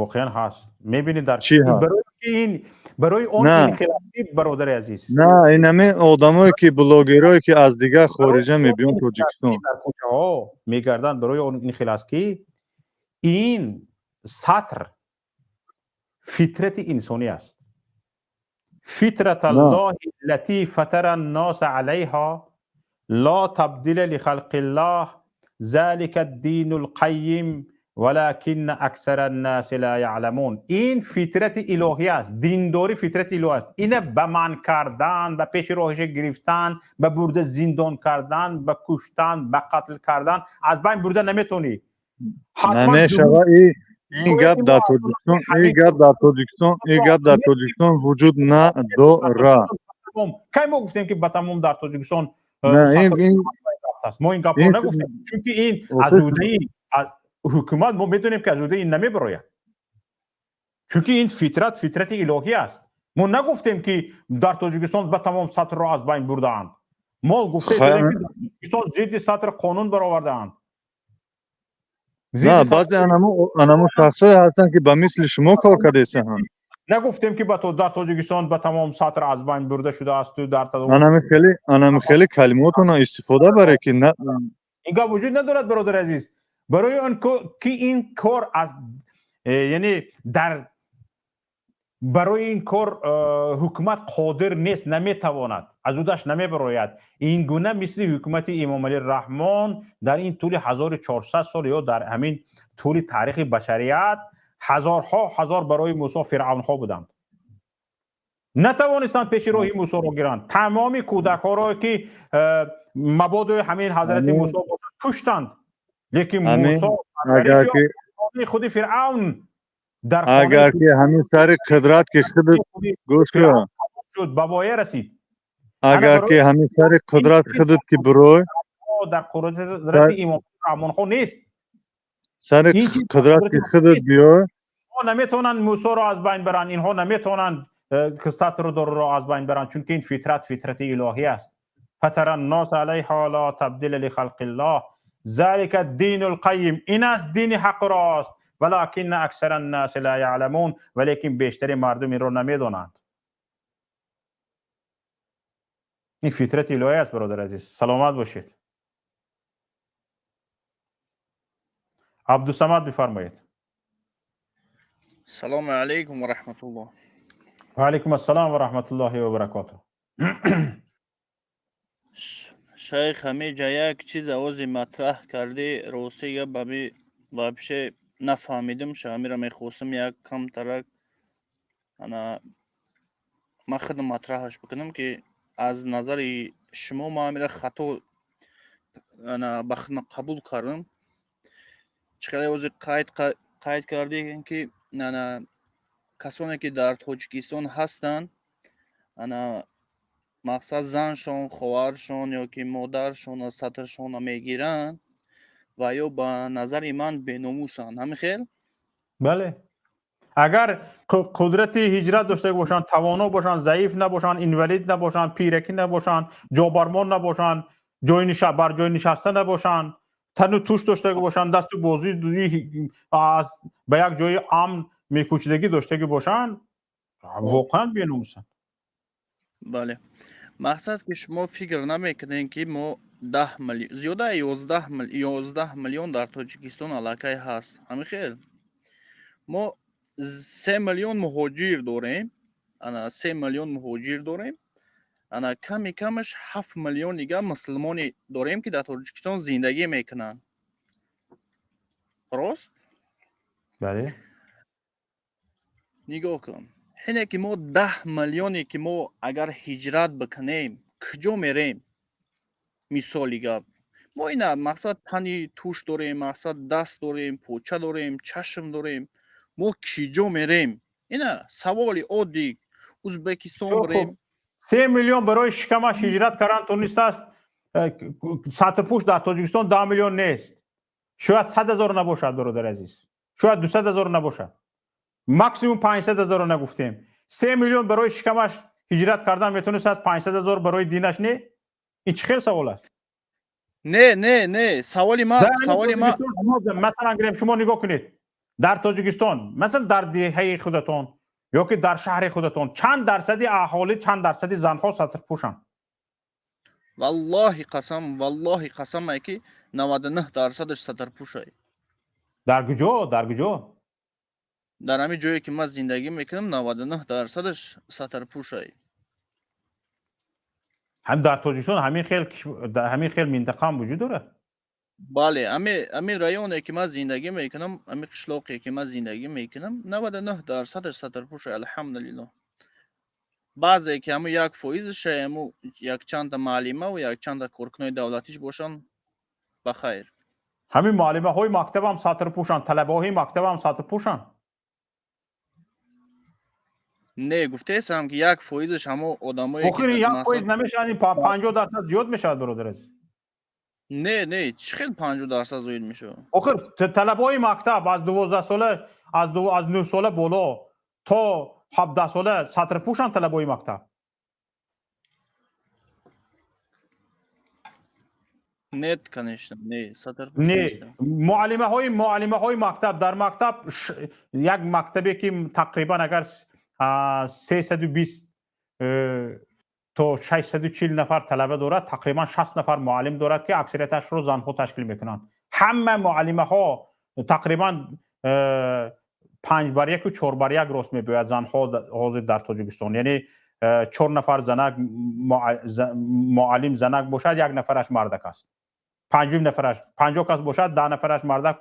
воқеан ҳаст, мебинӣ дар Чӣ ҳаст? Барои ин, барои он ин бародари азиз. На, ин ҳамин одамое ки блогерое ки аз дигар хориҷа мебиён Тоҷикистон. Дар кӯчаҳо мегарданд, барои он ин хел аст, ки ин сатр фитрати инсонӣ аст. فطرة الله التي فطر الناس عليها، لا تبديل لخلق الله، ذلك الدين القيم ولكن أكثر الناس لا يعلمون. Ин фитрати илоҳӣ аст, диндорӣ фитрати илоҳӣ аст. Ина ба манъ кардан, ба пеши роҳиша гирифтан, ба бурда зиндон кардан, ба куштан, ба қатл кардан аз байн бурда наметавонӣ. Намешава. Ин гап дар Тоҷикистон, ин гап дар Тоҷикистон, ин гап дар Тоҷикистон вуҷуд надорад. Кай мо гуфтем, ки ба тамом дар Тоҷикистон мо ин гапро нагуфтем, чунки ин аз ӯҳдаи ҳукумат, мо медонем, ки аз ӯҳдаи ин намебарояд, чунки ин фитрат фитрати илоҳӣ аст. Мо нагуфтем, ки дар Тоҷикистон ба тамом сатрро аз байн бурдаанд. Мо гуфта истодем, ки дар Тоҷикистон зидди сатр қонун баровардаанд. На, баъзе анамо шахсое ҳастанд, ки ба мисли шумо кор кардаистанд. Нагуфтем, ки дар Тоҷикистон ба тамом сатр аз байн бурда шудаасту дар Анами хеле калимотона истифода баре, ки Ин гап вуҷуд надорад, бародари азиз, барои он ки ин кор аз яъне дар барои ин кор ҳукумат қодир нест, наметавонад, аз ӯдаш намебарояд. Ин гуна мисли ҳукумати Эмомалӣ Раҳмон дар ин тӯли 1400 сол ё дар ҳамин тӯли таърихи башарият ҳазорҳо ҳазор барои Мусо фиръавнҳо буданд, натавонистанд пеши роҳи Мусоро гиранд. Тамоми кӯдакҳоро, ки мабодои ҳамин ҳазрати Мусо бошад, куштанд, лекин Мусо худи фиръавн дар агар ки ҳамин сари қудрат ки худат, гӯш кун, шуд, ба воя расид. Агар ки ҳамин сари қудрат худат ки бирой Дар қудрати Имом Раҳмонхо нест. Сари қудрат ки худат биёй. Наметавонанд Мусоро аз байн баранд, инҳо наметавонанд сатру дорро аз байн баранд, чунки ин фитрат фитрати илоҳӣ аст. فطر الناس عليها، لا تبديل لخلق الله، ذلك الدين القيم. Ин аст дини ҳақ рост. ولكن أكثر الناس لا يعلمون. Валекин бештари мардум инро намедонанд. Ин фитрати илоҳӣ аст, бародари азиз. Саломат бошед. Абдусамад, бифармоед. Салому алайкум ва раҳматуллоҳ. Ва алайкум ассалом ва раҳматуллоҳи ва баракотуҳ. Шайх, ҳамиҷа як чиз овози матраҳ кардӣ, рости гап, ҳами вообще нафаҳмидим ша. Ҳамира мехостам як камтарак ана ман худам матраҳаш бикунам, ки аз назари шумо ман ҳамира хато ана ба худам қабул кардам. Чӣ қадар ози қайд кардӣ, ки ана касоне ки дар Тоҷикистон ҳастанд, ана мақсад заншон, хоҳаршон ё ки модаршон сатршона мегиранд ва ё ба назари ман беномусанд. Ҳамин хел? Бале, агар қудрати ҳиҷрат дошта бошанд, тавоно бошанд, заиф набошанд, инвалид набошанд, пиракӣ набошанд, ҷобармон набошанд, бар ҷой нишаста набошанд, тану туш дошта бошанд, дасту бозуи аз ба як ҷои амн мекӯчидагӣ доштагӣ бошанд, воқеан беномусанд. Бале, мақсад ки шумо фикр намекунед, ки мо 10 миллион, зиёда 11 миллион дар Тоҷикистон аллакай ҳаст. Ҳамин хел, мо 3 миллион муҳоҷир дорем, ана 3 миллион муҳоҷир дорем, ана ками камаш 7 миллион дига мусулмоне дорем, ки дар Тоҷикистон зиндагӣ мекунанд, рост? Бале. Нигоҳ кун, ҳине ки мо 10 миллионе ки мо агар ҳиҷрат бикунем, куҷо мерем? Мисоли гап, мо ина мақсад тани туш дорем, мақсад даст дорем, поча дорем, чашм дорем, мо киҷо мерем? Ина саволи оддӣ. Узбекистон бирем? 3 миллион барои шикамаш ҳиҷрат кардан тонистааст. Сатрпӯш дар Тоҷикистон 10 миллион нест, шояд 100 000 набошад, бародари азиз, шояд 200 000 набошад, максимум 500 000 нагуфтем. 3 миллион барои шикамаш ҳиҷрат кардан метонистааст, 500 000 барои динаш не? Ин чӣ хел савол аст? Не, не, не, саволи ма, саволи ма. Масалан гирем, шумо нигоҳ кунед, дар Тоҷикистон, масалан, дар деҳаи худатон ё ки дар шаҳри худатон чанд дарсади аҳолӣ, чанд дарсади занҳо сатрпӯшанд? Валлоҳи қасам, валлоҳи қасам, ки 99 дарсадаш сатрпӯшай. Дар куҷо, дар куҷо? Дар ҳамин ҷое ки ман зиндагӣ мекунам, 99 дарсадаш сатрпӯшай. Ҳам дар Тоҷикистон ҳамин хел минтақаам вуҷуд дорад? Бале, ҳамин районе ки ман зиндагӣ мекунам, ҳамин қишлоқе ки ман зиндагӣ мекунам, 99 дарсадаш сатрпӯшай, алҳамдулилло. Баъзе ки ҳамун 1 фоизаша, ҳамун якчанда муаллимаву якчанда коркунои давлатиш бошанд, ба хайр. Ҳамин муаллимаҳои мактабам сатрпӯшанд, талабаҳои мактабам сатрпӯшанд? Не, гуфтаестам, ки 1 фоизаш ҳамо одамое. Охир 1% намешавад, ин 50% зиёд мешавад, бародар азиз. Не, не, чӣ хел 50% зиёд мешавад? Охир талабаҳои мактаб аз 12 сола, аз 9 сола боло то 17 сола сатрпӯшанд талабаҳои мактаб? Нет, конечно, не, сатрпӯш Не. нестам. Муаллимаҳои мактаб дар мактаб, як мактабе ки тақрибан агар 320 то 640 нафар талаба дорад, тақрибан 60 нафар муаллим дорад, ки аксарияташро занҳо ташкил мекунанд. Ҳама муаллимаҳо тақрибан 5 бар 1-у 4 бар 1 рост мебиёяд занҳо ҳозир дар Тоҷикистон, яъне чор нафар занак муаллим занак бошад, як нафараш мардак аст. Панҷум нафараш, 50 кас бошад, 10 нафараш мардак,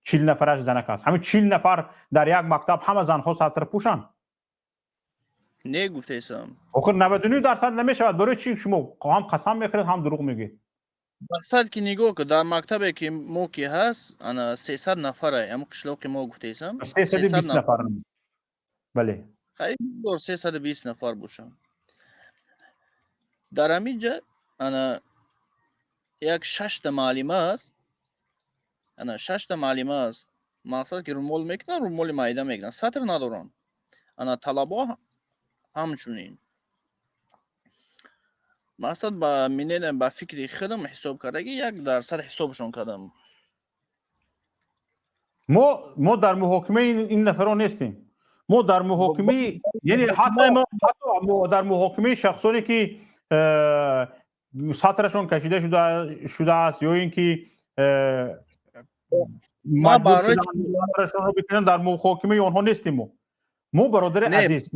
40 нафараш занак аст. Ҳамин 40 нафар дар як мактаб ҳама занҳо сатрпӯшанд? Не, гуфтаестам. Охир 99% намешавад. Барои чӣ шумо ҳам қасам мехӯред, ҳам дурӯғ мегӯед? Мақсад ки нигоҳ кун, дар мактабе ки мо ки ҳаст, ана 300 нафара, ҳамн қишлоқи мо, гуфтаестам. 320 нафар, бале. Хайр, 320 нафар бошанд. Дар ҳамин ҷа ана як шашта муаллима аст, ана шашта муаллима аст. Мақсад ки румол мекунанд, румоли майда мекунанд, сатр надоранд. Ана талабо ҳамчунин. Мақсад ба минедам, ба фикри худам ҳисоб кардаги, 1% ҳисобшон кардам. Мо дар муҳокимаи ин нафарон нестем. Мо дар муҳокимаи, яъне ҳатто дар муҳокимаи шахсоне ки сатрашон кашида шудааст ё ин ки маҷбур шудаанд сатрашонро бикунанд, дар муҳокимаи онҳо нестем. Мо, бародари азиз.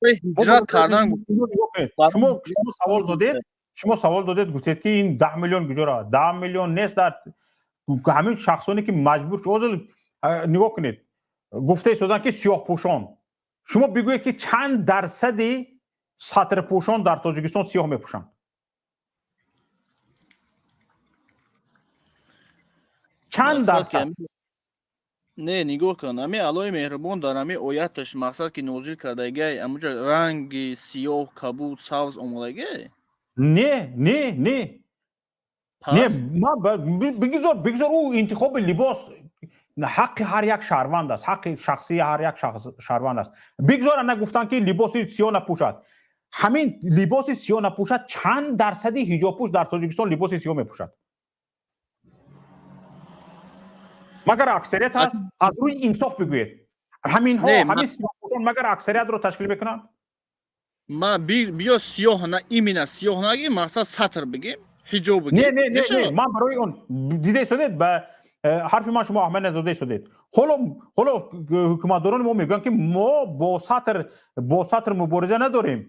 Ҳиҷрат кардан. Шумо савол додед, шумо савол додед, гуфтед, ки ин 10 миллион куҷо равад? 10 миллион нест. Дар ҳамин шахсоне, ки маҷбур, нигоҳ кунед, гуфта истоданд, ки сиёҳпӯшон. Шумо бигӯед, ки чанд дарсади сатрпӯшон дар Тоҷикистон сиёҳ мепӯшанд? Чанд дарсад? Не, нигоҳ кун, ҳами Аллоҳи меҳрубон дар ҳами ояташ, мақсад, ки нозил кардагиай, амуҷа ранги сиёҳ, кабуд, сабз омодагиай? Не, не, не, не, бигзор, бигзор, ӯ интихоби либос ҳаққи ҳар як шаҳрванд аст, ҳаққи шахсии ҳар як шаҳрванд аст. Бигзор, ана гуфтанд, ки либоси сиёҳ напӯшад. Ҳамин либоси сиёҳ напӯшад, чанд дарсади ҳиҷобпӯш дар Тоҷикистон либоси сиёҳ мепӯшад? Магар аксарият ҳаст? Аз рӯи инсоф бигӯед, ҳаминҳо, ҳамин сиёҳпӯшон магар аксариятро ташкил мекунанд? Ма биё, сиёҳ на, именно сиёҳ нагим, мақсад, сатр бигем, ҳиҷоб бигем. Не, не, не, не, ман барои он дида истодед, ба ҳарфи ман шумо аҳамият надода истодед. Ҳоло ҳукуматдорони мо мегӯянд, ки мо бо сатр мубориза надорем,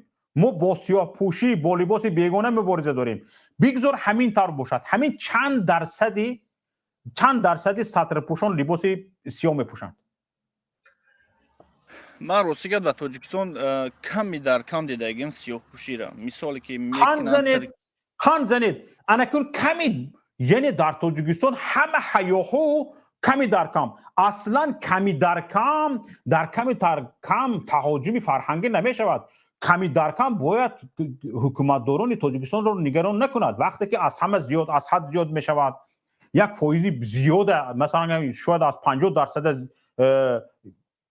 мо бо сиёҳпӯшӣ, бо либоси бегона мубориза дорем. Бигзор ҳамин тавр бошад. Ҳамин чанд дарсади сатрпӯшон либоси сиёҳ мепӯшанд? Ман, рости гап, дар Тоҷикистон ками дар кам дидагим сиёҳпӯшира, мисоле ки Қанд занед, анакун ками, яъне дар Тоҷикистон ҳама ҳаёҳо ками дар кам. Аслан ками дар кам, дар ками дар кам таҳоҷуми фарҳангӣ намешавад. Ками дар кам бояд ҳукуматдорони Тоҷикистонро нигарон накунад. Вақте ки аз ҳама зиёд, аз ҳад зиёд мешавад, як фоизи зиёда, масалан, шояд аз 50%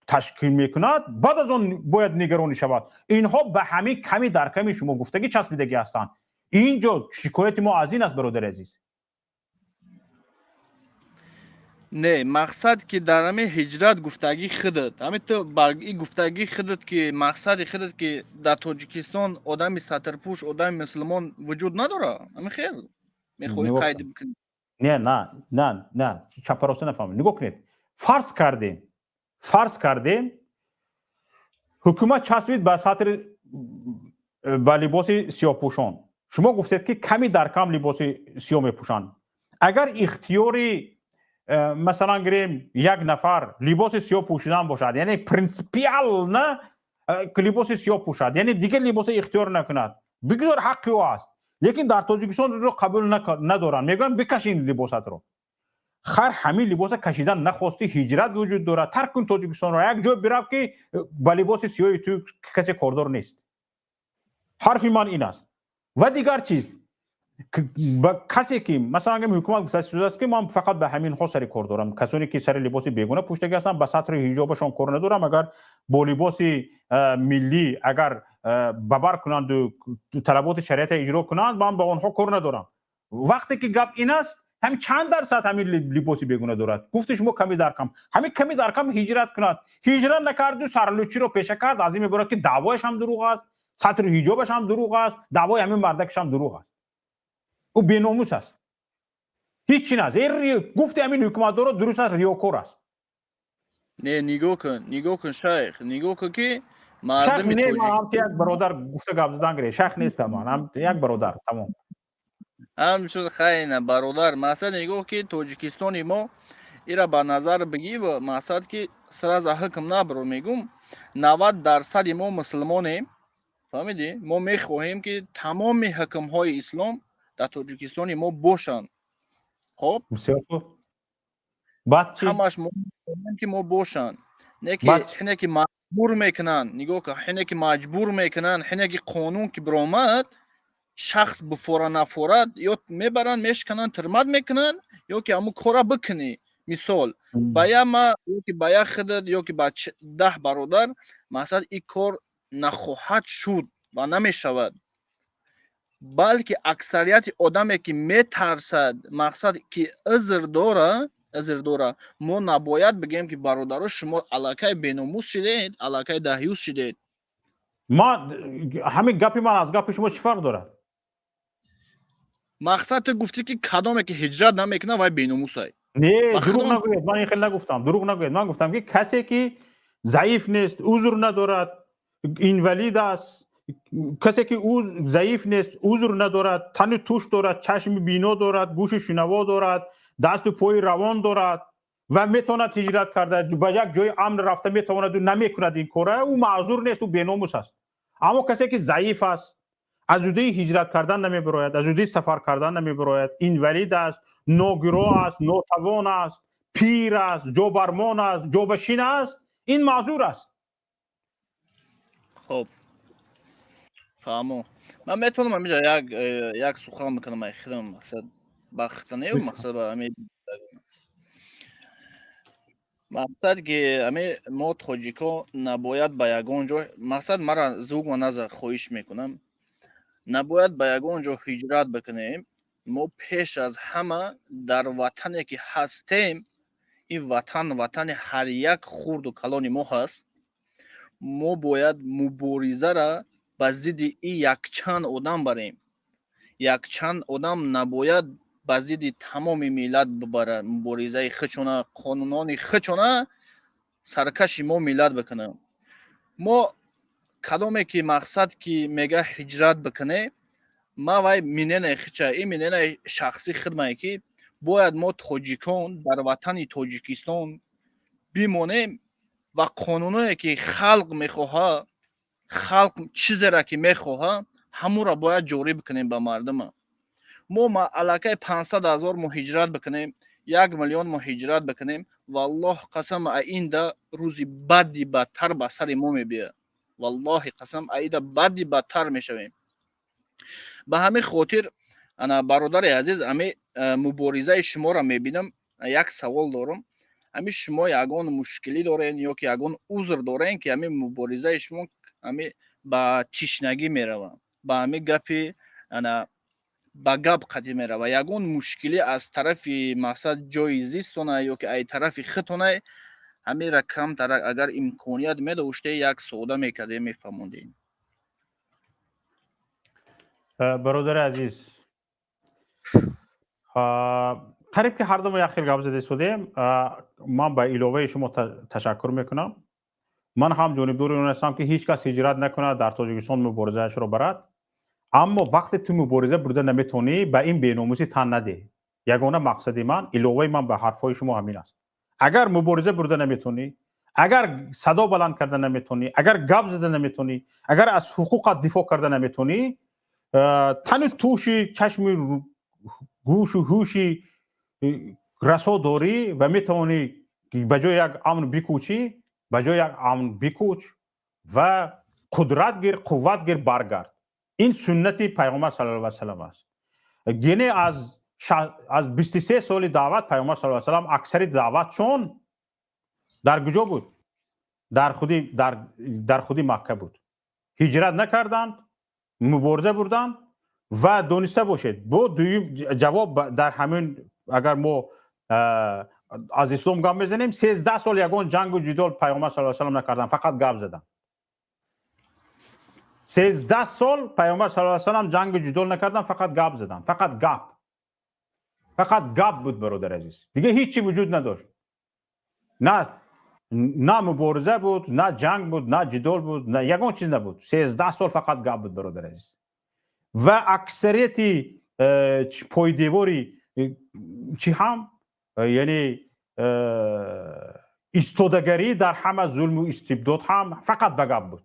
ташкил мекунад, баъд аз он бояд нигаронӣ шавад. Инҳо ба ҳамин ками дар ками шумо гуфтагӣ часпидагӣ ҳастанд. Ин ҷо шикояти мо аз ин аст, бародари азиз. Не, мақсад, ки дар ҳамин ҳиҷрат гуфтагӣ худат, ҳамин ту ба и гуфтагӣ худат, ки мақсади худат, ки дар Тоҷикистон одами сатрпӯш, одами мусулмон вуҷуд надорад, ҳамин хел мехоҳӣ қайд бикунӣ? Не, на, на, на, чапароста нафаҳмед. Нигоҳ кунед, фарз кардем, ҳукумат часпид ба сатри, ба либоси сиёҳпӯшон. Шумо гуфтед, ки ками дар кам либоси сиёҳ мепӯшанд. Агар ихтиёри масалан гирем, як нафар либоси сиёҳ пӯшидан бошад, яъне принципиально либоси сиёҳ пӯшад, яъне дигар либосе ихтиёр накунад, бигзор, ҳаққи ӯ аст. Лекин дар Тоҷикистон инро қабул надоранд, мегӯянд, бикаш ин либосатро. Хайр, ҳамин либоса кашидан нахостӣ, ҳиҷрат вуҷуд дорад. Тарк кун Тоҷикистонро, як ҷой бирав, ки ба либоси сиёҳи ту касе кордор нест. Ҳарфи ман ин аст. Ва дигар чиз, ба касе ки, масалан, ҳукумат гуфта ки ман фақат ба ҳаминҳо сари кор дорам, касоне ки сари либоси бегуна пӯштагӣ ҳастанд, ба сатри ҳиҷобашон кор надорам, агар бо либоси миллӣ агар бабар кунанду талаботи шариата иҷро кунанд, ман ба онҳо кор надорам. Вақте ки гап ин аст, ҳамин чанд дарсад ҳамин либоси бегуна дорад? Гуфти шумо, ками дар кам. Ҳамин ками дар кам ҳиҷрат кунад, ҳиҷрат накарду сарлӯчиро пеша кард, аз ин меборад, ки даъвояш ҳам дурӯғ аст, сатри ҳиҷобаш ҳам дурӯғ аст, даъвои ҳамин мардакаш ҳам дурӯғ аст. Ӯ беномус аст, ҳеҷ чи наст. Гуфти ҳамин ҳукуматдоро дуруст аст, риёкор аст. Не, нигоҳ кун, нигоҳ кун, шайх, нигоҳ кун, ки шайх не, ман ҳам як бародар гуфта гап задан гире, шайх нестам ман, ҳам як бародар, тамом. Ҳам шуд, хайна, бародар. Мақсад, нигоҳ, ки Тоҷикистони мо ира ба назар бигӣ, мақсад, ки сразу ҳукм набро, мегум, 90 дарсади мо мусулмонем, фаҳмидӣ? Мо мехоҳем, ки тамоми ҳукмҳои ислом дар Тоҷикистони мо бошанд. Хоб, ҳамаш мо мехоҳем, ки мо бошанд. Не ки ҳине ки маҷбур мекунанд, нигоҳ кун, ҳине ки маҷбур мекунанд, ҳине ки қонун ки биромад, шахс бифора нафорад, ё мебаранд, мешикананд, тирмат мекунанд, ё ки ҳамун кора бикунӣ. Мисол, ба я ма, ё ки ба як худат, ё ки ба 10 бародар, мақсад, ин кор нахоҳад шуд ва намешавад, балки аксарияти одаме ки метарсад, мақсад, ки узр дора, узр дора. Мо набояд бигӯем, ки бародаро, шумо аллакай беномус шидед, аллакай даҳюз шидед. Ма ҳамин гапи ман аз гапи шумо чӣ фарқ дорад? Мақсад, ту гуфтӣ, ки кадоме ки ҳиҷрат намекунад, вай беномусай. Не, дурӯғ нагӯед, ман ин хел нагуфтам, дурӯғ нагӯед. Ман гуфтам, ки касе ки заиф нест, узр надорад. Инвалид аст, касе ки ӯ заиф нест, узр надорад, тану туш дорад, чашми бино дорад, гӯши шунаво дорад, дасту пои равон дорад ва метавонад ҳиҷрат карда ба як ҷои амн рафта метавонаду намекунад ин кора, ӯ маъзур нест, ӯ беномус аст. Аммо касе ки заиф аст, аз уҳдаи ҳиҷрат кардан намебарояд, аз уҳдаи сафар кардан намебарояд, инвалид аст, ногиро аст, нотавон аст, пир аст, ҷобармон аст, ҷобашин аст, ин маъзур аст. Хоб, фаҳмо. Ман метавонам ҳамиҷа як сухан бикунам, ай хидам мақсад бахтанею мақсад ба ҳами мақсад ки ҳами мо тоҷико набояд ба ягон ҷо, мақсад мара звук ма наза, хоҳиш мекунам, набояд ба ягон ҷо ҳиҷрат бикунем. Мо пеш аз ҳама дар ватане ки ҳастем, ин ватан ватани ҳар як хурду калони мо ҳаст. Мо бояд муборизара ба зидди ин якчанд одам барем. Якчанд одам набояд ба зидди тамоми миллат бибарад муборизаи хичона, қонунони хичона саркаши мо миллат бикунад. Мо кадоме ки мақсад ки мега ҳиҷрат бикуне, ма вай миненаи хича, ин миненаи шахсӣ хидмае ки бояд мо тоҷикон дар ватани Тоҷикистон бимонем ва қонуное ки халқ мехоҳад, халқ чизеро ки мехоҳад, ҳамонро бояд ҷорӣ бикунем ба мардума. Мо аллакай 500 000 мо ҳиҷрат бикунем, 1 миллион мо ҳиҷрат бикунем, валлоҳ қасам, аинда рӯзи бадди бадтар ба сари мо мебиёяд. Валлоҳи қасам, аида бадди бадтар мешавем. Ба ҳамин хотир, ана, бародари азиз, ами муборизаи шуморо мебинам, як савол дорам. Ами шумо ягон мушкилӣ дорен ё ки ягон узр дорен, ки ами муборизаи шумо ами ба тишнагӣ меравад, ба ами гапи ана ба гап қатӣ мерава? Ягон мушкилӣ аз тарафи мақсад ҷои зистона ё ки ай тарафи хитонай, ҳамира камтар агар имконият медоште, як сода мекардем, мефаҳмондем. Бародари азиз, қариб ки ҳар думо як хел гап зада истодем. Ман ба иловаи шумо ташаккур мекунам. Ман ҳам ҷонибдори он ҳастам, ки ҳеҷ кас ҳиҷрат накунад, дар Тоҷикистон муборизаашро барад. Аммо вақте ту мубориза бурда наметавонӣ, ба ин беномусӣ тан надеҳ. Ягона мақсади ман, иловаи ман ба ҳарфҳои шумо ҳамин аст: агар мубориза бурда наметавонӣ, агар садо баланд карда наметавонӣ, агар гап зада наметавонӣ, агар аз ҳуқуқат дифоъ карда наметавонӣ, тану туши, чашми, гӯшу ҳуши расо дорӣ ва метавонӣ ба ҷои як амн бикӯчӣ, ба ҷои як амн бикӯч ва қудрат гир, қувват гир, баргард. Ин суннати Пайғамбар саллаллоҳу алайҳи васаллам аст. Яъне аз 23 соли даъват Пайғамбар саллаллоҳу алайҳи васаллам аксари даъватшон дар куҷо буд? Дар худи Макка буд. Ҳиҷрат накарданд, мубориза бурданд. Ва дониста бошед, бо дуюм ҷавоб дар ҳамин, агар мо аз ислом гап мезанем, 13 сол ягон ҷангу ҷидол Пайғамбар саллаллоҳу алайҳи васаллам накарданд, фақат гап заданд. 13 сол Пайғамбар саллаллоҳу алайҳи васаллам ҷангу ҷидол накарданд, фақат гап заданд. Фақат гап, фақат гап буд, бародари азиз, дига ҳеҷ чи вуҷуд надошт. На мубориза буд, на ҷанг буд, на ҷидол буд, на ягон чиз набуд. 13 сол фақат гап буд, бародари азиз. Ва аксарияти пойдевори чӣ ҳам, яъне истодагарӣ дар ҳама зулму истибдод ҳам фақат ба гап буд.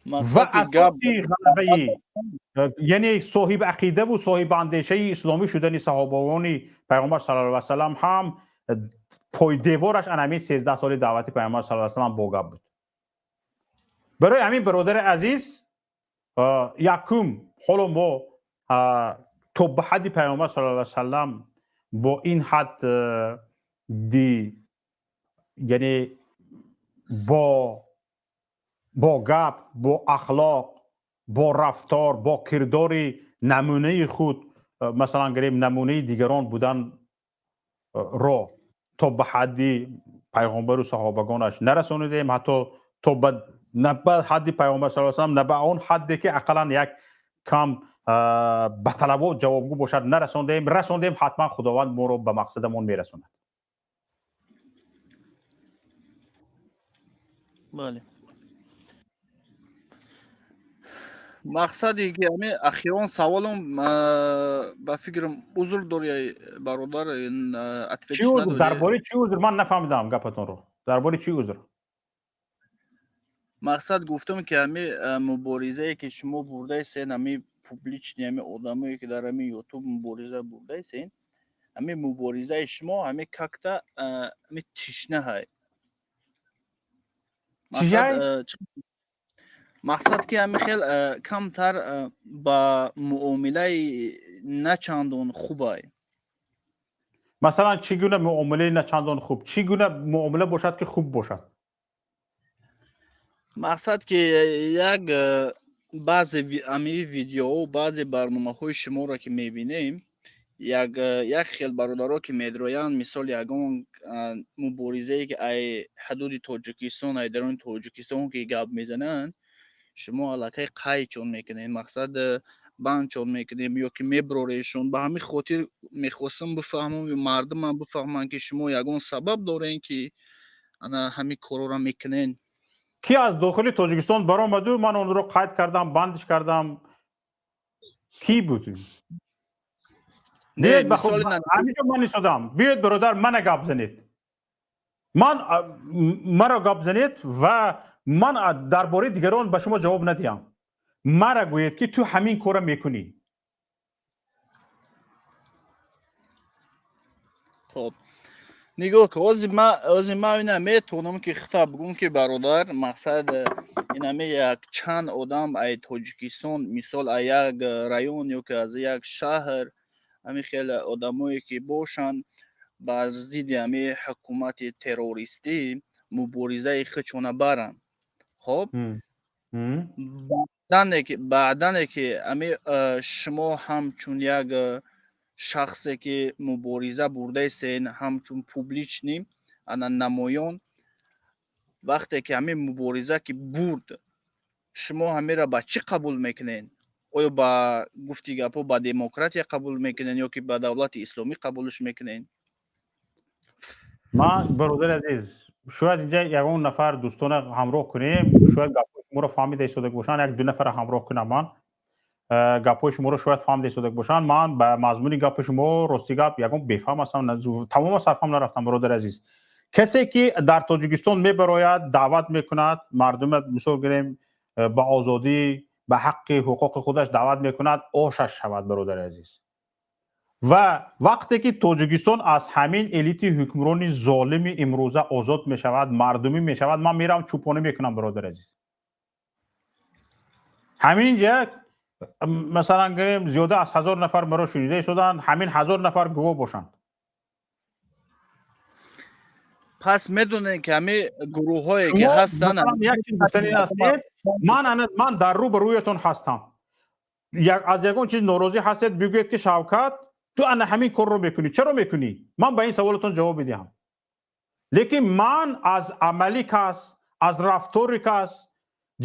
Ва асоси ғалабаи, яъне соҳиби ақидаву соҳиби андешаи исломӣ шудани саҳобагони Пайғамбар саллаллоҳу алайҳи васаллам ҳам пойдевораш ан ҳамин 13 соли даъвати Пайғамбар саллаллоҳу алайҳи васаллам бо гап буд. Барои ҳамин, бародари азиз, якум, ҳоло мо то ба ҳадди Пайғамбар саллаллоҳу алайҳи васаллам бо ин ҳад ди, яъне бо гап, бо ахлоқ, бо рафтор, бо кирдори намунаи худ, масалан гирем, намунаи дигарон будан ро то ба ҳадди пайғомбару саҳобагонаш нарасонидем, ҳатто то ба на ба ҳадди Пайғомбар саллаллоҳу алайҳи васаллам, на ба он ҳадде ки ақаллан як кам ба талабот ҷавобгӯ бошад, нарасондаем. Расондем, ҳатман Худованд моро ба мақсадамон мерасонад. Бале. Мақсаде ки ҳамин ахирон саволам, ба фикрам, узр дори, бародар, чӣ узр? Дар бораи чӣ узр? Ман нафаҳмидам гапатонро. Дар бораи чӣ узр? Мақсад гуфтам, ки ҳамин муборизае ки шумо бурдаистен, ҳамин публичный, ҳамин одамое ки дар ҳамин ютуб мубориза бурдаистен, ҳамин муборизаи шумо ҳамин как-то ҳамин тишнаҳай. Чияй? Мақсад ки ҳамин хел камтар ба муомилаи начандон хубай. Масалан, чӣ гуна муомилаи начандон хуб? Чӣ гуна муомила бошад, ки хуб бошад? Мақсад ки як баъзе ҳамин видеоҳо, баъзе барномаҳои шуморо ки мебинем, як хел бародаро ки медроянд, мисол ягон муборизае ки ай ҳудуди Тоҷикистон, ай даруни Тоҷикистон ки гап мезананд, шумо аллакай қайдчон мекунед, мақсад бандчон мекунед ё ки меброрешон. Ба ҳамин хотир мехостам бифаҳмам, мардумам бифаҳманд, ки шумо ягон сабаб дорем, ки ана ҳамин корҳоро мекунед. Ки аз дохили Тоҷикистон баромаду ман онро қайд кардам, бандиш кардам, кӣ буд? Не, биёед ба мисоли ҳаминҷо ман истодам. Биёед, бародар, мана гап занед, ман маро гап занед ва ман дар бораи дигарон ба шумо ҷавоб надиҳам. Мара гӯед, ки ту ҳамин корро мекунӣ. Хоб, нигоҳ кун, ҳозир ма ина метавонам ки хита бигӯм, ки бародар, мақсад инаме як чанд одам ай Тоҷикистон, мисол ай як район ё ки аз як шаҳр, ҳамин хел одамое ки бошанд, бар зидди ҳамин ҳукумати террористӣ муборизаи худшона баранд. Хоб, баъдане ки ҳамин шумо ҳамчун як шахсе ки мубориза бурдаистен, ҳамчун публичный ана намоён, вақте ки ҳамин мубориза ки бурд, шумо ҳаминро ба чӣ қабул мекунед? Оё ба гуфти гапҳо ба демократия қабул мекунед ё ки ба давлати исломӣ қабулш мекунед? Ман, бародари азиз, шояд инҷа ягон нафар дӯстона ҳамроҳ кунем, шояд гапҳои шуморо фаҳмида истода бошанд. Як ду нафара ҳамроҳ кунам ман. Гапҳои шуморо шояд фаҳмида истода бошанд. Ман ба мазмуни гапи шумо, рости гап, ягон бефаҳм ҳастам, тамома сарфаҳм нарафтам, бародари азиз. Касе ки дар Тоҷикистон мебарояд, даъват мекунад мардума, мисол гирем, ба озодӣ, ба ҳаққи ҳуқуқи худаш даъват мекунад, ошаш шавад, бародари азиз. Ва вақте ки Тоҷикистон аз ҳамин элити ҳукмрони золими имрӯза озод мешавад, мардумӣ мешавад, ман меравам, чӯпонӣ мекунам, бародари азиз. Ҳамин ҷа, масалан гирем, зиёда аз 1000 нафар маро шунида истоданд, ҳамин 1000 нафар гувоҳ бошанд. Пас медонед, ки ҳамин гурӯҳҳое ки Шумо ҳастанд масалан як чиз гуфтанӣ ҳастед, ман ана ман дар рӯ ба рӯятон ҳастам. Аз ягон чиз норозӣ ҳастед, бигӯед, ки Шавкат, ту ана ҳамин корро мекунӣ, чаро мекунӣ? Ман ба ин саволатон ҷавоб медиҳам. Лекин ман аз амали кас, аз рафтори кас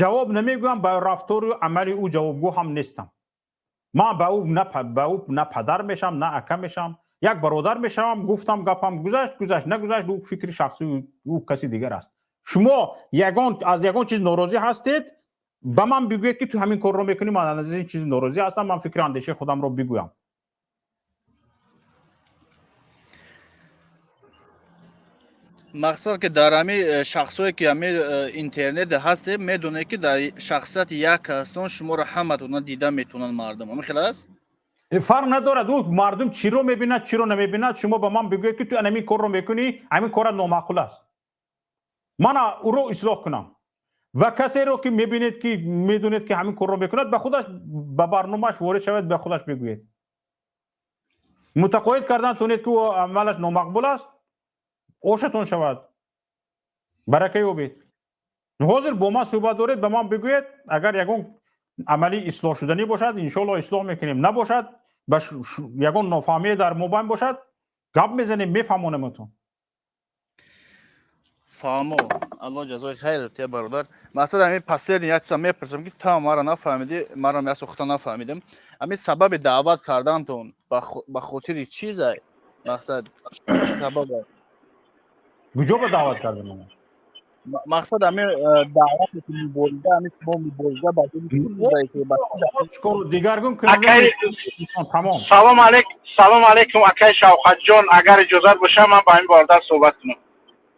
ҷавоб намегӯям, ба рафтору амали ӯ ҷавобгӯ ҳам нестам. Ман ба ӯ на падар мешавам, на ака мешавам, як бародар мешавам. Гуфтам, гапам гузашт, гузашт, нагузашт, ӯ фикри шахсии ӯ каси дигар аст. Шумо ягон аз ягон чиз норозӣ ҳастед, ба ман бигӯед, ки ту ҳамин корро мекунӣ, ман аз ин чиз норозӣ ҳастам, ман фикру андешаи худамро бигӯям. Мақсад ки дар ҳамин шахсое ки ҳамин интернет ҳастед, медонед, ки дар шахсияти як ҳастон шуморо ҳаматона дида метавонанд мардум, ҳамин хел аст? Фарқ надорад, ӯ мардум чиро мебинад, чиро намебинад. Шумо ба ман бигӯед, ки ту ҳамин корро мекунӣ, ҳамин кора номаъқул аст, ман ӯро ислоҳ кунам. Ва касеро ки мебинед, ки медонед, ки ҳамин корро мекунад, ба худаш, ба барномааш ворид шавед, ба худаш бигӯед, мутақоид кардан тонед, ки ӯ амалаш номақбул аст. Ошатон шавад, барака ёбед. Ҳозир бо ман суҳбат доред, ба ман бигӯед, агар ягон амалӣ ислоҳшуданӣ бошад, иншоалло ислоҳ мекунем, набошад, ба ягон нофаҳмие дар мобайн бошад, гап мезанем, мефаҳмонематон. Фаҳмо, Алло ҷазои хайр тия, бародар. Мақсад ҳамин последний як чиза мепурсам, ки та мара нафаҳмидӣ, марам як сухта нафаҳмидам. Ҳамин сабаби даъват кардантон ба хотири чизай? Мақсад сабаба. Куҷо ба даъват кардам? Мақсад ҳамин даъвате ки мубориза, ҳамин шумо мубориза ба дигаргун. Тамом. Салом алейкум, салом алейкум, акай Шавқатҷон. Агар иҷозат боша, ман ба ҳамин бародар суҳбат кунам.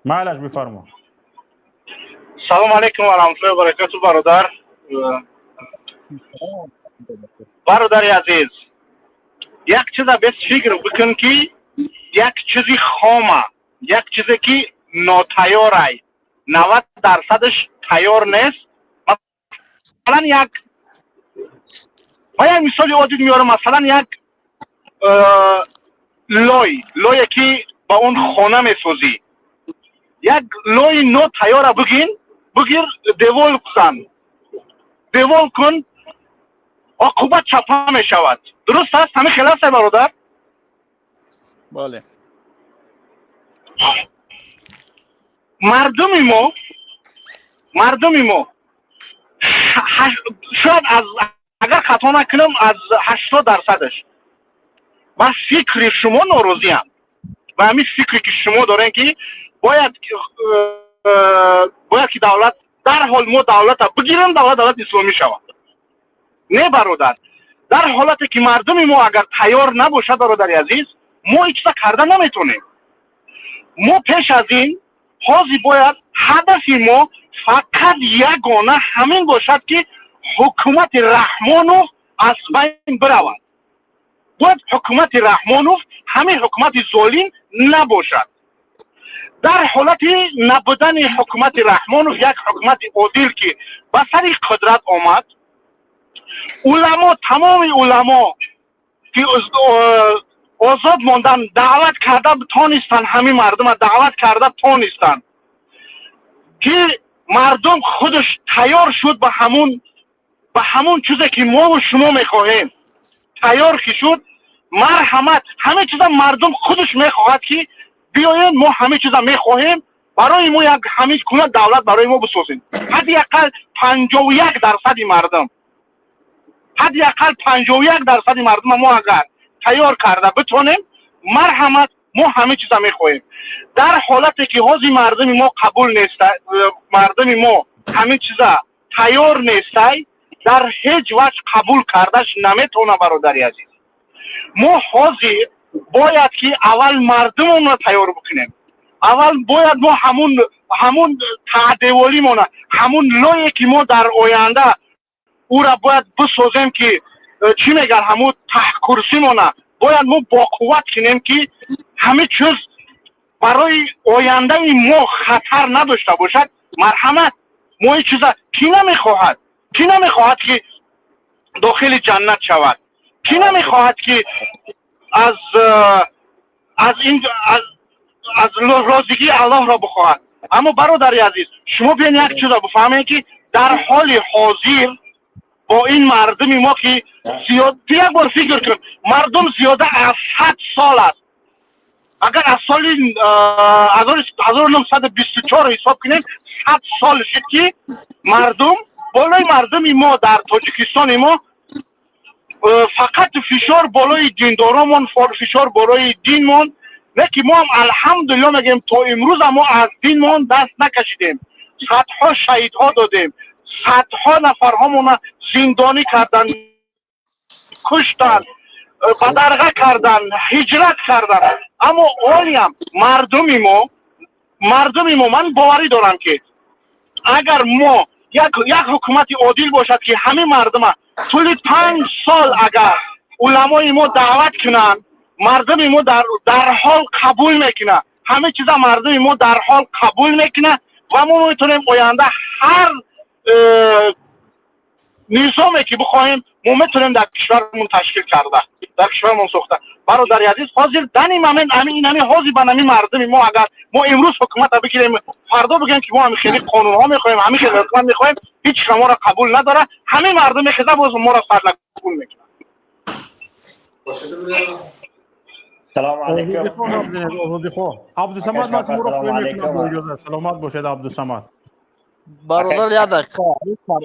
Майлаш, бифармо. Салом алейкум ва раҳматуллоҳи ва баракату, бародар. Бародари азиз, як чиза бес фикр бикун, ки як чизи хома, як чизе ки нотайёрай, 90%-аш тайёр нест. Масалан, як ма як мисоли оддӣ меорам. Масалан, як лой, лое ки ба он хона месозӣ, як лои нотайёра бигин, бигир, девол зан, девол кун, оқубат чапа мешавад. Дуруст аст? Ҳамин хел аст, бародар? Бале. Мардуми мо шояд аз, агар хато накунам, аз 80%-аш ба фикри шумо норозиам, ба ҳамин фикре ки шумо дорем, ки бояд ки давлат дарҳол, мо давлата бигирем, давлат давлати исломӣ шавад. Не, бародар, дар ҳолате ки мардуми мо агар тайёр набошад, бародари азиз, мо ҳеҷ чиза карда наметонем. Мо пеш аз ин ҳозир бояд ҳадафи мо фақат ягона ҳамин бошад, ки ҳукумати Раҳмонов аз байн биравад. Бояд ҳукумати Раҳмонов, ҳамин ҳукумати золим набошад. Дар ҳолати набудани ҳукумати Раҳмонов, як ҳукумати одил ки ба сари қудрат омад, уламо, тамоми уламо ки озод мондан, даъват карда тонистанд, ҳамин мардума даъват карда тонистанд, ки мардум худаш тайёр шуд ба ҳамун чизе ки мову шумо мехоҳем. Тайёр ки шуд, марҳамат, ҳамин чиза мардум худаш мехоҳад, ки биёед, мо ҳамин чиза мехоҳем, барои мо як ҳамин гуна давлат барои мо бисозем. Ҳадди ақал 51% мардум, ҳадди ақал 51% мардума мо агар тайёр карда битонем, марҳамат, мо ҳамин чиза мехоҳем. Дар ҳолате ки ҳозир мардуми мо қабул неста, мардуми мо ҳамин чиза тайёр нестай, дар ҳеҷ ваҷ қабул кардаш наметавонам. Бародари азиз, мо ҳозир бояд ки аввал мардумонро тайёр бикунем. Аввал бояд мо ҳамун таҳдеволимона, ҳамун лое ки мо дар оянда ӯра бояд бисозем, ки чӣ мегӯяд, ҳамун таҳкурсимона бояд мо боқувват кунем, ки ҳамин чиз барои ояндаи мо хатар надошта бошад. Марҳамат, мо ин чиза кӣ намехоҳад? Кӣ намехоҳад, ки дохили ҷаннат шавад? Кӣ намехоҳад, ки аз ин аз розигии Аллоҳро бихоҳад? Аммо, бародари азиз, шумо биён як чиза бифаҳмед, ки дар ҳоли ҳозир бо ин мардуми мо ки зиёд, як бор фикр кун, мардум зиёда аз 100 сол аст. Агар аз соли 1924 ҳисоб кунем, 100 сол шуд, ки мардум болои мардуми мо дар Тоҷикистони мо фақат фишор болои диндоромон, фишор болои динмон. Не ки мо ҳам алҳамдулилло мегӯем, то имрӯза мо аз динмон даст накашидем. Садҳо шаҳидҳо додем, садҳо нафарҳомона зиндонӣ карданд, куштанд, бадарға карданд, ҳиҷрат карданд. Аммо олиам мардуми мо, ман боварӣ дорам, ки агар мо як ҳукумати одил бошад, ки ҳамин мардума тӯли 5 сол агар уламои мо даъват кунанд, мардуми мо дарҳол қабул мекунад. Ҳамин чиза мардуми мо дарҳол қабул мекунад ва мо метавонем оянда ҳар низоме ки бихоҳем, мо метавонем дар кишвармон ташкил карда, дар кишвармон сохта. Бародари азиз, ҳозир данный момент ами инами ҳозир ба нами мардуми мо, агар мо имрӯз ҳукумата бигирем, фардо бигӯем, ки мо ҳами хели қонунҳо мехоҳем, ҳамин хели ҳукумат мехоҳем, ҳеҷ кас моро қабул надорад. Ҳамин мардум мехеза, боз моро сарнагун мекунад. Салому алейкум. Озодихоҳ Абдусамад, ман шуморо мекунам. Саломат бошед, Абдусамад. Бародар, як дақиқа.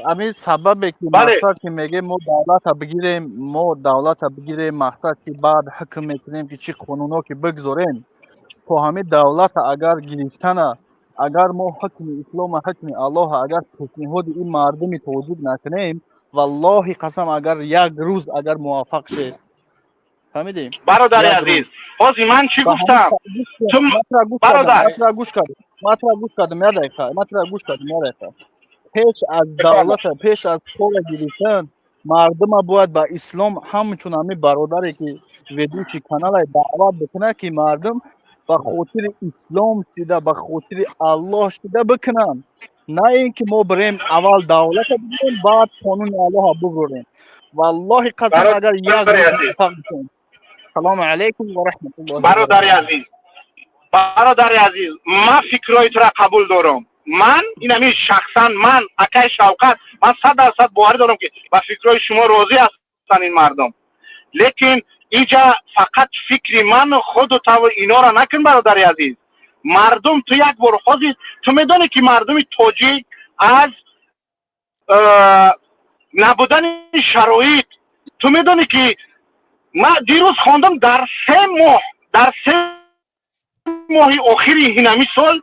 Ҳамин сабабе ки мақсад ки мегем, мо давлата бигирем, мо давлата бигирем, мақсад ки баъд ҳукм мекунем, ки чӣ қонунҳо ки бигзорем, то ҳамин давлата агар гирифтана Агар мо ҳукми ислома, ҳукми Аллоҳа агар пешниҳоди ин мардуми тоҷик накунем, валлоҳи қасам, агар як рӯз агар муваффақ шед, фаҳмидӣ? Бародари азиз, ҳозир ман чӣ гуфтам? Ту бародар, гӯш кардам, ман тура гӯш кардам, як дақиқа, ман тура гӯш кардам, як дақиқа. Пеш аз давлата, пеш аз кора гирифтан мардума бояд ба ислом, ҳамчун ҳамин бародаре ки ведущий каналай, даъват бикунад, ки мардум ба хотири ислом шида, ба хотири Аллоҳ шида бикунанд, на ин ки мо бирем, аввал давлата бигирем, баъд қонуни Аллоҳа бубурем. Валлоҳи қасам, агар як муваффақ бишем. Салому алайкум ва раҳматуллоҳи. Бародари азиз, бародари азиз, ман фикрҳои тура қабул дорам. Ман инами шахсан ман, акай Шавқат, ман 100% боварӣ дорам, ки ба фикрҳои шумо розӣ ҳастанд ин мардум. Лекин инҷа фақат фикри ману худу таву инора накун, бародари азиз. Мардум, ту як бор ҳозир ту медонӣ, ки мардуми тоҷик аз набудани шароит, ту медонӣ, ки ман дирӯз хондам, дар 3 моҳ, дар 3 моҳи охири ҳинами сол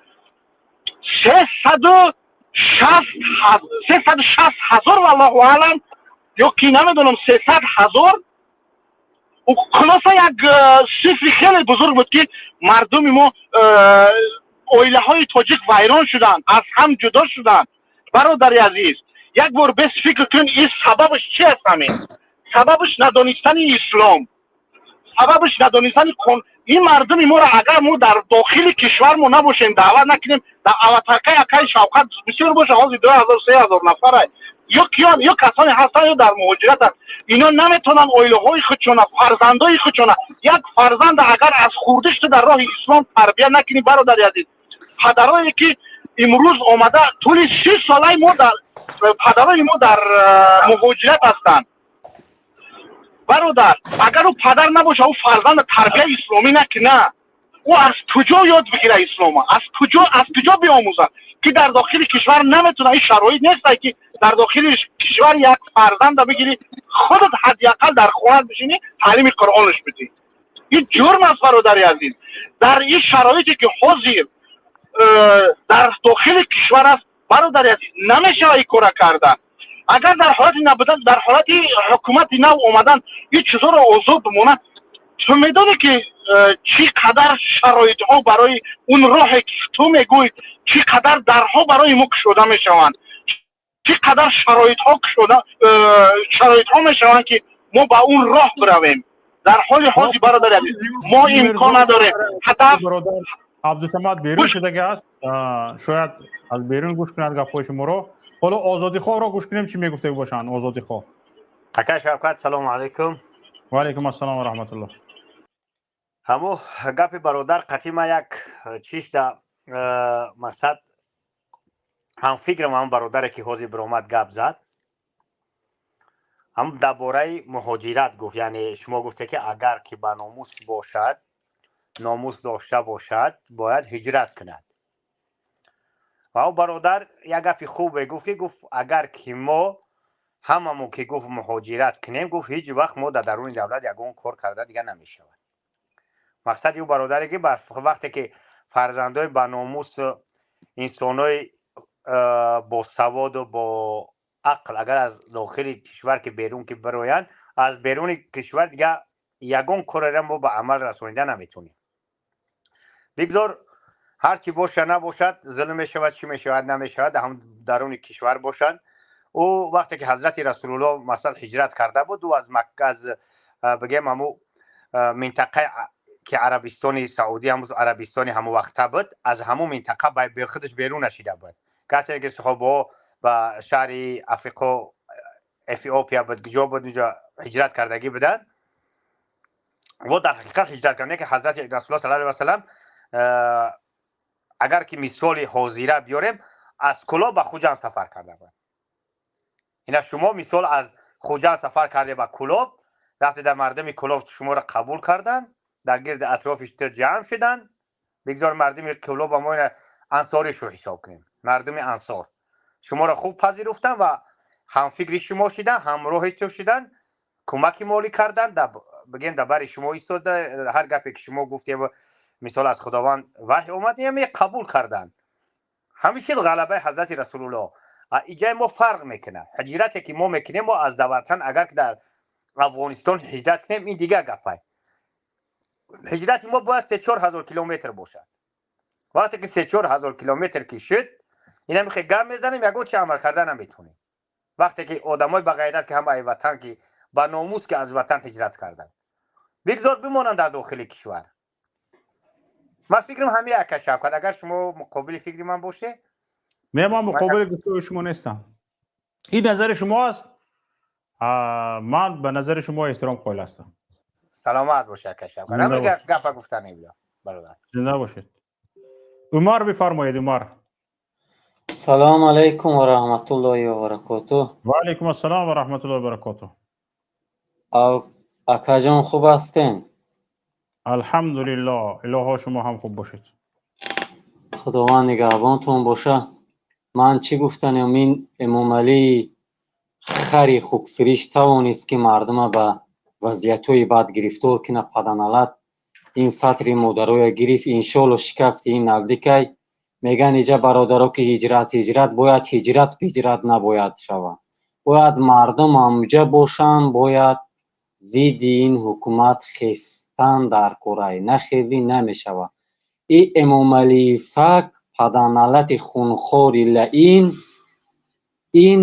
360 000, валлоҳу аълам, ё ки намедонам, 300 000, хулоса як цифри хеле бузург буд, ки мардуми мо, оилаҳои тоҷик вайрон шуданд, аз ҳам ҷудо шуданд. Бародари азиз, як бор бес фикр кун, ин сабабаш чи аст? Ҳамин сабабаш надонистани ислом, сабабаш надонистани ин мардуми моро. Агар мо дар дохили кишвармо набошем, даъват накунем, дар аватаркаи акаи Шавқат бисёр боша, ҳозир 2000, 3000 нафара, ё киён, ё касоне ҳастанд, ё дар муҳоҷиратанд, ино наметавонанд оилаҳои худшона, фарзандои худшона. Як фарзанда агар аз хурдиш ту дар роҳи ислом тарбия накунӣ, бародари азиз, падарое ки имрӯз омада, тӯли 30 солаи мо дар падарои мо дар муҳоҷират ҳастанд, бародар, агар ӯ падар набоша, ӯ фарзанда тарбияи исломӣ накуна, ӯ аз куҷо ёд бигира ислома? Аз куҷо, аз куҷо биомӯзад, ки дар дохили кишвар наметавона? Ин шароит нестай, ки дар дохили кишвар як фарзанда бигирӣ, худат ҳадди ақал дар хона бишинӣ, таълими Қуръонаш бидӣ. Ин ҷурм аст, бародари азиз. Дар ин шароите ки ҳозир дар дохили кишвар аст, бародари азиз, намешава ин кора карда. Агар дар ҳолати набудан, дар ҳолати ҳукумати нав омадан, ин чизоро озод бимонад, ту медонӣ, ки чӣ қадар шароитҳо барои он роҳе ки ту мегӯй, чӣ қадар дарҳо барои мо кушода мешаванд, чӣ қадар шароитҳо кушода шароитҳо мешаванд, ки мо ба он роҳ биравем. Дар ҳоли ҳозир, бародари азиз, мо имкон надорем. Ҳадаф Абдусамад берун шудаги аст, шояд аз берун гӯш кунад гапҳои шуморо. Ҳоло Озодихоҳро гӯш кунем, чӣ мегуфта бошанд Озодихоҳ. Ака Шавкат, салому алайкум. Ва алайкум ассалом ва раҳматуллоҳ. Ҳамо гапи бародар қатъи ман як чишда мақсад ҳамфикрам. Ҳам бародаре ки ҳозир биромад, гап зад, ҳам дар бораи муҳоҷират гуфт. Яъне шумо гуфте, ки агар ки ба номус бошад, номус дошта бошад, бояд ҳиҷрат кунад. Ва ӯ бародар як гапи хубе гуфт, ки гуфт, агар ки мо ҳамамо ки гуфт муҳоҷират кунем, гуфт, ҳеҷ вақт мо дар даруни давлат ягон кор карда дига намешавад. Мақсади ӯ бародаре ки вақте ки фарзандои ба номус, инсонои босаводу бо ақл агар аз дохили кишвар ки берун ки бироянд, аз беруни кишвар дига ягон кореро мо ба амал расонида наметонем. Бигзор ҳар чӣ боша набошад, зулм мешавад, чӣ мешавад намешавад, ҳам даруни кишвар бошанд. Ӯ вақте ки ҳазрати Расулулло масал ҳиҷрат карда буд, ӯ аз Макка, аз бигем ҳаму минтақаи ки Арабистони Саудӣ, ҳаму Арабистони ҳаму вақта буд, аз ҳаму минтақа худаш берун нашида буд. Касе ки саҳобаҳо ба шаҳри Африқо, Эфиопия буд, куҷо буд, унҷо ҳиҷрат кардагӣ буданд. Во дар ҳақиқат ҳиҷрат карданд, ки ҳазрати Расулулло саллаллоҳу алайҳи васалам, агар ки мисоли ҳозира биёрем, аз Кулоб ба Хуҷанд сафар карда буд. Ина шумо мисол аз Хуҷанд сафар карде ба Кулоб, вақте дар мардуми Кулоб шуморо қабул карданд, дар гирди атрофи ту ҷамъ шуданд. Бигзор мардуми Кулоб мо ина ансоришу ҳисоб кунем, мардуми ансор шуморо хуб пазируфтанд ва ҳамфикри шумо шуданд, ҳамроҳи ту шуданд, кӯмаки молӣ карданд, бигем дар бари шумо истода, ҳар гапе ки шумо гуфтем, мисол аз Худованд ваҳй омад, ме қабул карданд. Ҳамин шид ғалабаи ҳазрати Расулулло. Иҷаи мо фарқ мекунад. Ҳиҷрате ки мо мекунем, мо аз ватан, агар дар Афғонистон ҳиҷрат кунем, ин дигар гапай. Ҳиҷрати мо бояд 3-4 ҳазор километр бошад. Вақте ки 3-4 ҳазор километр ки шуд, ина михе гап мезанем, ягон чи амал карда наметонем. Вақте ки одамои ба ғайрат, ки ҳама ватан, ки ба номус, ки аз ватан ҳиҷрат карданд, бигзор бимонанд дар дохили кишвар. Ман фикрам ҳамин, ака Шавкат, агар шумо муқобили фикри ман боше. Не, ман муқобили гуфтаи шумо нестам. Ин назари шумо аст, ман ба назари шумо эҳтиром қоил ҳастам. Саломат боше, ака Шавкат. Ҳамин гапа гуфтанем, бародар. Зинда бошед. Умар, бифармоед, Умар. Салому алайкум ва раҳматуллоҳи ва баракотуҳ. Ва алайкум ассалом ва раҳматуллоҳи ва баракотуҳ. Акаҷон, хуб ҳастен? Алҳамдулиллоҳ, илоҳо шумо ҳам хуб бошед. Худованд нигаҳбонтон боша. Ман чӣ гуфтанем, ин Эмомалии хари хуксириш тавонист, ки мардума ба вазъиятҳои бад гирифтор кунад. Паданалат ин сатри модароя гирифт, иншолло шикасти ин наздикай. Меган иҷа бародаро, ки ҳиҷрат, ҳиҷрат бояд, ҳиҷрат пиҷрат набояд шавад. Бояд мардум ҳамҷа бошанд, бояд зидди ин ҳукумат хестан дар корай. Нахезӣ намешавад. И Эмомалии саг, паданалати хунхори лаин, ин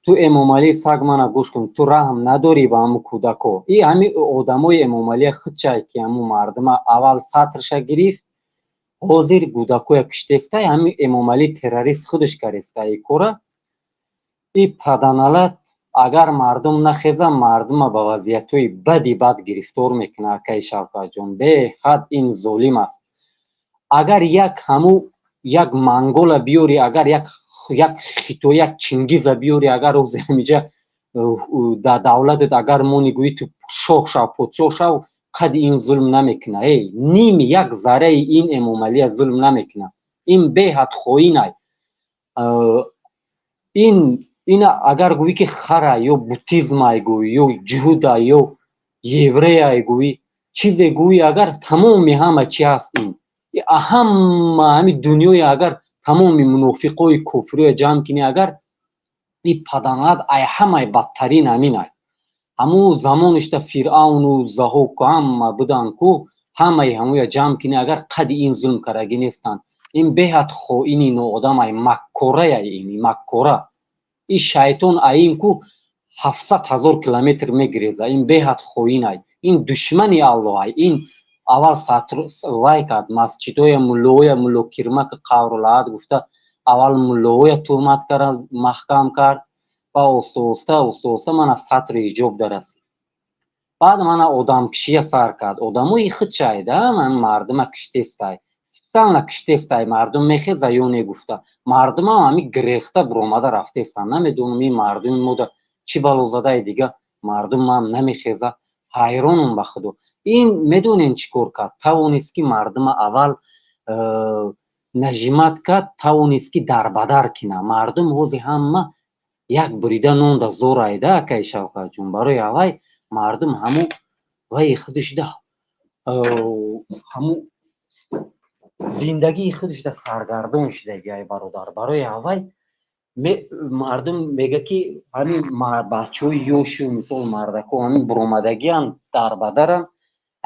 ту Эмомалии саг, мана гӯш кун, ту раҳм надорӣ ба ҳамун кӯдако. И ҳами одамои Эмомалия худчай, ки ҳамун мардума аввал сатрша гирифт, ҳозир кӯдакоя киштестай. Ҳами Эмомалӣ террорист худаш кареста и кора. И паданалат, агар мардум нахеза, мардума ба вазъиятҳои бади бад гирифтор мекунад. Акаи Шавкатҷон, беҳад ин золим аст. Агар як ҳаму як монгола биёрӣ, агар як хитой, як Чингиза биёрӣ, агар рӯзи ҳамиҷа дар давлатат агар мони, гӯӣ ту шоҳ шав, подшоҳ шав, қади ин зулм намекуна. Эй, ними як зарраи ин Эмомалия зулм намекуна. Ин беҳад хоинай. Ин ина агар гӯӣ, ки хара ё буддизмай гӯӣ, ё ҷуҳуда, ё евреяй гӯӣ, чизе гӯӣ, агар тамоми ҳама чи ҳаст, ин ҳама ҳами дунёи, агар тамоми мунофиқои кофироя ҷамъ кунӣ, агар и паданалат ай ҳамаи бадтарин ҳаминай. Ҳамун замоништа Фиръавну Заҳоку ҳама буданд ку, ҳамаи ҳамуя ҷамъ кунӣ, агар қади ин зулм кардагӣ нестанд. Ин беҳад хоини ноодамай, маккорая, ин маккора. И шайтон аин ку 700 000 километр мегиреза. Ин беҳад хоинай, ин душмани Аллоҳай. Ин аввал вай кард масҷидоя, муллоя, мулло Кирмака қаврулаҳад гуфта, аввал муллоя туҳмат кард, маҳкам кард ва оста оста, оста оста мана сатри ҳиҷоб дарасид. Баъд мана одамкишия сар кард. Одамои худчайда ман мардума киштестай, специально киштестай, мардум мехеза ё не гуфта. Мардумам ҳами гирехта буромада рафтестан. Намедонам, ин мардуми мода чӣ бало задаи, дига мардумам намехеза. Ҳайронум ба худо. Ин медонем чӣ кор кард? Тавонист, ки мардума аввал нажимать кард, тавонист, ки дарбадар кина мардум. Ҳози ҳама як бурида нонда зорайда, акаи Шавкатҷон. Барои аввай мардум ҳаму ваи худашда, ҳаму зиндагии худашда саргардон шудаги, ай бародар. Барои аввай мардум мега, ки ҳамин бачаҳои ёшу, мисол, мардако ҳамин буромадагиан, дарбадаран,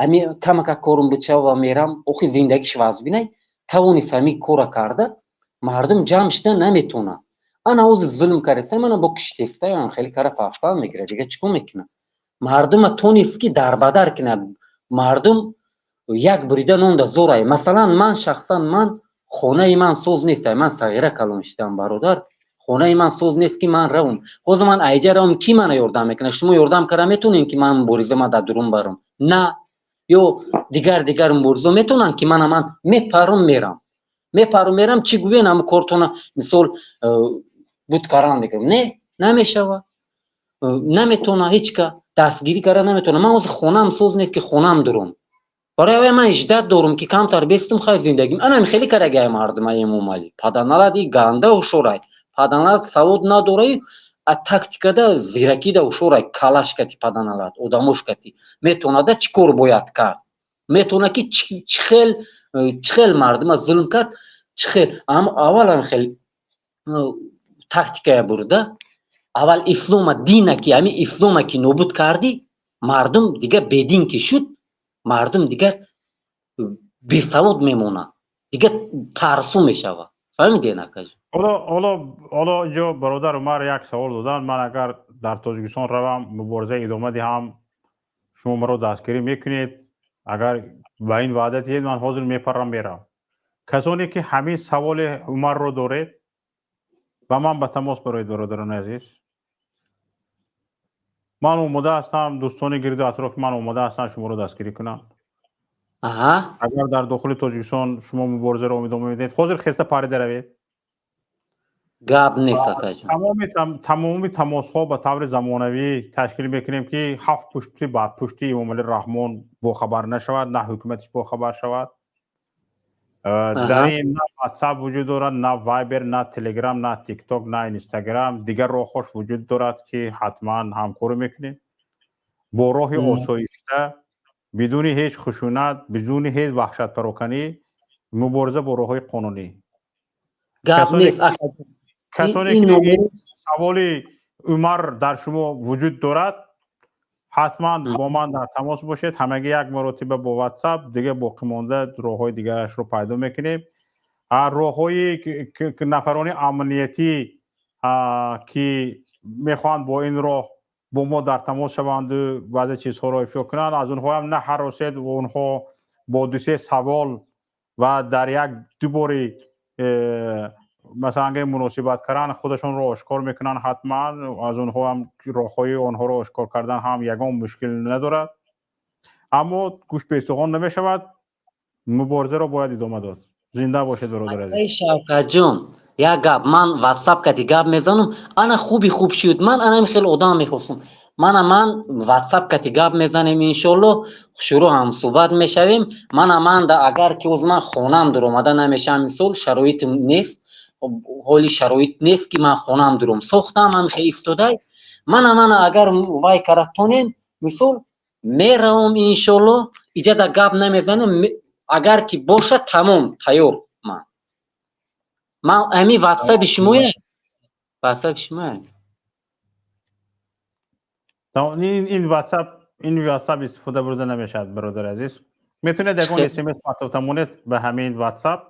ҳами камака корум бичава, мерам. Охи зиндагиш вазбинай. Тавонист ҳамин кора карда, мардум ҷамъ шуда наметонад. Ана ҳозир зулм кардеста, мана бо киштестаям, хеле кара пафтан мегирад. Дига чӣ кор мекунад? Мардума тонист, ки дарбадар кунад. Мардум як бурида нонда зорай. Масалан, ман шахсан, ман хонаи ман соз нестай, ман сағира калон шудам, бародар. Хонаи ман соз нест, ки ман равам. Ҳозир ман айҷа равам, кӣ мана ёрдам мекунад? Шумо ёрдам карда метонем, ки ман мубориза ма дар дурун барам? На, ё дигар дигар муборизо метонанд, ки мана ман мепарам, мерам, мепарам, мерам, чӣ гӯен, ҳама кортона, мисол, буд каран мекунам. Не, намешава, наметона, ҳеҷ ка дастгирӣ карда наметона. Ман ҳозир хонаам соз нест, ки хонаам дурум. Барои аввай ман ждать дорум, ки камтар бестум, хай, зиндагим. Анам хеле карагай мардума. Эмомалӣ паданалад, и ганда ҳушорай. Паданалад савод надорай, а тактикада, зиракида ҳушорай. Калашкати паданалад, одамошкати метонада чӣ кор бояд кард, метона, ки чӣ хел мардума зулм кард. Чӣ хел аввалам хел тактикая бурда, аввал ислома, дина ки, ҳамин ислома ки нобуд кардӣ, мардум дигар бедин ки шуд, мардум дигар бесавод мемонад, дигар тарсу мешавад. Фаҳмидед, акаҷон? Ҳоло инҷо бародар Умар як савол додан: ман агар дар Тоҷикистон равам, мубориза идома диҳам, шумо маро дастгирӣ мекунед? Агар ба ин ваъда диҳед, ман ҳозир мепарам, мерам. Касоне ки ҳамин саволи Умарро доред, ба ман ба тамос бароед. Бародарони азиз, ман омода ҳастам, дӯстони гирду атрофи ман омода ҳастанд шуморо дастгирӣ кунанд. Агар дар дохили Тоҷикистон шумо муборизаро идома медиҳед, ҳозир хеста парида равед. Гап нест, акаҷон. Тамоми тамосҳо ба таври замонавӣ ташкил мекунем, ки ҳафт пушти бадпушти Эмомалӣ Раҳмон бохабар нашавад, на ҳукуматиш бохабар шавад. Дар ин на Ватсап вуҷуд дорад, на Вайбер, на Телеграм, на Тикток, на Инстаграм. Дигар роҳҳош вуҷуд дорад, ки ҳатман ҳамкорӣ мекунем бо роҳи осоишта, бидуни ҳеҷ хушунат, бидуни ҳеҷ ваҳшатпароканӣ, мубориза бо роҳҳои қонунӣ. Гап нест. Касоне ки саволи Умар дар шумо вуҷуд дорад, ҳатман бо ман дар тамос бошед. Ҳамагӣ як маротиба бо Ватсап, дигар боқимонда роҳҳои дигарашро пайдо мекунем. Роҳҳои нафарони амниятӣ, ки мехоҳанд бо ин роҳ бо мо дар тамос шаванду баъзе чизҳоро ифшо кунанд, аз онҳоам наҳаросед. Онҳо бо дусе савол ва дар як ду бори, масалан, муносибат кардан, худашонро ошкор мекунанд. Ҳатман аз онҳо ҳам роҳҳои онҳоро ошкор кардан ҳам ягон мушкил надорад. Аммо гӯшт бе устухон намешавад, муборизаро бояд идома дод. Зинда бошед, бародар азиз. Шавкатҷон, як гап, ман Ватсап кати гап мезанам. Ана хуби хуб шуд, ман анам хеле одам мехостум. Мана ман Ватсап кати гап мезанем, иншолло, шурӯъ ҳамсӯҳбат мешавем. Мана ман агар ки оз ман хонам дуромада намешавам, мисол, шароитм нест, ҳоли шароит нест, ки ман хонам дуром сохтам, ҳам хе истодай. Мана агар вай кара тонем, мисол, меравам, иншолло, иҷада гап намезанем. Агар ки бошад, тамом, тайёр. Ман ҳамин Ватсаби шумоя, Ватсаби шумоя. Ин Ватсап истифода бурда намешавад, бародари азиз. Метавонед ягон СМС партофта монед ба ҳамин Ватсап.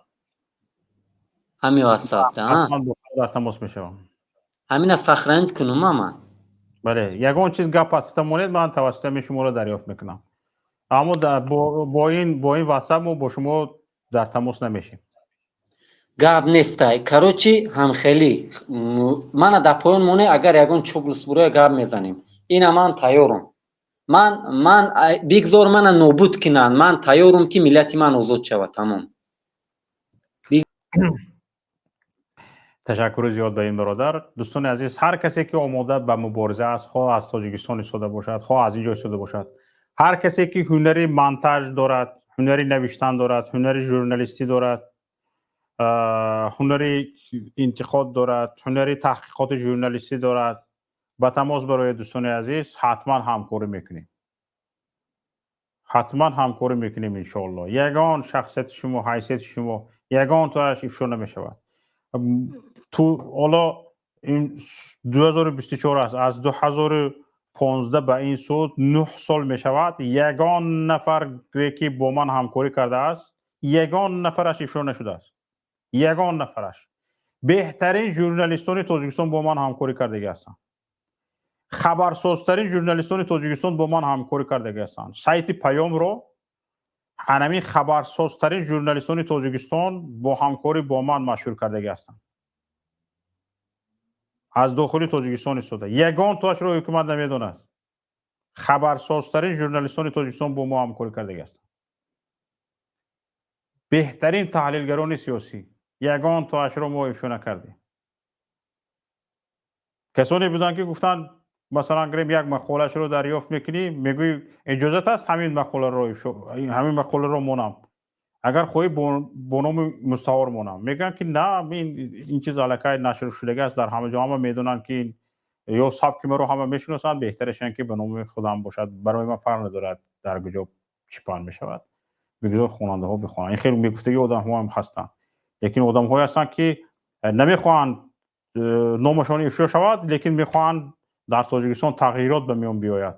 Ҳамин Ватсап. Дар тамос мешавам. Ҳамина сохранить кунум ман? Бале, ягон чиз гап партофта монед, ман тавассути ҳамин шуморо дарёфт мекунам. Аммо бо ин Ватсап мо бо шумо дар тамос намешем. Гап нестай. Короче, ҳамхелӣ мана дар поён моне, агар ягон чоблус буроя, гап мезанем. Ина ман тайёрам. Ман бигзор мана нобуд кунанд, ман тайёрам, ки миллати ман озод шавад, тамом. Ташаккури зиёд ба ин бародар. Дӯстони азиз, ҳар касе ки омода ба мубориза аст, хоҳ аз Тоҷикистон истода бошад, хоҳ аз ин ҷо истода бошад, ҳар касе ки ҳунари монтаж дорад, ҳунари навиштан дорад, ҳунари журналистӣ дорад, ҳунари интиқод дорад, ҳунари таҳқиқоти журналистӣ дорад, ба тамос барои, дӯстони азиз. Ҳатман ҳамкорӣ мекунем, ҳатман ҳамкорӣ мекунем, иншоалло. Ягон шахсияти шумо, ҳайсияти шумо ягон тоаш ифшо намешавад. Ту ҳоло ин 2024 аст, аз 2015 ба ин сӯ 9 сол мешавад. Ягон нафар, ки бо ман ҳамкорӣ кардааст, ягон нафараш ифшо нашудааст, ягон нафараш. Беҳтарин журналистони Тоҷикистон бо ман ҳамкорӣ кардагӣ ҳастанд, хабарсозтарин журналистони Тоҷикистон бо ман ҳамкорӣ кардагӣ ҳастанд. Сайти Паёмро ҳанамин хабарсозтарин журналистони Тоҷикистон бо ҳамкорӣ бо ман машҳур кардагӣ ҳастанд. Аз дохили Тоҷикистон истода, ягон тоашро ҳукумат намедонад. Хабарсозтарин журналистони Тоҷикистон бо мо ҳамкорӣ кардагӣ ҳастанд, беҳтарин таҳлилгарони сиёсӣ. Ягон тоашро мо ифшо накардем. Касоне буданд, ки гуфтанд, масалан, гирем, як мақолашро дарёфт мекунӣ, мегӯӣ, иҷозат аст ҳамин мақоларо, ҳамин мақоларо монам, агар хоҳӣ, бо номи мустаор монам. Мегӯянд, ки на, ин чиз аллакай нашр шудагӣ аст дар ҳама ҷо, ҳама медонанд, ки ё сабки маро ҳама мешиносанд, беҳтарашан ки ба номи худам бошад. Барои ман фарқ надорад, дар куҷо чӣ паҳн мешавад, бигзор хонандаҳо бихонанд. Ин хеле мегуфтагӣ одамҳо ҳам ҳастанд. Лекин одамҳое ҳастанд, ки намехоҳанд номашон ифшо шавад, лекин мехоҳанд дар Тоҷикистон тағйирот ба миён биёяд.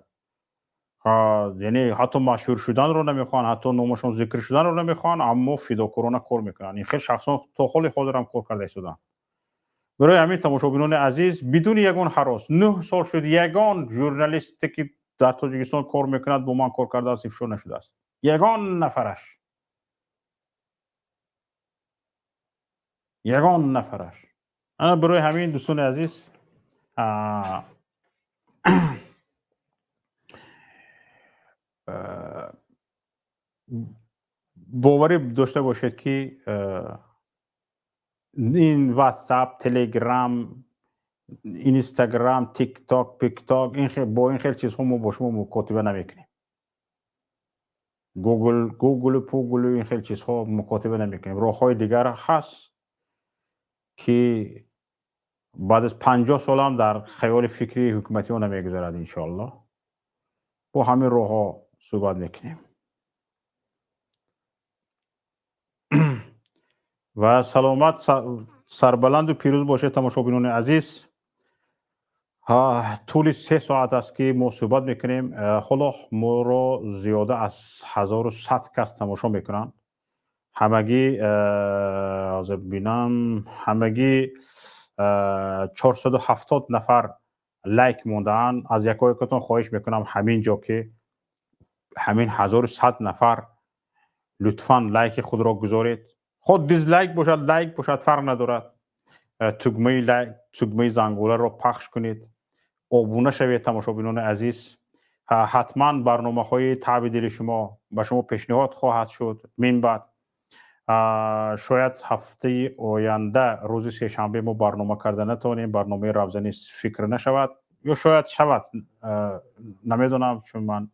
Яъне ҳатто машҳур шуданро намехоҳанд, ҳатто номашон зикр шуданро намехоҳанд, аммо фидокорона кор мекунанд. Ин хел шахсон то ҳоли ҳозирам кор карда истоданд. Барои ҳамин, тамошобинони азиз, бидуни ягон ҳарос, 9 сол шуд, ягон журналисте, ки дар Тоҷикистон кор мекунад, бо ман кор кардааст, ифшо нашудааст, ягон нафараш, ягон нафараш. Ана барои ҳамин, дӯстони азиз, боварӣ дошта бошед, ки ин Ватсап, Телеграм, Инстаграм, Тикток, Пикток, бо ин хел чизҳо мо бо шумо мукотиба намекунем. Гугл, гуглу пуглу, ин хел чизҳо мукотиба намекунем. Роҳҳои дигар ҳаст, ки баъд аз 50 солам дар хаёли фикри ҳукуматиҳо намегузарад, иншоаллоҳ. Бо ҳамин роҳҳо суҳбат мекунем. Ва саломат, сарбаланду пирӯз бошед, тамошобинони азиз. Тӯли 3 соат аст, ки мо суҳбат мекунем. Ҳоло моро зиёда аз 1100 кас тамошо мекунанд. Ҳамагӣ, ҳозир бинам, ҳамагӣ 470 нафар лайк мондаанд. Аз якоякатон хоҳиш мекунам, ҳамин ҷо, ки ҳамин 1100 нафар, лутфан лайки худро гузоред. Худ дизлайк бошад, лайк бошад, фарқ надорад. Тугмаи лайк, тугмаи зангуларо пахш кунед, обуна шавед. Тамошобинони азиз, ҳатман барномаҳои таъби дили шумо ба шумо пешниҳод хоҳад шуд. Минбаъд шояд ҳафтаи оянда рӯзи сешанбе мо барнома карда натавонем, барномаи Равзани фикр нашавад ё шояд шавад, намедонам, чун ман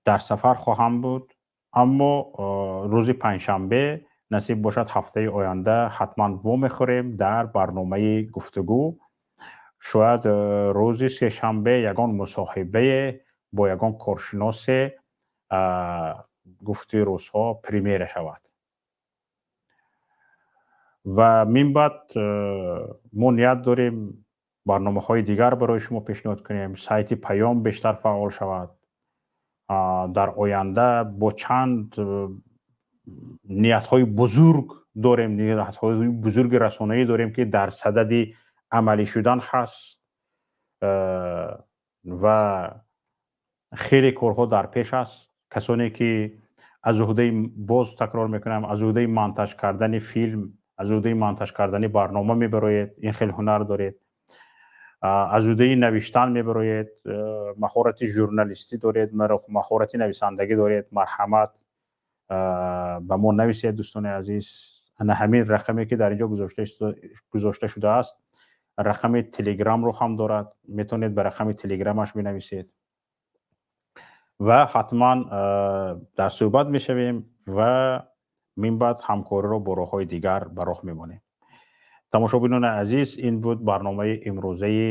дар сафар хоҳам буд. Аммо рӯзи панҷшанбе, насиб бошад, ҳафтаи оянда ҳатман вомехӯрем дар барномаи гуфтугӯ. Шояд рӯзи сешанбе ягон мусоҳибае бо ягон коршиносе, гуфти рӯзҳо, премьера шавад. Ва минбаъд мо ният дорем барномаҳои дигар барои шумо пешниҳод кунем, сайти Паём бештар фаъол шавад. Дар оянда бо чанд ниятҳои бузург дорем, ниятҳои бузурги расонаӣ дорем, ки дар садади амалӣ шудан ҳаст, ва хеле корҳо дар пеш аст. Касоне ки аз уҳдаи, боз такрор мекунам, аз уҳдаи монтаж кардани филм, аз уҳдаи монтаж кардани барнома мебароед, ин хел ҳунар доред, аз уҳдаи навиштан мебароед, маҳорати журналистӣ доред, маҳорати нависандагӣ доред, марҳамат, ба мо нависед, дӯстони азиз. Ана ҳамин рақаме, ки дар ин ҷо гузошта шудааст, рақами Телеграмро ҳам дорад, метавонед ба рақами Телеграмаш бинависед ва ҳатман дар суҳбат мешавем ва минбаъд ҳамкориро бо роҳҳои дигар ба роҳ мемонем. Тамошобинони азиз, ин буд барномаи имрӯзаи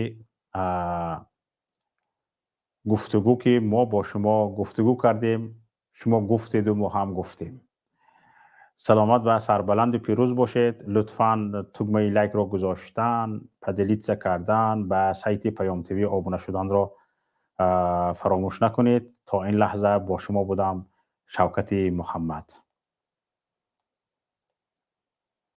гуфтугӯ, ки мо бо шумо гуфтугӯ кардем, шумо гуфтеду мо ҳам гуфтем. Саломат ва сарбаланду пирӯз бошед. Лутфан тугмаи лайкро гузоштан, поделиться кардан, ба сайти Паём ТВ обуна шуданро фаромӯш накунед. То ин лаҳза бо шумо будам Шавкати Муҳаммад.